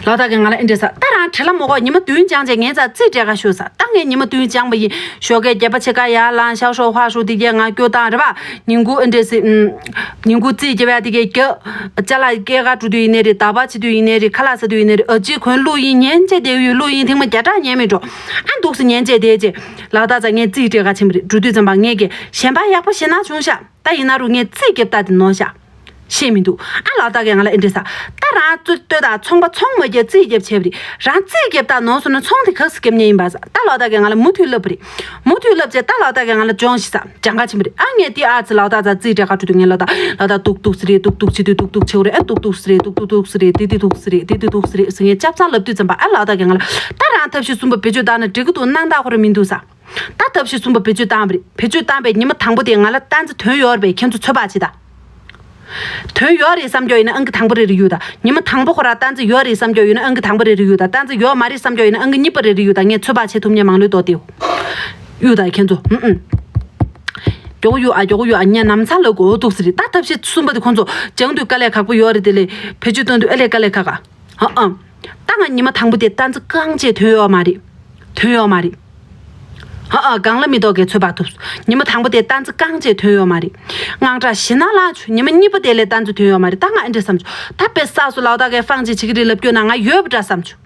ལོ་ཏ་གི་ང་ལ་ཨེ་འདྲས་ས་ད་རང་བྲེལ་ལ་མོ་གོ་ཉི་མ་བདུན་སྦྱངས་རྗེས་ངའི་རྩར་རྩིས་སྤྲད་ག་ཤོག་ས། ད་ངས་ཉི་མ་བདུན་སྦྱངས་པ་ཡིན། ཞོགས་ཀས་བརྒྱད་པ་ཕྱེད་ཀ་ཡར་ལངས་ཤག་ཤོག་ཧྭ་ཤོག་དེ་གས་ང་སྐྱོ་བཏང་རེད་པ། ཉིན་གུང་ཨེ་འདྲས་སེ་ཨུམ། ཉིན་གུང་རྩིས་རྒྱབ་ཡ་དེ་གས་རྒྱབ། ཅ་ལག་སྐྱེལ་ག་འགྲོ་དུས་ཡིན་ནའི་རེད། ཟླ་བ་བྱེད་དུས་ཡིན་ནའི་རེད། ཁ་ལག་ཟ་དུས་ཡིན་ནའི་རེད། ཨ་ཅེ་གོན་ལུགས་ཡིན་ཉན་བྱས་བསྡད་ཡོད། ལུགས་ཡིན་ཐེངས་མ་བརྒྱ་ཕྲག་ཉན་མེད་འགྲོ། ཨ་འདུག་སེ་ཉན་བྱས་བསྡད་རྗེས་ལོ་ཏ་ཚ་ངས་རྩིས་སྤྲད་ག་ཕྱིན་པ་རེད། འགྲོ་དུས་ཙམ་པ་ངས་ཀྱི་གཞན་པ་ཡག་པོ་ཞེ་ན་བྱུང་ཤག་ད་ཡིན་ན་རུ་ངས་རྩིས་རྒྱབ་སྟངས་དེ་ནོར་ཤག་ཤེས་མི་འདུག་ཨ་ལོ་ཏ་གས་ང་ལ་ཨེ་འདྲས་ས། ད་རང་ཚོ་ལྟོས་དང་ཚོང་པ་ཚོང་མ་རྒྱག་རྩིས་རྒྱབ་བྱས་པ་རེད། རང་རྩིས་རྒྱབ་སྟངས་ནོར་སོང་ན་ཚོང་དེ་ག་སེ་རྒྱབ་ཉན་ཡིན་པ་ས། ད་ལོ་ཏ་གས་ང་ལ་མུ་མཐུད་ལབ་པ་རེད། མུ་མཐུད་ལབ་བྱས་ད་ལོ་ཏ་གས་ང་ལ་སྦྱོངས་ཤིག་ས་སྦྱང་ག་ཕྱིན་པ་རེད། ཨ་ངས་དེ་ཨ་ཙི་ལོ་ཏ་ཚ་རྩིས་སྤྲད་ག་འགྲོ་དུས་ངས་ལོ་ཏ་ལོ་ཏ་ཏུག་ཏུག་སེ་རེད། ཏུག་ཏུག་བྱེད་དུས་ཏུག་ཏུག་བྱེད་དགོས་རེད། ཨ་ཏུག་ཏུག་སེ་རེད། ཏུག་ཏུག་ཏུག་སེ་རེད། དེ་དེ་ཏུག་སེ་རེད། དེ་དེ་ཏུག་སེ་རེད་ཟེར་ངས་ཆབ་ཚང་ལབ་དུས་ཙམ་པ་ཨ་ལོ་ཏ་གས་ང་ལ་ད་རང་ཐབས་ཤེས་གསུམ་པ་བེད་སྤྱོད་བཏང་ན་འགྲིག་གི་འདུག་སྣང་དག་ཁོ་ར་མི་འདུག་ས། ད་ཐབས་ཤེས་གསུམ་པ་བེད་སྤྱོད་བཏང་བ་རེད། བེད་སྤྱོད་བཏང་པའི་ཉི་མ་དང་པོ་དེ་ང་ལ་ཏན་ཙི་དོན་ཡོད་རེད་པས། ཁྱེད་ཚོ་ཚོད་དཔག་བྱེད་ད། དོན་ཡོད་རེད་བསམ་རྒྱུ་ཡིན་ན་ཨང་ཀི་དང་པོ་རེ་རེ་གཡུག་ད། ཉི་མ་དང་པོ་ཁོ་ར་ཏན་ཙི་ཡོད་རེད་བསམ་རྒྱུ་ཡིན་ན་ཨང་ཀི་དང་པོ་རེ་རེ་གཡུག་ད། ཏན་ཙི་ཡོད་མ་རེད་བསམ་རྒྱུ་ཡིན་ན་ཨང་ཀི་གཉིས་པ་རེ་རེ་གཡུག་ད། ངས་ཚོད་དཔག་བྱེད་ཐུབ་མཁན་མང་ལོས་ཏོག་ཏེ་གཡུག་ད་ཁྱེད་ཚོ། ཨུ་ཨུ། མགྱོགས་ཡོད་ཨ། མགྱོགས་ཡོད་ཨ། ངས་ནམ་ཚ་ལ་གོ་འདུག་ཟེར། ད་ཐབས་ཤེས་གསུམ་པ་དེ་ཁོང་ཚོ་སྦྱང་དུས་དཀའ་ལས་ཁག་པོ་ཡོད་རེད། དེ་ལས་བེད་སྤྱོད་གཏོང་དུས་ཨེ་ལས་དཀའ་ལས་ཁག་ག་ཧ་ཨ། ད་ང་ཉི་མ་དང་པོ་དེ་སྟན་རྩིས་རྐང་གཅིག་ཐོན་ཡོད་མ་རེད། ཐོན་ཡོད་མ་རེད། ཧ་ཨ། གང་ལ་མི་ཐོག་གི་ཚོད་དཔག་ཐུབ། ཉི་མ་དང་པོ་དེ་སྟན་རྩིས་རྐང་གཅིག་ཐོན་ཡོད་མ་རེད། དངངས་སྐྲག་ཞེ་ན་ལངས་བྱུང་། ཉི་མ་གཉིས་པ་དེ་ལས་སྟན་རྩིས་ཐོན་ཡོད་མ་རེད། ད་ང་ཨེ་འདྲ་བསམ་བྱུང་། ད་དཔེ་བསགས་སུ་ལའོ་ད་གའི་ཧྥང་ཅི་བྱེད་ཀྱི་རེད་ལབ་རྒྱུ་ན་ང་ཡོད་པ་འདྲ་བསམ་བྱུང་།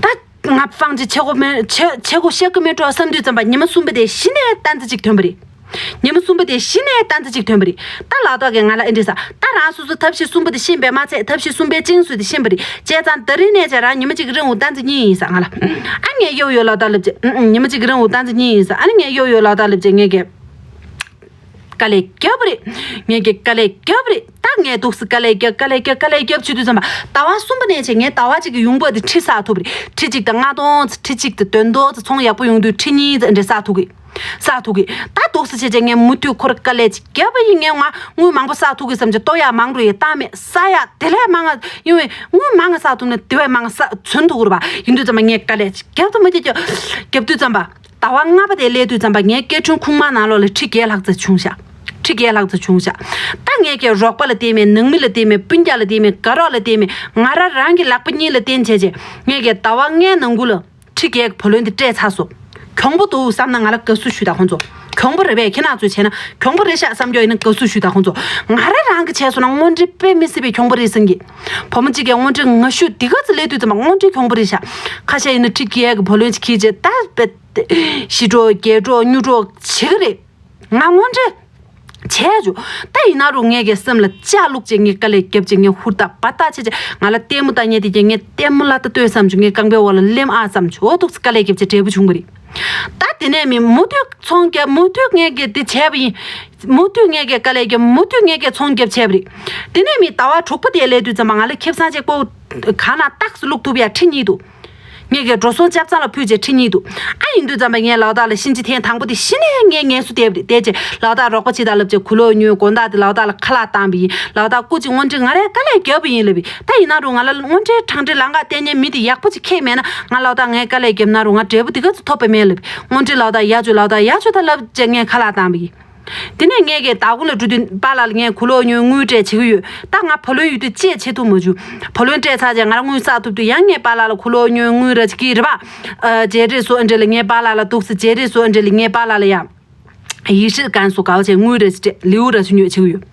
ད་ང་ཧྥང་ཅི་བྱེད་དགོས་མེད། བྱེད་བྱེད་དགོས་ཤེས་ཀྱི་མེད་འགྲོ་བསམ་དུས་ཙམ་པ་ཉི་མ་གསུམ་པ་དེ་གཞི་ནས་སྟན་རྩིས་གཅིག་ཐོན་པ་རེད། ཉི་མ་གསུམ་པ་དེ་གཞི་ནས་སྟན་རྩིས་གཅིག་ཐོན་པ་རེད། ད་ལའོ་ད་གའི་ང་ལ་ཨེ་འདྲ་ཟེར། ད་རང་སོ་སོ་ཐབས་ཤེས་གསུམ་པ་དེ་ཤེས་པས་མ་ཚད་ཐབས་ཤེས་གསུམ་པའི་རྐྱེན་སུ་དེ་ཤེས་པ་རེད། བྱས་ཙང་ད་རིང་ནས་བྱས་རང་ཉི་མ་གཅིག་རིང་དུ་སྟན་རྩིས་གཉིས་ཡིན་ཟེར་ང་ལ། ཨ་ངས་གཡོ་ཡོད་ལའོ་ད་ལབ་རྗེས། ཨུ་ཨུ། ཉི་མ་གཅིག་རིང་དུ་སྟན་རྩིས་གཉིས་ཡིན་ཟེར། ཨ་ནི་ངས་གཡོ་ཡོད་ལའོ་ད་ལབ་རྗེས་ངས་ཀྱི་དཀའ་ལས་བརྒྱབ་པ་རེད། ངས་ཀྱི་དཀའ་ལས་བརྒྱབ་པ་རེད། ད་ངས་འདུག་སེ་དཀའ་ལས་བརྒྱབ། དཀའ་ལས་བརྒྱབ། དཀའ་ལས་བརྒྱབ་བྱེད་དུས་ཙམ་པ་ཟླ་བ་གསུམ་པ་ནས་བྱས་ངས་ཟླ་བ་གཅིག་གི་ཡོང་འབབ་དེ་ཁྲི་བསགས་ཐུབ་པ་རེད། ཁྲི་གཅིག་དང་ལྔ་སྟོང་ཙམ། ཁྲི་གཅིག་དང་བདུན་སྟོང་ཙམ། ཚོང་ཡག་པོ་ཡོང་དུས་ཁྲི་གཉིས་ཙམ་འདྲ་བསགས་ཐུབ་གི། བསགས་ཐུབ་གི། ད་འདུག་སེ་བྱས་བྱས་ངས་མུ་མཐུད་ཁོ་ར་དཀའ་ལས་ཅིག་བརྒྱབ་པ་ཡིན། ངས་ང་དངུལ་མང་པོ་བསགས་ཐུབ་གི་བསམ་བྱས་ལྟོ་ཡག་མང་རུ་ཡི་བཏང་མེད། ཟ་ཡག་དེ་ལས་མང་ང་ཡིན་བས་དངུལ་མང་ང་བསགས་ཐུབ་ན་དེ་བས་མང་ང་བསགས་ཚུན་ཐུབ་གི་རེད་པ། ཡིན་དུས་ཙམ་པ་ངས་དཀའ་ལས་ཅིག་བརྒྱབ་ཐུབ་མ་བརྒྱབ་བརྒྱབ་བརྒྱབ་དུས་ཙམ་པ། ཟླ་བ་ལྔ་པ་དེ་སླེབས་དུས་ཙམ་པ་ངའི་སྐྱེ་ཕྲེང་ཁུངས་མ་ནང་ལོགས་ལ་ཁྲི་བརྒྱད་ལྷག་ཙམ་བྱུང་ཤག་ཁྲི་བརྒྱད་ལྷག་ཙམ་བྱུང་ཤག་ད་ངས་ཀྱི་རོགས་པ་ལ་བརྟེན་མེད། ནང་མི་ལ་བརྟེན་མེད། སྤུན་ཀྱག་ལ་བརྟེན་མེད། དགའ་རོགས་ལ་བརྟེན་མེད། ང་རང་རང་གི་ལག་པ་གཉིས་ལ་བརྟེན་བྱས་བྱས་ངས་ཀྱི་ཟླ་བ་ལྔའི་ནང་ཁུལ་ལ་ཁྲི་བརྒྱད་ཀྱི་བུ་ལོན་དེ་སྤྲད་ཚར་སོང་། གྱོང་པོ་འདུག་བསམ་ན་ང་ལ་དགའ་བསུ་ཞུས་དང་ཁོང་ཚོ། གྱོང་པོ་རེད་པས། ཁྱེད་རང་ཚོས་བྱས་ན་གྱོང་པོ་རེད་ཤག་བསམ་རྒྱུ་ཡིན་ན་དགའ་བསུ་ཞུས་དང་ཁོང་ཚོ། ང་རང་རང་གིས་བྱས་སོང་ན་དངོས་འབྲེལ་དཔེ་མི་སྲིད་པའི་གྱོང་པོ་རེད་བསམ་གི། བུ་མོ་གཅིག་གིས་དངོས་འབྲེལ་ང་ཤུ་འདི་ག་ཚོད་སླེབས་དུས་ཙམ་པ་དངོས་འབྲེལ་གྱོང་པོ་རེད་ཤག་ཁ་ཤས་ཡིན་ན་ཁྲི་བརྒྱད་ཀྱི་བུ་ལོན་ཅིག་ཁྱེར་བྱས་ད་བེད། བཞི་སྤྲོ་བརྒྱད་སྤྲོ་ཉུ་སྤྲོ་བྱེད་ཀྱི་རེད། ང་དངོས་འབྲེལ་བྱས་བྱུང་། ད་ཡིན་ན་རུང་ངས་ཀྱི་སེམས་ལ་ལྕགས་བླུགས་བྱས་ངས་དཀའ་ལས་བརྒྱབ་བྱས་ངས་ཧུར་ཐག་འབད་ཐག་བྱས་བྱས་ང་ལ་ལྟད་མོ་ལྟ་མཁན་དེ་གྱིས་ངས་ལྟད་མོ་ལ་ལྟ་ལྟོས་བསམ་བྱུང་། ངས་རྐང་པའི་འོག་ལ་སླེབས་ཨ་བསམ་བྱུང་། འོ་འདུག་སེ་དཀའ་ལས་བརྒྱབ་བྱས་འབྲས་བུ་བྱུང་བ་རེད། ད་དེ་ནས་མི་མུ་མཐུད་ཚོང་རྒྱབ། མུ་མཐུད་ངས་ཀྱི་དེ་བྱས་པ་ཡིན། མུ་མཐུད་ངས་ཀྱི་དཀའ་ལས་བརྒྱབ། མུ་མཐུད་ངས་ཀྱི་ཚོང་རྒྱབ་བྱས་པ་རེད། དེ་ནས་མི་ཟླ་བ་དྲུག་པ་དེ་སླེབས་དུས་ཙམ་པ་ང་ལ་ཁེ་བཟང་གཅིག་པོ་གང་ན་རྟགས་སུ་བླུགས་ཐུབ་ཡ་ཁྲི་གཉིས་འདུག་ངས་ཀྱི་འགྲོ་སོང་ཆ་ཚང་ལ་ཕུལ་བྱས་ཁྲི་གཉིས་འདུག་ཨ་ཡིན་དུས་ཙམ་པ་ངས་ལའོ་ད་ལ་གཤིན་རྗེ་ཐེངས་དང་པོ་དེ་གཞི་ནས་ངས་ངལ་གསོ་བསྡད་པ་རེད། བསྡད་བྱས་ལའོ་ད་རོགས་པ་བྱེད་དང་ལབ་བྱས་གུ་ལོ་ཉོས་དགོང་དག་དེ་ལའོ་ད་ལ་ཁ་ལག་བཏང་པ་ཡིན། ལའོ་ད་སྐུ་མཁྱེན་དངོས་འབྲེལ་ང་རས་དཀའ་ལས་བརྒྱབ་པ་ཡིན་ལབ་པས། ད་ཡིན་ན་རུང་ང་ལ་དངོས་འབྲེལ་དྲང་འབྲེལ་ལམ་ཁ་བསྟན་མཁན་མི་དེ་ཡག་པོ་ཅིག་ཁེལ་མེད་ན་ང་ལའོ་ད་ངས་དཀའ་ལས་བརྒྱབ་ན་རུང་ང་འབྲས་བུ་དེ་ག་ཚོད་ཐོབ་པ་མེད་ལབ་པས། དངོས་འབྲེལ་ལའོ་ད་ཡག་བྱོས། ལའོ་ད་ཡག་བྱོས་ད་ལབ་བྱས་ངས་ཁ་ལག་བཏང་པ་ཡིན། དེ་ནས་ངས་ཀྱི་ཟླ་དགུ་ལ་འགྲོ་དུས་པཱ་ལགས་ལ་ངས་གུ་ལོ་ཉོས་དངུལ་སྤྲད་བྱེད་ཀྱི་ཡོད། ད་ང་བུ་ལོན་ཡོད་དུས་ཅི་ཡང་བྱེད་ཐུབ་མ་བྱུང་། བུ་ལོན་སྤྲད་ཚར་རྗེས་ང་རང་དངུལ་བསགས་ཐུབ་དུས་ཡང་ངས་པཱ་ལགས་ལ་གུ་ལོ་ཉོས་དངུལ་རག་བྱེད་ཀྱི་རེད་པ། ཨ་བྱས་རེད་སོ་ཨ་འདྲ་ལ་ངས་པཱ་ལགས་ལ་འདུག་སེ་བྱས་རེད་སོ་ཨ་འདྲ་ལ་ངས་པཱ་ལགས་ལ་ཡང་ཡིག་ཆ་གང་སོ་ག་བ་བྱས་དངུལ་རག་བྱེད་སྤྲད་ལེའུ་རག་བྱེད་ཉོས་བྱེད་ཀྱི་ཡོད།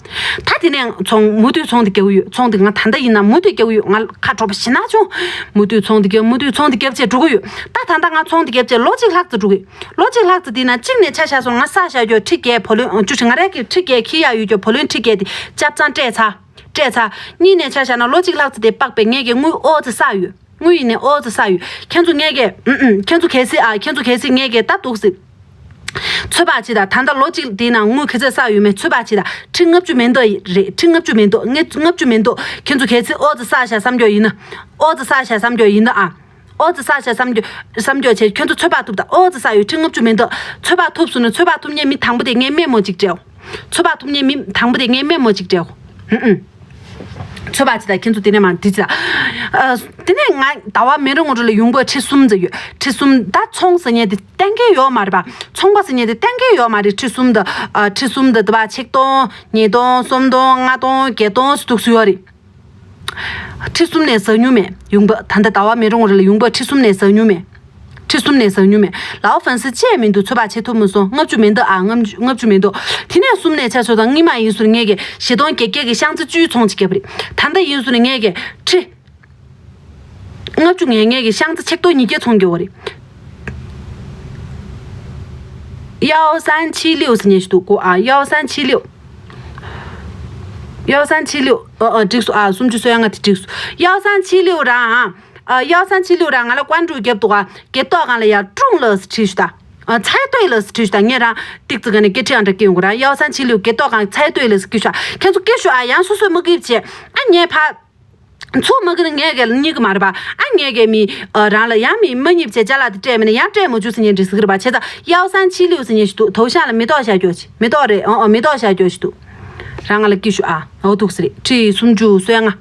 ད་དེ་ནས་ཚོང་མུ་མཐུད་ཚོང་དེ་རྒྱག་གི་ཡོད། ཚོང་དེ་ང་ད་ལྟ་ཡིན་ན་མུ་མཐུད་རྒྱག་གི་ཡོད། ང་ཁ་དྲོ་པོ་ཞེ་ན་བྱུང་། མུ་མཐུད་ཚོང་དེ་རྒྱབ། མུ་མཐུད་ཚོང་དེ་རྒྱབ་བྱས་འགྲོ་གི་ཡོད། ད་ད་ལྟ་ང་ཚོང་དེ་རྒྱབ་བྱས་ལོ་གཅིག་ལྷག་ཙམ་འགྲོ་གི་ཡོད། ལོ་གཅིག་ལྷག་ཙམ་དེ་ན་གཅིག་ནས་ཆ་བཞག་སོང་། ང་བསགས་བཞག་རྒྱུ་ཁྲི་བརྒྱད་བུ་ལོན་བཅུ་ཁྲི་ང་རང་གི་ཁྲི་བརྒྱད་འཁྱེར་ཡག་ཡོད་རྒྱུ་བུ་ལོན་ཁྲི་བརྒྱད་དེ་ཆ་ཚང་སྤྲད་ཚར། སྤྲད་ཚར། གཉིས་ནས་ཆ་བཞག་ན་ལོ་གཅིག་ལྷག་ཙམ་དེ་དཔག་པའི་ངས་ཀྱི་དངུལ་ཨོ་ཙི་བསགས་ཡོད། དངུལ་ཡིན་ནས་ཨོ་ཙི་བསགས་ཡོད། ཁྱེད་ཚོ་ངས་ཀྱི་ཨུམ་ཨུམ། ཁྱེད་ཚོ་གལ་སྲིད་ཨ་ཁྱེད་ཚོ་གལ་སྲིད་ངས་ཀྱི་ད་འདུག་སེ། ཚོད་དཔག་བྱེད་དང་། ད་ལྟ་ལོ་གཅིག་དེའི་ནང་དངུལ་ག་ཚོད་བསགས་ཡོད་མེད་ཚོད་དཔག་བྱེད་དང་། ཁྲི་ལྔ་བཅུ་མེ་ཏོག་རེད། ཁྲི་ལྔ་བཅུ་མེ་ཏོག་ལྔ་ལྔ་བཅུ་མེ་ཏོག་ཁྱེད་ཚོ་གལ་སྲིད་ཨོ་ཙི་བསགས་བཞག་བསམ་རྒྱུ་ཡིན་ན། ཨོ་ཙི་བསགས་བཞག་བསམ་རྒྱུ་ཡིན་ན་ཨ། ཨོ་ཙི་བསགས་བཞག་བསམ་རྒྱུ། བསམ་རྒྱུ་བྱས་ཁྱེད་ཚོ་ཚོད་དཔག་ཐུབ་དང་། ཨོ་ཙི་བསགས་ཡོད། ཁྲི་ལྔ་བཅུ་མེ་ཏོག་ཚོད་དཔག་ཐུབ་སོང་ན་ཚོད་དཔག་ཐུབ་མཁན་མི་དང་པོ་དེ་ངས་སྨན་མོ་གཅིག་སྤྲད། ཚོད་དཔག་ཐུབ་མཁན་མི་དང་པོ་དེ་ངས་སྨན་མོ་གཅིག་སྤྲད། ཧུམ་ཧུམ། ཚོད་དཔག་བྱེད་དང་། ཁྱེད་ཚོ་དེ་ནས་མར་འདི་བྱེད་དང་། ཨ། དེ་ནས་ང་ཟླ་བ་མི་རེ་ངོ་རེ་ལ་ཡོང་འབབ་ཁྲི་གསུམ་ཙམ་ཡོད། ཁྲི་གསུམ། ད་ཚོང་ཟེར་མཁན་དེ་གཏན་འཁེལ་ཡོད་མ་རེད་པ། ཚོང་པ་ཟེར་མཁན་དེ་གཏན་འཁེལ་ཡོད་མ་རེད། ཁྲི་གསུམ་དང་། ཨ། ཁྲི་གསུམ་དང་དེ་བ་ཆིག་སྟོང་ཉིས་སྟོང་སུམ་སྟོང་ལྔ་སྟོང་བརྒྱད་སྟོང་ཟེར་འདུག་སེ་ཡོད་རེད། ཁྲི་གསུམ་ནས་ཟག་མྱོང་མེད་ཡོང་འབབ། ད་ལྟ་ཟླ་བ་མི་རེ་ངོ་རེ་ལ་ཡོང་འབབ་ཁྲི་གསུམ་ནས་ཟག་མྱོང་མེད། ཁྲི་གསུམ་ནས་ཟག་མྱོང་མེད། ལའོ་ཧྥན་སི་ཅི་ཡང་མི་འདུག་ཚོད་དཔག་བྱེད་ཐུབ་མ་སོང་། ལྔ་བཅུ་མེ་ཏོག་ཨ། ལྔ་བཅུ་ལྔ་བཅུ་མེ་ཏོག་དེ་ནས་གསུམ་ནས་ཆ་བཞག་དང་། སྔོན་མ་ཡིན་སོང་ངས་ཀྱི་བཞི་སྟོང་བརྒྱད་བརྒྱ་གི་ཤང་ཙི་བཅུའི་ཚོང་ཅིག་བརྒྱབ་པ་རེད། ད་ལྟ་ཡིན་སོང་ངས་ཀྱི་ཁྲི་ལྔ་བཅུ་ངས་ངས་ཀྱི་ཤང་ཙི་ཆིག་སྟོང་ཉིས་བརྒྱ་ཚོང་རྒྱག་པ་རེད། ཡའོ་སན་ཆི་ལིའུ་ཟེར་མཁན་ཞིག་འདུག་གོ་ཨ། ཡའོ་སན་ཆི་ལིའུ། ཡའོ་སན་ཆི་ལིའུ། ཨ་ཨ་འགྲིག་སོང་ཨ། སུམ་ཅུ་སོ་ཡ་ལྔ་དེ་འགྲིག་སོང་། ཡའོ་སན་ཆི་ལིའུ་རང་ཨ། ཡའོ་སན་ཆི་ལིའུ་རང་ང་ལ་ཀོན་ཀྲུའུ་རྒྱབ་འདུག་ཨ། སྒེར་ཏོག་སྒང་ལ་ཡ་ཀྲུང་ལགས་ཟེར་བྲིས་ཞུ་ད། ཨ། ཚའེ་ཏོའི་ལགས་ཟེར་བྲིས་ཞུ་ད། ངས་རང་ཏིག་ཙི་ག་ནས་སྐད་ཆ་ཡང་འདྲ་སྐད་ཡོང་གི་རང་། ཡའོ་སན་ཆི་ལིའུ་སྒེར་ཏོག་སྒང་ཚའེ་ཏོའི་ལགས་ཟེར་སྐད་ཞུ་ཨ། ཁྱེད་ཚོ་སྐད་ཞུ་ཨ། ཡང་སོ་སོས་མ་སྐད་བྱེད་ཨ། ངས་ཕ། ཚུགས་མ་གི་ན་ངས་གལ་རྙེད་གི་མ་རེད་པ། ཨ་ངས་གལ་མི་ཨ་རང་ལ་ཡང་མི་མ་རྙེད་བྱས་ཅ་ལག་དེ་སྤྲད་མེད་ན་ཡང་སྤྲད་མ་བཅུག་ཟེར་མཁན་འདྲ་ཟེར་གི་རེད་པ། བྱས་ཙང་ཡའོ་སན་ཆི་ལིའུ་ཟེར་མཁན་ཞིག་འདུག་དོ་ཤང་ལ་མེ་ཏོག་བཞག་རྒྱུ་ཞིག་མེ་ཏོག་རེད། ཨོ་ཨོ་མེ་ཏོག་བཞག་རྒྱུ་ཞིག་འདུག་རང་ང་ལ་སྐྱིད་ཞུ་ཨ། འོ་འདུག་ཟེར་རེད། ཁྲི་སུམ་ཅུ་སོ་ཡ་ལྔ་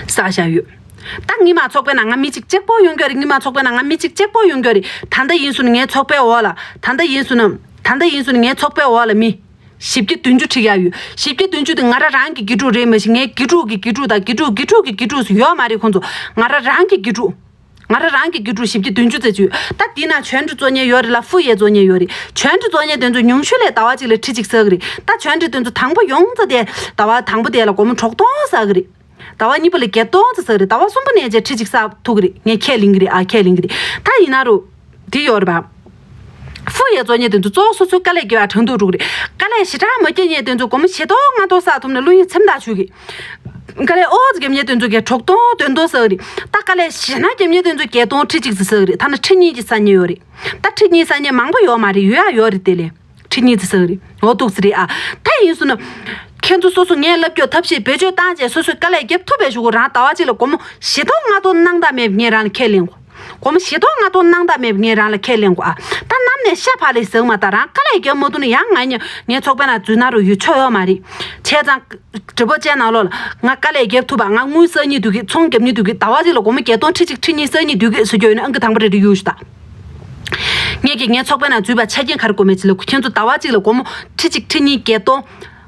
བསགས་བཞག་ཡོད། ད་ངི་མ་ཚོགས་པའི་ནང་ང་མི་གཅིག་གཅིག་པོ་ཡོང་རྒྱུ་རེད། ངི་མ་ཚོགས་པའི་ནང་ང་མི་གཅིག་གཅིག་པོ་ཡོང་རྒྱུ་རེད། ད་ལྟ་ཡིན་སོང་ན་ངའི་ཚོགས་པའི་འོག་ལ་ད་ལྟ་ཡིན་སོང་ན། ད་ལྟ་ཡིན་སོང་ནས་ངའི་ཚོགས་པའི་འོག་ལ་མི་བཞི་བརྒྱ་བདུན་ཅུ་ཁྲིད་ཡག་ཡོད། བཞི་བརྒྱ་བདུན་ཅུ་དེ་ང་རང་རང་གི་དགེ་ཕྲུག་རེད། མ་གཞི་ངའི་དགེ་ཕྲུག་གི་དགེ་ཕྲུག་དང་དགེ་ཕྲུག་དགེ་ཕྲུག་གི་དགེ་ཕྲུག་སུ་ཡོད་མ་རེད། ཁོང་ཚོ་ང་རང་རང་གི་དགེ་ཕྲུག་ང་རང་རང་གི་དགེ་ཕྲུག་བཞི་བརྒྱ་བདུན་ཅུ་ཙམ་ཅིག་ཡོད། ད་འདི་ན་ཆོས་འབྲེལ་ཚོགས་མཁན་ཡོད་རེད་ལ། ཧྥུ་ཡེ་ཚོགས་མཁན་ཡོད་རེད། ཆོས་འབྲེལ་ཚོགས་མཁན་དེ་ཚོ་ཉུང་ཤོས་ལས་ཟླ་བ་གཅིག་ལ་ཁྲི་གཅིག་ཟ་གི་རེད། ད་ཆོས་འབྲེལ་དེ་ཚོ་དང་པོ་ཡོང་ཙམ་དེ་ཟླ་བ་དང་པོ་དེ་ལ་སྒོར་མོ་དྲུག་སྟོང་ཟ་གི་རེད། ཟླ་བ་གཉིས་པ་ལ་བརྒྱད་སྟོང་ཙམ་ཟ་གི་རེད། ཟླ་བ་གསུམ་པ་ནས་བྱས་ཁྲི་གཅིག་ཟ་ཐུབ་གི་རེད། ངས་ཁས་ལེན་གི་རེད། ཨ། ཁས་ལེན་གི་རེད། ད་ཡིན་ན་རུ་དེ་ཡོད་རེད་པ། ཧྥུ་ཡེ་ཚོགས་མཁན་དེ་ཚོ་གཙོ་བོ་སོ་སོའི་དཀའ་ལས་རྒྱབ་ཡ་དྲང་འདུག་འགྲོ་གི་རེད། དཀའ་ལས་ཞེ་དྲག་མ་རྒྱབ་མཁན་དེ་ཚོ་སྒོར་མོ་བཞི་སྟོང་ལྔ་སྟོང་ཟ་ཐུབ་ན་བློ་ཡིད་ཚིམ་ཐག་ཆོད་གི། དཀའ་ལས་ཨོ་ཙི་རྒྱབ་མཁན་དེ་ཚོ་གིས་དྲུག་སྟོང་བདུན་སྟོང་ཟ་གི་རེད། ད་དཀའ་ལས་ཞེ་ན་རྒྱབ་མཁན་དེ་ཚོ་བརྒྱད་སྟོང་ཁྲི་གཅིག་ཙམ་ཟ་གི་རེད། ཐ་ན་ཁྲི་གཉིས་ཀྱི་ཟ་མཁན་ཡོད་རེད། ད་ཁྲི་གཉིས་ཟ་མཁན་མང་པོ་ཡོད་མ་རེད། ཡོད་ཡ་ཡོད་རེད། དེ་ལས་ཁྲི་གཉིས་ཙམ་ཟ་གི་རེད། འོ་འདུག་སེ་རེད་ཨ། ད་ཡིན་སོང་ན། ཁྱེད་ཚོ་སོ་སོ་ངའི་ལབ་རྒྱུ་ཐབས་ཤེས་བེད་སྤྱོད་བཏང་བྱས་སོ་སོས་དཀའ་ལས་རྒྱབ་ཐུབ་པའི་གཞུག་གུ་རང་ཟླ་བ་གཅིག་ལ་སྒོར་མོ་བཞི་སྟོང་ལྔ་སྟོང་གནང་ཐབས་མེད་པ་ངས་རང་ལ་ཁས་ལེན་གོ། སྒོར་མོ་བཞི་སྟོང་ལྔ་སྟོང་གནང་ཐབས་མེད་པ་ངས་རང་ལ་ཁས་ལེན་གོ་ཨ། ད་ནམ་ནས་ཤ་ཕག་ལས་ཟེར་མ་ད། རང་དཀའ་ལས་རྒྱབ་མ་ཐུབ་ན་ཡང་ང་ཉ་ངའི་ཚོགས་པའི་ནང་འཛུལ་ན་རུ་ཡོད་ཆོག་ཡོད་མ་རེད། བྱས་ཙང་། དྲི་བ་བཅད་ནང་ལོགས་ལ་ང་དཀའ་ལས་རྒྱབ་ཐུབ་པ། ང་དངུལ་བསགས་སྙིང་འདོད་གི། ཚོང་རྒྱབ་སྙིང་འདོད་གི། ཟླ་བ་གཅིག་ལ་སྒོར་མོ་བརྒྱད་སྟོང་ཁྲི་གཅིག་ཁྲི་གཉིས་བསགས་སྙིང་འདོད་གི་ཟེར་རྒྱུ་ཡོད་ན་ཨང་ཀི་དང་པོ་རེ་རེ་གཡུག་ཞུ་ད། ངས་ཀྱིས་ངའི་ཚོགས་པའི་ནང་འཛུལ་བ་ཆ་རྐྱེན་ག་རེ་དགོས་མེད་ཅི་ལ་ཁྱེད་ཚོ་ཟླ་བ་གཅིག་ལ་སྒོར་མོ་ཁྲི་གཅིག་ཁྲི་གཉིས་བརྒྱད་སྟོང་།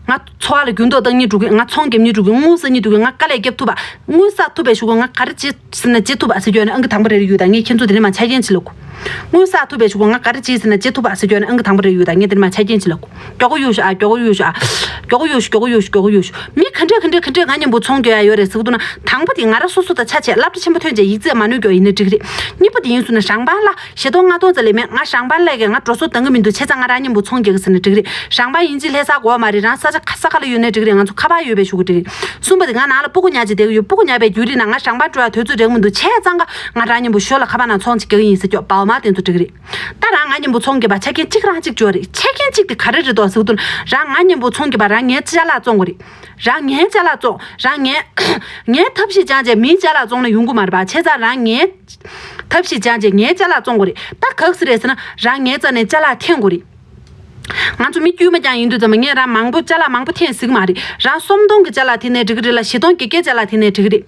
ང་འཚོ་བ་ལ་འགྱུར་ལྡོག་གཏང་སྙིང་འདོད་གི། ང་ཚོང་རྒྱབ་སྙིང་འདོད་གི། དངུལ་བསགས་སྙིང་འདོད་གི། ང་དཀའ་ལས་རྒྱབ་ཐུབ་པ། དངུལ་བསགས་ཐུབ་པའི་གཞུག་གུ་ང་ག་རེ་བྱེད་ཟེར་ན་བྱེད་ཐུབ་པ་ཟེར་རྒྱུ་ཡོད་ན་ཨང་ཀི་དང་པོ་རེ་རེ་གཡུག་ད། ངས་ཁྱེད་ཚོ་དེ་རིང་མ་ཆ་རྐྱེན་ཅི་ལ་གོ། དངུལ་བསགས་ཐུབ་པའི་གཞུག་གུ་ང་ག་རེ་བྱེད་ཟེར་ན་བྱེད་ཐུབ་པ་ཟེར་རྒྱུ་ཡོད་ན་ཨང་ཀི་དང་པོ་རེ་རེ་གཡུག་ད། ངས་དེ་རིང་མ་ཆ་རྐྱེན་ཅི་ལ་གོ། མགྱོགས་པོ་གཡུག་ཤོག་ཨ། མགྱོགས་པོ་གཡུག་ཤོག་ཨ། མགྱོགས་པོ་གཡུག་ཤོག་མགྱོགས་པོ་གཡུག་ཤོག་མགྱོགས་པོ་གཡུག་ཤོག་མི་ག་འདྲས་ག་འདྲས་ག་འདྲས་ང་གཉིས་པོ་ཚོང་རྒྱག་ཡ་ཡོད་རེད་ཟེར་གི་འདུག་ན། དང་པོ་དེ་ང་རང་སོ་སོ་དང་ཆ་བྱས་སློབ་གྲྭ་ཆེན་པོ་ཐོན་རྗེས་ཡིག་ཚད་མ་གནོད་རྒྱུ་ཡིན་ན་འགྲིག་གི་རེད། གཉིས་པ་དེ་ཡིན་སོང་ན་ཞང་པང་ལ་བཞི་སྟོང་ལྔ་སྟོང་ཙམ་ལས་མེད། ང་ཞང་པང་ལས་ཀྱི་ང་འགྲོ་སོང་འདང་གི་མི་འདུག་བྱས་ཙང་ང་རང་མཉམ་པོ་ཚོང་རྒྱག་གི་ཟེར་ན་འགྲིག་གི་རེད། ཞང་པང་ཡིན་གཅིག་ལྷ་ས་གོ་བ་མ་རེད། རང་ས་ཆ་ཁ་ས་ཁ་ལ་ཡོད་ན་འགྲིག་གི་རེད། ང་ཚོ་ཁ་པར་ཡོད་པའི་ཞུ་གི་འགྲིག་གི་རེད། གསུམ་པ་དེ་ང་ནང་ལ་སྤུ་གུ་ཉར་གཅིག་བསྡད་གི་ཡོད། སྤུ་གུ་ཉར་བའི་རྒྱུ་རིགས་ན་ང་ཞང་པང་འགྲོ་ཡ་དུས་ཚོད་འགྲིག་གི་མི་འདུག་བྱས་ཙང་ཀ་ང་རང་མཉམ་པོ་ཞོར་ལ་ཁ་པར་ནང་ཚོང་གཅིག་རྒྱག་གི་ཡིན་ཟེར་ཀྱོག་བའོ་མ་དེ་ཚོ་འགྲིག་གི་རེད། ད་རང་ང་མཉམ་པོ་ཚོང་རྒྱབ་པ་ཆ་རྐྱེན་གཅིག་རང་གཅིག་ཅོ་རེད། ཆ་རྐྱེན་གཅིག་དེ་ག་རེ་རེད་དོ་ཟེར་དུས་རང་ང་མཉམ་པོ་ཚོང་རྒྱབ་པ་རང་ངའི་ཅ་ལག་བཙོང་དགོས་རེད། རང་ངའི་ཅ་ལག་བཙོང་། རང་ངའི་ངའི་ཐབས་ཤེས་སྦྱངས་བྱས་མིའི་ཅ་ལག་བཙོང་ན་ཡོང་གི་མ་རེད་པ། བྱས་ཙང་རང་ངའི་ཐབས་ཤེས་སྦྱངས་བྱས་ངའི་ཅ་ལག་བཙོང་དགོས་རེད། ད་ག་ག་ཟེ་རེད་ཟེར་ན་རང་ངའི་རྩ་ནས་ཅ་ལག་འཐེན་དགོས་རེད། ང་ཚོ་མི་དཀྱུས་མ་རྐྱང་ཡིན་དུས་ཙམ་པ་ངས་རང་མང་པོ་ཅ་ལག་མང་པོ་འཐེན་སྲིད་ཀྱི་མ་རེད། རང་སུམ་སྟོང་གི་ཅ་ལག་འཐེན་ནའི་འགྲིག་གི་རེད་ལ་བཞི་སྟོང་བརྒྱད་བརྒྱའི་ཅ་ལག་འཐེན་ནའི་འགྲིག་གི་རེད།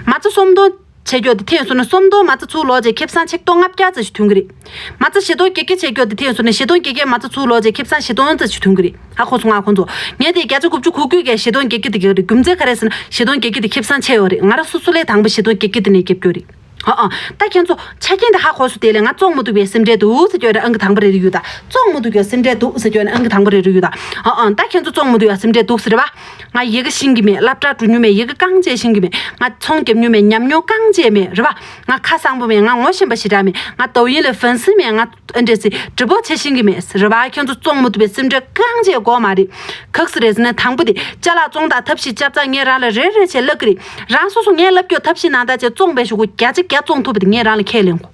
མ་རྩ་སུམ་སྟོང་བྱས་ཀྱོག་དེ་འཐེན་སོང་ན་སུམ་སྟོང་མ་རྩ་ཚུར་ལོག་བྱས་ཁེ་བཟང་ཆིག་སྟོང་ལྔ་བརྒྱ་ཙམ་ཞིག་ཐོན་གི་རེད། མ་རྩ་བཞི་སྟོང་བརྒྱད་བརྒྱ་བྱས་ཀྱོག་དེ་འཐེན་སོང་ན་བཞི་སྟོང་བརྒྱད་བརྒྱའི་མ་རྩ་ཚུར་ལོག་བྱས་ཁེ་བཟང་བཞི་སྟོང་ཙམ་ཞིག་ཐོན་གི་རེད། ཧ་གོ་སོང་ང་ཁོང་ཚོ། ངས་དེ་བརྒྱ་ཆ་དགུ་བཅུ་གོ་དགུ་གིས་བཞི་སྟོང་བརྒྱད་བརྒྱ་དེ་རྒྱག་གི་རེད། རྒྱུ་མཚན་ག་རེ་ཟེར་ན་བཞི་སྟོང་བརྒྱད་བརྒྱ་དེ་ཁེ་བཟང་ཆེ་ཡོད་རེད། ང་རང་སོ་སོ་ལས་དང་པོ་བཞི་སྟོང་བརྒྱད་བརྒྱ་དེ་ནས་རྒྱབ་ཀྱོག་རེད། ཨ་ཨ། ད་ཁྱེད་ཚོ་ཆ་རྐྱེན་དེ་ཧ་གོ་སོང་དེ་ལས་ང་བཙོང་མི་ཐུབ་པའི་སེམས་ཁྲལ་འདུག་ཟེར་ཀྱོག་རེད། ཨང་ཀི་དང་པོ་རེ་རེ་གཡུག་ད། བཙོང་མི་ཐུབ་ཀྱོག་སེམས་ཁྲལ་འདུག་ཟེར་ཀྱོག་རེད། ཨང་ཀི་དང་པོ་རེ་རེ་གཡུག་ད། ཨ་ཨ། ད་ཁྱེད་ཚོ་བཙོང་མི་ཐུབ་ཡ་སེམས་ཁྲལ་འདུག་ཟེར་རེད་པ། ང་ཡི་གེ་ཤེས་ཀྱི་མེད། སློབ་གྲྭ་འགྲོ་མྱོང་མེད། ཡི་གེ་རྐང་བཅད་ཤེས་ཀྱི་མེད། ང་ཚོང་རྒྱབ་མྱོང་མེད། ཉམས་མྱོང་རྐང་བཅད་མེད་རེད་པ། ང་ཁ་གསང་པོ་མེད། ང་ངོ་ཤེས་པ་ཞེ་དྲག་མེད། ང་ཏོག་དབྱིབས་ལ་ཧྥན་སི་མེད། ང་ཨ་འདྲས་སེ་འབྲི་པོ་བྱེད་ཤེས་ཀྱི་མེད་རེད་པ། ཁྱེད་ཚོ་བཙོང་མི་ཐུབ་པའི་སེམས་ཁྲལ་རྐང་བཅད་དགོས་མ་རེད། ག་ག་ཟེ་རེད་ཟེར་ན་དང་པོ་དེ་ཅ་ལག་བཙོང་སྟངས་ཐབས་ཤེས་བྱས་ཙང་ངས་རང་ལ་རེ་རེ་བྱས་ལབ་ཀྱི་རེད། རང་སོ་སོ་ངས་ལབ་ཀྱོག་ཐབས་ཤེས་གནང་སྟངས་བྱས་བཙོང་པའི་གཞུག་གུ་བརྒྱ་ཆ་བརྒྱ་བཙོང་ཐུབ་པ་དེ་ངས་རང་ལ་ཁས་ལེན་གོ།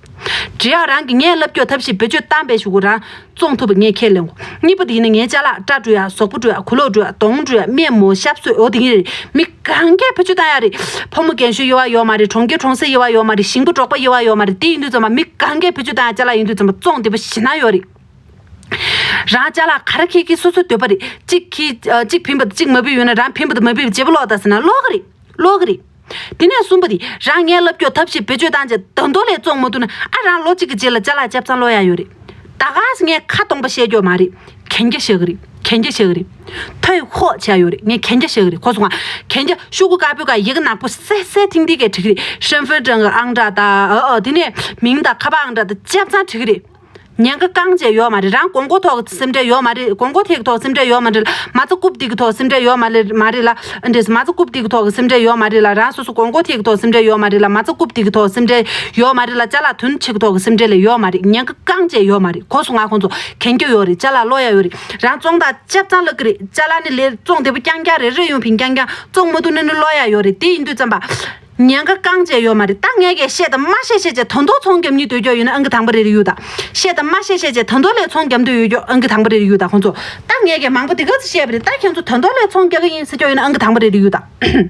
འབྲི་ཡག་རང་གིས་ངས་ལབ་ཀྱོག་ཐབས་ཤེས་བེད་སྤྱོད་བཏང་པའི་གཞུག་གུ་རང་བཙོང་ཐུབ་པ་ངས་ཁས་ལེན་གོ། གཉིས་པ་དེ་ཡིན་ན་ངའི་ཅ་ལག་སྐྲ་བྲུ་ཡག་གཟུགས་པོ་བྲུ་ཡག་གོས་ལོག་བྲུ་ཡག་གདོང་བྲུ་ཡག་སྨན་མོ་ཞབས་སོས་འོ་དེ་ཡིན་རེད། མི་གང་གས་བེད་སྤྱོད་བཏང་ཡག་རེད། ཕོ་མོ་རྒན་ཤོས་དབྱེ་བ་ཡོད་མ་རེད། གྲོང་ཁྱེར་གྲོང་གསེབ་དབྱེ་བ་ཡོད་མ་རེད། ཞིང་པ་འབྲོག་པ་དབྱེ་བ་ཡོད་མ་རེད། དེ་ཡིན་དུས་ཙམ་པ་མི་གང་གས་བེད་སྤྱོད་བཏང་ཡག་ཅ་ལག་ཡིན་དུས་ཙམ་པ་བཙོང་བདེ་པོ་ཞེ་ན་ཡོད་རེད། རང་ཅ་ལག་ག་རེ་ཁྱེར་ཁྱེར་སོ་སོའི་འདོད་པ་རེད། གཅིག་ཁྱེར་ཨ་གཅིག་ཕིན་པ་དང་གཅིག་མ་ཕིན་ཡོད་ན་རང་ཕིན་པ་དང་མ་ཕིན་པ་བརྗེ་པོ་ལོག་ད་ཟེར་ན་ལོག་གི་རེད། ལོག་གི་རེད། དེ་ནས་གསུམ་པ་དེ་རང་ངས་ལབ་ཀྱོག་ཐབས་ཤེས་བེད་སྤྱོད་བཏང་བྱས་ད་དུང་ལས་བཙོང་མ་ཐུབ་ན་ཨ་རང་ལོ་གཅིག་གི་རྗེས་ལ་ཅ་ལག་ཆ་ཚང་ལོག་ཡག་ཡོད་རེད། ད་ག་སེ་ངས་ཁ་སྟོང་པ་བཤད་ཀྱོག་མ་རེད། གན་རྒྱ་བཤད་གི་རེད། གན་རྒྱ་བཤད་གི་རེད། ཐོས་ཧོག་བྱས་ཡོད་རེད། ངས་གན་རྒྱ་བཤད་གི་རེད། གོ་སོང་ང་། གན་རྒྱ་ཤོག་གུ་དཀར་པོའི་སྒང་ཡི་གེ་ནག་པོ་སེ་སེ་ཐིང་ཐིང་གིས་བྲིས་གི་རེད། ཧྲེན་ཧྥེན་ཀྲང་གི་ཨང་གྲངས་དང་ཨ་ཨ་དེ་ནས་མིང་དང་ཁ་པར་ཨང་གྲངས་དང་ཆ་ཚང་བྲིས་གི་རེད། ཉེན་ཁ་རྐང་བཅད་ཡོད་མ་རེད། རང་དགོས་མཁོ་ཐོག་གི་སེམས་ཁྲལ་ཡོད་མ་རེད། དགོས་མཁོ་ཐེག་གི་ཐོག་སེམས་ཁྲལ་ཡོད་མ་རེད་ལ། མ་རྩ་རྐུབ་སྟེགས་གི་ཐོག་སེམས་ཁྲལ་ཡོད་མ་རེད་མ་རེད་ལ། ཨ་འདྲས་མ་རྩ་རྐུབ་སྟེགས་གི་ཐོག་གི་སེམས་ཁྲལ་ཡོད་མ་རེད་ལ། རང་སོ་སོ་དགོས་མཁོ་ཐེག་གི་ཐོག་སེམས་ཁྲལ་ཡོད་མ་རེད་ལ། མ་རྩ་རྐུབ་སྟེགས་གི་ཐོག་སེམས་ཁྲལ་ཡོད་མ་རེད་ལ། ཅ་ལག་དོན་ཆེ་གི་ཐོག་གི་སེམས་ཁྲལ་ལ་ཡོད་མ་རེད། ཉེན་ཁ་རྐང་བཅད་ཡོད་མ་རེད། གོ་སོང་ང་། ཁོང་ཚོ་གན་རྒྱ་ཡོད་རེད། ཅ་ལག་ལོག་ཡག་ཡོད་རེད། རང་བཙོང་སྟངས་ཆ་ཚང་ལབ་གི་རེད། ཅ་ལག་ནི་ལས་བཙོང་བདེ་པོ་རྐྱང་རྐྱང་རེ་རེ་ཡོང་ཕིན་རྐྱང་རྐྱང་བཙོང་མ་ཐུབ་ན་ནི་ལོག་ཡག་ཡོད་རེད། དེ་ཡིན་དུས་ཙམ་པ། ཉེན་ཁ་རྐང་བཅད་ཡོད་མ་རེད། ད་ངས་ཀྱིས་བཤད་དང་མ་བཤད་བཤད་བྱས་ད་དུང་ཚོང་རྒྱབ་སྙིང་འདོད་ཀྱོག་ཡོད་ན་ཨང་ཀི་དང་པོ་རེ་རེ་གཡུག་དང་། བཤད་དང་མ་བཤད་བཤད་བྱས་ད་དུང་ལས་ཚོང་རྒྱབ་འདོད་ཡོད་ཀྱོག་ཨང་ཀི་དང་པོ་རེ་རེ་གཡུག་དང་། ཁོང་ཚོ་ད་ངས་ཀྱིས་མང་པོ་དེ་ག་ཚོད་བཤད་པ་རེད། ད་ཁྱེད་ཚོ་ད་དུང་ལས་ཚོང་རྒྱག་གི་ཡིན་ཟེར་ཀྱོག་ཡོད་ན་ཨང་ཀི་དང་པོ་རེ་རེ་གཡུག་དང་།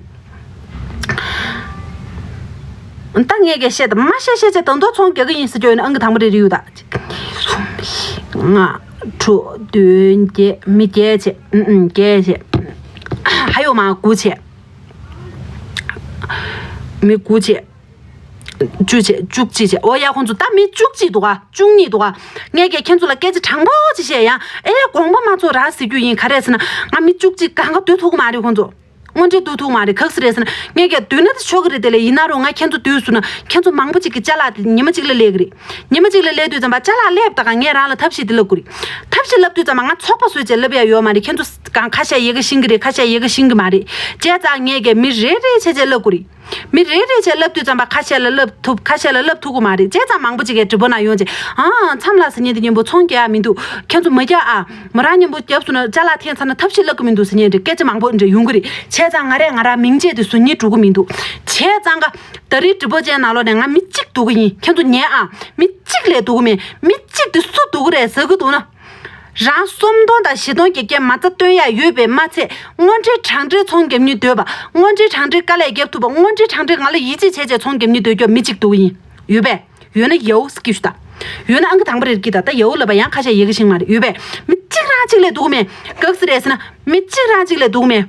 ད་ངས་ཀྱིས་བཤད་དང་མ་བཤད་བཤད་བྱས་ད་དུང་ཚོང་རྒྱག་གི་ཡིན་ཟེར་ཀྱོག་ཡོད་ན་ཨང་ཀི་དང་པོ་རེ་རེ་གཡུག་དང་། གཅིག་གཉིས་གསུམ་བཞི་ལྔ་དྲུག་བདུན་བརྒྱད། མི་བརྒྱད་བྱས། ཨུ་ཨུ་བརྒྱད་བྱས། ཧ་ཡོད་མ་དགུ་བྱས། མི་དགུ་བྱས། བཅུ་བྱས་བཅུ་གཅིག་བྱས། འོ་ཡ། ཁོང་ཚོ་ད་མི་བཅུ་གཅིག་འདུག་ག་བཅུ་གཉིས་འདུག་ག་ངས་ཀྱིས་ཁྱེད་ཚོ་ལ་སྐད་ཆ་དྲང་པོ་ཅིག་བཤད་ཡང་། ཨེ་ཡ། དགོངས་པ་མ་ཚོམ་ར་ཟེར་རྒྱུ་ཡིན། ག་རེ་ཟེར་ན་ང་མི་བཅུ་གཅིག་སྒང་ག་སྡོད་ཐུབ་ཀྱི་མ་རེད། ཁོང་ཚོ་དངོས་འབྲེལ་སྡོད་ཐུབ་ཀྱི་མ་རེད། ག་རེ་ཟེར་ན་ངས་ཀྱིས་སྡོད་ན་ད་ཆོག་གི་རེད། དེ་ལས་ཡིན་ན་རུང་ང་ཁྱེད་ཚོ་སྡོད་ཟེར་ན་ཁྱེད་ཚོ་མང་པོ་ཅིག་གི་ཅ་ལག་དེ་ཉི་མ་གཅིག་ལ་སླེབས་ཀྱི་རེད། ཉི་མ་གཅིག་ལ་སླེབས་དུས་ཙམ་པ་ཅ་ལག་སླེབས་ད་ག་ངས་རང་ལ་ཐབས་ཤེས་དེ་ལབ་དགོས་རེད། ཐབས་ཤེས་ལབ་དུས་ཙམ་པ་ང་ཚོགས་པ་བཟོས་བྱས་ལབ་ཡ་ཡོད་མ་རེད། ཁྱེད་ཚོ་གང་ཁ་ཤས་ཡི་གེ་ཤེས་ཀྱི་རེད། ཁ་ཤས་ཡི་གེ་ཤེས་ཀྱི་མ་རེད། བྱས་ཙང་ངས་ཀྱིས་མི་རེ་རེ་བྱས་བྱས་ལབ་དགོས་རེད། མི་རེ་རེ་བྱས་ལབ་དུས་ཙམ་པ་ཁ་ཤས་ལ་ལབ་ཐུབ། ཁ་ཤས་ལ་ལབ་ཐུབ་ཀྱི་མ་རེད། བྱས་ཙང་མང་པོ་ཅིག་གིས་དྲི་བ་ན་ཡོང་བྱས། ཨ། མཚམས་ལ་ཟེར་མཁན་དེ་མཉམ་པོ་ཚོང་རྒྱག་ཡ་མི་འདུག་ཁྱེད་ཚོ་མ་རྒྱག་ཨ། མོ་རང་མཉམ་པོ་རྒྱབ་སོང་ན་ཅ་ལག་འཐེན་ཚར་ན་ཐབས་ཤེས་ལབ་ཀྱི་མི་འདུག་ཟེར་མཁན་འདྲ་སྐད་ཆ་མང་པོ་འདྲ་ཡོང་གི་རེད། བྱས་ཙང་ང་རས་ང་རང་མིང་བརྗེ་དེ་བཟོ་སྙིང་བྲོ་གི་མི་འདུག་བྱས་ཙང་ག་ད་རེས་དྲི་བ་ཅན་ནང་ལོགས་ནས་ང་མི་གཅིག་སྡུག་གི་ཡིན། ཁྱེད་ཚོ་ཉན་ཨ། མི་གཅིག་ལས་སྡུག་གི་མེད། མི་གཅིག་དེ་སུ་སྡུག་གི་རེད་ཟེར་གི་འདུག་ན། རང་སུམ་སྟོང་དང་བཞི་སྟོང་བརྒྱད་བརྒྱ་མ་རྩ་སྟོན་ཡ་ཡོད་པས་མ་ཚད། དངོས་འབྲེལ་དྲང་འབྲེལ་ཚོང་རྒྱབ་སྙིང་འདོད་པ། དངོས་འབྲེལ་དྲང་འབྲེལ་དཀའ་ལས་རྒྱབ་ཐུབ་པ། དངོས་འབྲེལ་དྲང་འབྲེལ་ང་ལ་ཡིད་ཆེས་བྱས་བྱས་ཚོང་རྒྱབ་སྙིང་འདོད་ཀྱོག་མི་གཅིག་སྡུག་གི་ཡིན། ཡོད་པས། ཡོད་ན་ཡའོ་ཟེར་གྱི་ཞུ་ད། ཡོད་ན་ཨང་ཀི་དང་པོ་རེ་རེ་སྐྱིད་ད། ད་ཡའོ་ལབ་པ་ཡང་ཁ་ཤས་ཡི་གེ་ཤེས་མ་རེད། ཡོད་པས། མི་གཅིག་རང་གཅིག་ལས་སྡུག་མེད། ག་རེ་ཟེར་ན། མི་གཅིག་རང་གཅིག་ལས་སྡུག་མེད།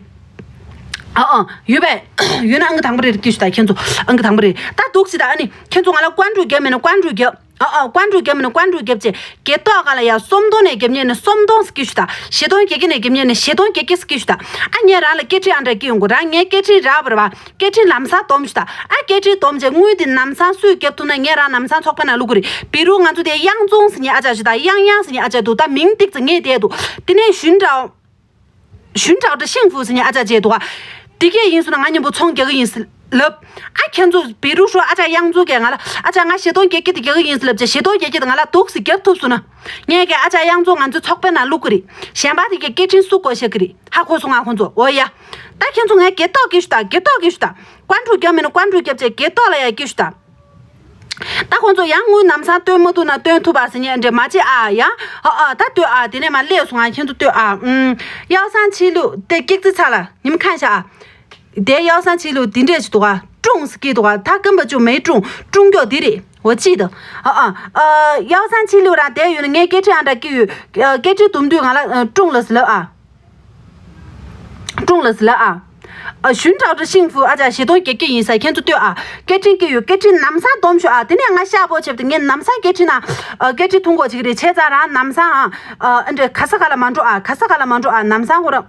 ཨ་ཨ། ཡོད་པས། ཡོད་ན་ཨང་ཀི་དང་པོ་རེ་རེ་སྐྱིད་ཞུ་ད། ཁྱེད་ཚོ་ཨང་ཀི་དང་པོ་རེ། ད་འདུག་སེ་ད། ཨ་ནི་ཁྱེད་ཚོ་ང་ལ་ཀོན་ཀྲུའུ་རྒྱབ་མེད་ན་ཀོན་ཀྲུའུ་རྒྱབ། ཨ་ཨ། ཀོན་ཀྲུའུ་རྒྱབ་མེད་ན་ཀོན་ཀྲུའུ་རྒྱབ་བྱས། སྒེར་ཐོག་སྒང་ལ་ཡ་སུམ་སྟོང་ནས་རྒྱབ་མཁན་ནི་སུམ་སྟོང་ཟེར་གྱི་ཞུ་ད། བཞི་སྟོང་བརྒྱད་བརྒྱ་ནས་རྒྱབ་མཁན་ནི་བཞི་སྟོང་བརྒྱད་བརྒྱ་ཟེར་གྱི་ཞུ་ད། ཨ་ངས་རང་ལ་སྐད་འཕྲིན་ཨང་གྲངས་སྐྱིད་ཡོང་གི་རང་། ངའི་སྐད་འཕྲིན་རག་པ་རེད་པ། སྐད་འཕྲིན་ལམ་སང་སྡོམ་ཞུ་ད། ཨ་སྐད་འཕྲིན་སྡོམ་བྱས་དངུལ་དེ་ལམ་སང་སུས་རྒྱབ་ཐུབ་ན་ངས་རང་ལམ་སང་ཚོགས་པའི་ནང་བླུག་གི་རེད། བི་རུ་ང་ཚོ་དེ་དབྱང་ཙུང་ཟེར་མཁན་ཨ་ཅག་ཞུ་ད། དབྱང་དབྱང་ཟེར་མཁན་ཨ་ཅག་འདུག་ད་མིང་ཏིག་ཙམ་ངས་བསྡད་འདུག་དེ་ནས་ཞུན་ཀྲའོ། ཞུན་ཀྲའོ་ཀྲི་ཤིང་ཧྥུ་ཟེར་མཁན་ཨ་ཅག་བྱས་འདུག་ག་དེ་གས་ཡིན་སོང་ན་ང་མཉམ་པོ་ཚོང་རྒྱག་གི་ཡིན་ཟེར་ལབ། ཨ་ཁྱེད་ཚོ་བི་རུ་ཧྲོ་ཨ་ཅག་དབྱང་ཙུང་གིས་ང་ལ། ཨ་ཅག་ང་བཞི་སྟོང་བརྒྱད་བརྒྱ་དེ་རྒྱག་གི་ཡིན་ཟེར་ལབ་བྱས། བཞི་སྟོང་བརྒྱད་བརྒྱ་དེ་ང་ལ་འདུག་སེ་རྒྱབ་ཐུབ་སོང་ན། ངས་ཀྱིས་ཨ་ཅག་དབྱང་ཙུང་ང་ཚོའི་ཚོགས་པའི་ནང་བླུག་གི་རེད། གཞན་པ་དེ་གས་སྐད་འཕྲིན་སུ་བསྐོ་བཞག་གི་རེད། ཧ་གོ་སོང་ང་ཁོང་ཚོ། འོ་ཡ། ད་ཁྱེད་ཚོ་ངས་སྒེར་ཐོག་སྐྱིད་ཞུ་ད། སྒེར་ཐོག་སྐྱིད་ཞུ་ད། ཀོན་ཀྲུའུ་རྒྱབ་མེད་ན་ཀོན་ཀྲུའུ་རྒྱབ་བྱས་སྒེར་ཐོག་ལ་ཡ་སྐྱིད་ཞུ་ད། ད་ཁོང་ཚོ་ཡང་དངུལ་ལམ་སང་སྟོན་མ་ཐུབ་ན་སྟོན་ཐུབ་པ་ཟེར་མཁན་འདྲ་མ་བྱེད་ཨ། ཡ། ཨ་ཨ། ད་ལྟོས་ཨ། དེ་ནས་མར་སླེབས་སོང་ཨ། ཁྱེད་ཚོ་ལྟོས་ཨ། ཨུམ། ཡའོ་སང་ཆི་ལུ་དེ་སྐྱིད་རྩི་ཚ་ལ། ཉིན་ཁ་ཤ་ཨ། དེ་ཡའོ་སང་ཆི་ལུ་དེ་འདྲས་ཞིག་འདུག་ཨ། ཀྲུང་ཟེར་གྱི་འདུག་ཨ། ད་ཀམ་པ་ཅུ་མེ་ཀྲུང་ཀྲུང་མགྱོགས་དེ་རེད། འོ་ཅི་ད། ཨ་ཨ། ཨ། ཡའོ་སང་ཆི་ལུ་རང་དེ་ཡོད་ན་ངས་སྐད་འཕྲིན་ཨང་གྲངས་སྐྱིད་ཡོད། ཨ། སྐད་འཕྲིན་སྡོམ་དུས་ང་ལ་ཨ་ཀྲུང་ལ་ཟེར་ལབ་ཨ། ཀྲུང་ལ་ཟེར་ལབ་ཨ། ཨ། ཞུན་ཀྲའོ་ཀྲི་ཤིང་ཧྥུ་ཨ་ཅག་བཞི་སྟོང་བརྒྱད་བརྒྱ་ཡིན་ས། ཁྱེད་ཚོ་ལྟོས་ཨ། སྐད་འཕྲིན་སྐྱིད་ཡོད། སྐད་འཕྲིན་ལམ་སང་སྡོམ་ཤོག་ཨ། དེ་ནས་ང་ཤག་པོ་བྱེད་དུས་ངས་ལམ་སང་སྐད་འཕྲིན་ནང་། ཨ། སྐད་འཕྲིན་ཐུང་གོ་ཅིག་རེད། བྱས་ཙང་རང་ལམ་སང་ཨ། ཨ་འདྲ་ག་ས་ག་ལ་མ་འགྲོ་ཨ། ག་ས་ག་ལ་མ་འགྲོ་ཨ། ལམ་སང་ཁོ་རང་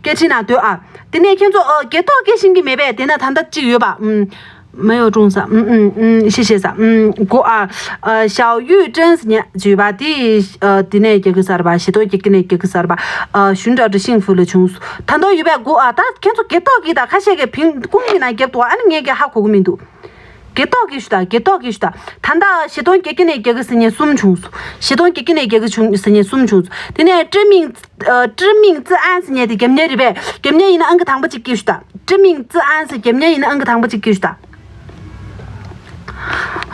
སྐད་འཕྲིན་ནང་སྡོད་ཨ། དེ་ནས་ཁྱེད་ཚོ་ཨ་སྒེར་ཐོག་སྐད་ཤེས་ཀྱི་མེད་པས། དེ་ན་ད་ལྟ་གཅིག་ཡོད་པ། ཨུམ། མེ་ཡོ་ཀྲུང་ས། ཨུམ་ཨུམ་ཨུམ། ཤེས་ཤེས་ས། ཨུམ། གོ་ཨ། ཨ། ཞའོ་ཡུས་ཀྲེན་ཟེར་མཁན་བརྗོད་པ་དེ། ཨ། དེ་ནས་རྒྱག་གི་ས་རེད་པ། བཞི་སྟོང་བརྒྱད་བརྒྱ་ནས་རྒྱག་གི་ས་རེད་པ། ཨ། ཞུན་ཀྲའོ་ཀྲི་ཤིང་ཧྥུ་ལ་བྱུང་སོང་། ད་དུང་ཡོད་པས་གོ་ཨ། ད་ཁྱེད་ཚོ་སྒེར་ཐོག་གི་ད་ཁ་ཤས་ཀྱིས་ཕིང་ཀུང་གི་ནང་རྒྱབ་འདུག་ཨ་ནི་ངས་ཀྱིས་ཧ་གོ་གི་མི་འདུག་སྒེར་ཐོག་གི་ཞུ་ད། སྒེར་ཐོག་གི་ཞུ་ད། ད་ལྟ་བཞི་སྟོང་བརྒྱད་བརྒྱ་ནས་རྒྱག་གི་ཟེར་མཁན་གསུམ་བྱུང་སོང་། བཞི་སྟོང་བརྒྱད་བརྒྱ་ནས་རྒྱག་གི་བྱུང་ཟེར་མཁན་གསུམ་བྱུང་སོང་། དེ་ནས་ཀྲི་མིང་། ཨ། ཀྲི་མིང་ཙི་ཨན་ཟེར་མཁན་དེ་རྒྱབ་མཁན་རེད་པས། རྒྱབ་མཁན་ཡིན་ན་ཨང་ཀི་དང་པོ་གཅིག་སྐྱིད་ཞུ་ད། ཀྲི་མིང་ཙི་ཨན་ཟེར་རྒྱབ་མཁན་ཡིན་ན་ཨང་ཀི་དང་པོ་གཅིག་སྐྱིད་ཞུ་ད།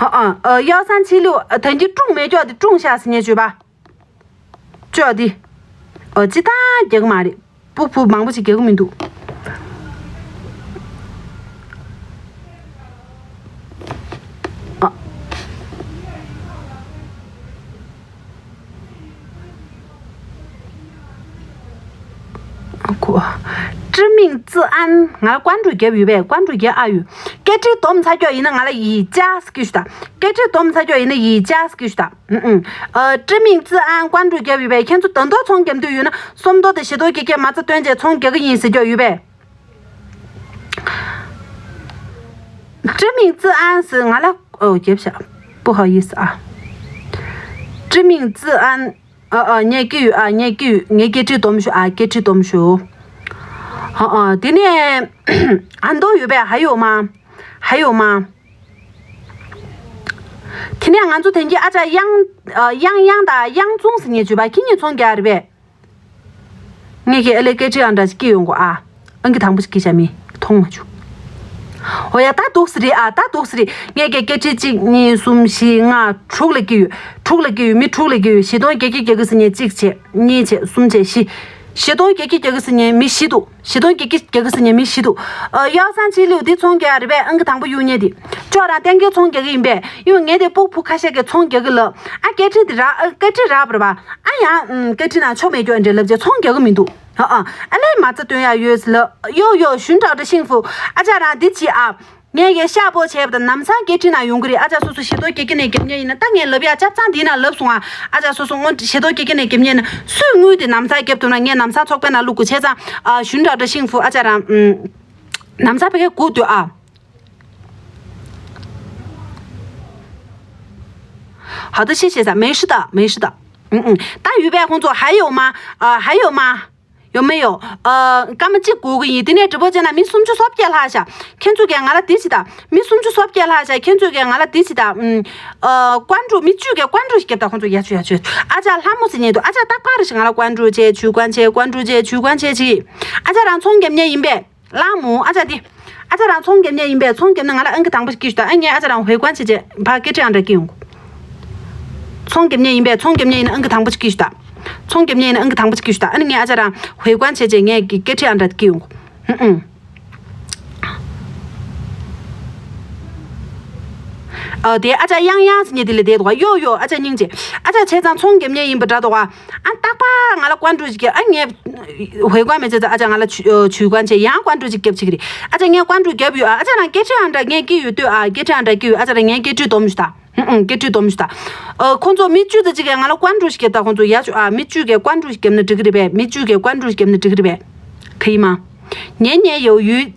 ཨ་ཨ། ཨ། ཡའོ་སང་ཆི་ལུ། ཨ། ད་གིན་ཀྲུང་མེ་ཀྱོག་དེ་ཀྲུང་ཤ་ཟེར་མཁན་བརྗོད་པ། ཅོག་འདི། ཨོ་ཅི་ད་རྒྱག་གི་མ་རེད། སྤུ་སྤུ་མང་པོ་ཞིག་རྒྱག་གི་མི་འདུག་ཨ། ཨ་ཁུ། ཀྲི་མིང་ཙི་ཨན། ང་ལ་ཀོན་ཀྲུའུ་རྒྱབ་ཡོད་པས། ཀོན་ཀྲུའུ་རྒྱབ་ཨ་ཡོད། སྐད་འཕྲིན་སྡོམ་ཚར་ཀྱོག་ཡིན་ན་ང་ལ་ཡི་ཅ་ཟེར་གྱི་ཞུ་ད། སྐད་འཕྲིན་སྡོམ་ཚར་ཀྱོག་ཡིན་ན་ཡི་ཅ་ཟེར་གྱི་ཞུ་ད། ཨུ་ཨུ། ཨ། ཀྲི་མིང་ཙི་ཨན་ཀོན་ཀྲུའུ་རྒྱབ་ཡོད་པས། ཁྱེད་ཚོ་ད་དུང་ཚོང་རྒྱབ་འདོད་ཡོད་ན་སུམ་མདོ་དང་བཞི་མདོ་བརྒྱད་བརྒྱ་མ་རྩ་སྟོན་བྱས་ཚོང་རྒྱག་གི་ཡིན་ཟེར་ཀྱོག་ཡོད་པས། ཀྲི་མིང་ཙི་ཨན་ཟེར་ང་ལ། ཨོ་རྒྱབ་ཤག་པུ་ཧ་ཡིས་ཨ། ཀྲི་མིང་ཙི་ཨན། ཨ་ཨ། ངས་ཀྱི་ཡོད་ཨ། ངས་ཀྱི་ཡོད། ངས་སྐད་འཕྲིན་སྡོམ་ཞུ་ཨ། སྐད་འཕྲིན་སྡོམ་ཞུ། ཨ་ཨ། དེ་ནས་ཨ་མདོ་ཡོད་པས། ཧ་ཡོ་མ། ཧ་ཡོ་མ། དེ་ནས་ང་ཚོ་དེང་གི་ཨ་ཅག་དབྱང་། ཨ། དབྱང་དབྱང་དང་དབྱང་ཙུང་ཟེར་མཁན་བརྗོད་པ། ཁྱེད་གཉིས་ཚོང་རྒྱག་རེད་པས། ངས་ཀྱི་ཨ་ལས་སྐད་འཕྲིན་ཨང་གྲངས་ཤིག་སྐྱིད་ཡོང་གོ་ཨ། ཨང་ཀི་དང་པོ་ཞིག་སྐྱིད་བྱ་མི་མཐོང་མ་བྱུང་། འོ་ཡ། ད་འདུག་སེ་རེད་ཨ། ད་འདུག་སེ་རེད། ངས་ཀྱི་སྐད་འཕྲིན་གཅིག་གཉིས་གསུམ་བཞི་ལྔ་དྲུག་ལ་སྐྱིད་ཡོད། དྲུག་ལ་སྐྱིད་ཡོད། མི་དྲུག་ལ་སྐྱིད་ཡོད། བཞི་སྟོང་བརྒྱད་བརྒྱ་རྒྱག་གི་ཟེར་མཁན་གཅིག་བྱས། གཉིས་བྱས། གསུམ་བྱས། བཞི། བཞི་སྟོང་བརྒྱད་བརྒྱ་རྒྱག་གི་ཟེར་མཁན་མི་བཞི་འདུག་བཞི་སྟོང་བརྒྱད་བརྒྱ་རྒྱག་གི་ཟེར་མཁན་མི་བཞི་འདུག་ཨ། ཡའོ་སང་ཆི་ལིའུ་འདི་ཚོང་རྒྱག་རེད་པས། ཨང་ཀི་དང་པོ་གཡུག་མཁན་དེ། ཅོག་རང་གཏན་འཁེལ་ཚོང་རྒྱག་གི་ཡིན་པས། ཡང་ངས་དེ་སྤུ་གུ་ཕྲུག་ཁ་ཤས་ཀྱིས་ཚོང་རྒྱག་གི་ལབ། ཨ། སྐད་འཕྲིན་དེ་རག་ཨ། སྐད་འཕྲིན་རག་པ་རེད་པ། ཨ་ཡང་། ཨུམ། སྐད་འཕྲིན་ནང་ཆོ་མེད་སྐྱོ་འདྲ་ལབ་བྱས་ཚོང་རྒྱག་གི་མི་འདུག་ཨ་ཨ། ཨ་ལས་མ་རྩ་སྟོན་ཡག་ཡོད་ཟེར་ལབ། ཡོ་ཡོ། ཞུན་ཀྲའོ་ཀྲི་ཤིང་ཧྥུ་ཨ་ཅག་རང་འདི་བྱེད་ཨ། ངས་ཀྱི་ཤ་པོ་བྱས་པ་དང་ལམ་སང་སྐད་འཕྲིན་ནང་ཡོང་གི་རེད། ཨ་ཅག་སོ་སོ་ཞེ་ཏོག་སྐྱེ་ཀྱི་ནས་རྒྱབ་ཉེ་ཡིན་ན། ད་ངས་ལབ་ཡ་ཆབ་ཚང་འདི་ན་ལབ་སོང་ཨ། ཨ་ཅག་སོ་སོ་སྔོན་ཞེ་ཏོག་སྐྱེ་ཀྱི་ནས་རྒྱབ་ཉེ་ཡིན་ན། སུས་དངུལ་དེ་ལམ་སང་རྒྱབ་ཐུབ་ན། ངས་ལམ་སང་ཚོགས་པའི་ནང་བླུག་དགོས་བྱས་ཙང་། ཨ་ཞུན་དྲག་འདྲ་ཤིང་ཧྥུ་ཨ་ཅག་རང་། ཨུམ། ལམ་སང་ཕ་གི་སྒུག་སྡོད་ཨ། ཧ་ད་ཤེས་ཤེས་ས་མེ་ཤི་ད་མེ་ཤི་ད། ཨུམ་ཨུམ། ད་ཡོད་པས་ཁོང་ཚོ་ཧ་ཡོད་མ། ཨ་ཧ་ཡོད་མ། ཡོད་མེད་ཡོད། ཨ་སྐར་མ་གཅིག་སྒུག་གི་ཡིན། དེ་ནས་འགྲིག་པོ་བྱས་ན་མི་སུམ་ཅུ་སོ་བརྒྱད་ལྷག་ཤག་ཁྱེད་ཚོས་ཀྱིས་ང་ལ་འདི་བྱེད་དང་། མི་སུམ་ཅུ་སོ་བརྒྱད་ལྷག་ཤག་ཁྱེད་ཚོས་ཀྱིས་ང་ལ་འདི་བྱེད་དང་། ཨུམ། ཨ་ཀོན་ཀྲུ་མི་བཅུ་གིས་ཀོན་ཀྲུ་ཞིག་རྒྱབ་དང་། ཁོང་ཚོ་ཡ་ཆུ་ཡ་ཆུ། ཨ་ཅག་ལྷ་མོ་ཟེར་ཉན་འདུག་ཨ་ཅག་རྟག་པར་རེ་ཞིག་ང་ལ་ཀོན་ཀྲུ་བྱེད། ཆུ་ཀོན་བྱེད། ཀོན་ཀྲུ་བྱེད། ཆུ་ཀོན་བྱེད་ཅིག་ཨ་ཅག་རང་ཚོང་རྒྱབ་ཉན་ཡིན་པས། གླང་མོ་ཨ་ཅག་འདི། ཨ་ཅག་རང་ཚོང་རྒྱབ་ཉན་ཡིན་པས། ཚོང་རྒྱབ་ན་ང་ལ་ཨང་ཀི་དང་པོ་ཞིག་སྐྱིད་ཞུ་དང་། ཨ་ངས་ཨ་ཅག་རང་ཧུའེ་ཀོན་བྱེད་བྱེད་ཕ་སྐད་ཁྲིད་ཨང་འདྲ་སྐྱིད་ཡོང་གོ་ཚོང་རྒྱབ་ཉན་ཡིན་པས། ཚོང་རྒྱབ་ཉན་ཡིན་ན་ཨང་ཀི་དང་པོ་ཞིག་སྐྱིད་ཞུ་དང་། ཚོང་རྒྱབ་ཉན་ཡིན་ན་ཨང་ཀི་དང་པོ་ཞིག་སྐྱིད་ཞུ་དང་། ཨ་ནི་ངས་ཨ་ཅག་རང་ཧུའེ་ཀོན་བྱེད་བྱེད་ངས་ཀྱི་སྐད་ཁྲིད་ཨང་འདྲ་སྐྱིད་ཡོང་གོ་ཧུམ་ཧུམ། ཨ་དེ་ཨ་ཅག་ཡང་ཡང་ཟེར་ཉན་དེ་ལས་བསྡད་འདུག་ག་ཡོ་ཡོ། ཨ་ཅག་སྙིང་རྗེ། ཨ་ཅག་བྱས་ཙང་ཚོང་རྒྱབ་ཉན་ཡིན་པ་འདྲ་འདུག་ག་ཨ་རྟག་པར་ང་ལ་ཀོན་ཀྲུ་ཞིག་རྒྱབ། ཨ་ངས་ཧུའེ་ཀོན་མེད་ཚེ་ད་ཨ་ཅག་ང་ལ་ཆུ་ཆུ་ཀོན་བྱེད་ཡང་ཀོན་ཀྲུ་ཞིག་རྒྱབ་བྱེད་ཀྱི་རེད། ཨ་ཅག་ངས་ཀོན་ཀྲུ་རྒྱབ་ཡོད་ཨ། ཨ་ཅག་རང་སྐད་ཁྲིད་ཨང་འདྲ་ངས་སྐྱིད་ཡོད་ལྟོས་ཨ། སྐད་ཁྲིད་ཨང་འདྲ་སྐྱིད་ཡོད། ཨ་ཅག་རང་ངས་སྐད་ཁྲིད་སྡོམ་ཞུ་དང་། ཧུམ་ཧུམ། སྐད་ཁྲིད་སྡོམ་ཞུ་དང་། ཨ་ཁོང་ཚོ་མི་བཅུ་ཙམ་ཅིག་གིས་ང་ལ་ཀོན་ཀྲུ་ཞིག་རྒྱབ་དང་། ཁོང་ཚོ་ཡ་ཆུ་ཨ། མི་བཅུ་གིས་ཀོན་ཀྲུ་ཞིག་རྒྱབ་ན་འགྲིག་གི་རེད་པས། མི་བཅུ་གིས་ཀོན་ཀྲུ་ཞིག་རྒྱབ་ན་འགྲིག་གི་རེད་པས། 可以吗？年年有余。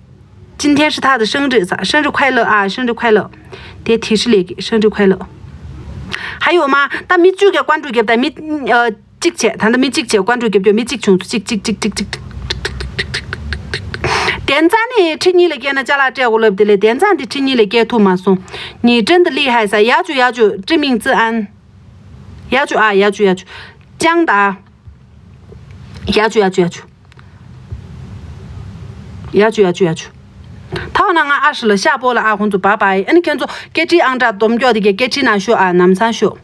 今天是他的生日噻，生日快乐啊，生日快乐。དེ་དེ་ཧྲི་ལེ་གི་生日快乐。还有吗？ད་མི་བཅུ་གིས་ཀོན་ཀྲུ་རྒྱབ་དང་། མི་ཨ་གཅིག་བྱས། ད་ལྟ་མི་གཅིག་བྱས་ཀོན་ཀྲུ་རྒྱབ་རྒྱུ། མི་གཅིག་བྱུང་། གཅིག་གཅིག་གཅིག་གཅིག་གཅིག་གཅིག་གཅིག་གཅིག་གཅིག་གཅིག་དན་ཚང་ནི་ཁྲི་གཉིས་ལས་བརྒལ་ན་ཅ་ལག་སྤྲད་དགོས་ལབ་དེ་ལས། དན་ཚང་འདི་ཁྲི་གཉིས་ལས་བརྒལ་ཐུབ་མ་སོང་། 你真的厉害噻。 ཡ་ཅུ་ཡ་ཅུ། 真名字安。 ཡ་ཅུ་ཨ། ཡ་ཅུ་ཡ་ཅུ། ཅང་ད། ཡ་ཅུ་ཡ་ཅུ་ཡ་ཅུ། ཡ་ཅུ་ཡ་ཅུ་ཡ་ཅུ། ཐའོ་ན་ང་ཨ་ཧྲི་ལ་ཤ་པོ་ལ་ཨ། ཁོང་ཚོ་བ་བའི། ཨ་ནི་ཁྱེད་ཚོ་སྐད་ཁྲིད་ཨང་གྲངས་སྡོམ་སྐྱོར་དེ་གའི་སྐད་ཁྲིད་ནང་ཤོག་ཨ། ནམ་སང་ཤོག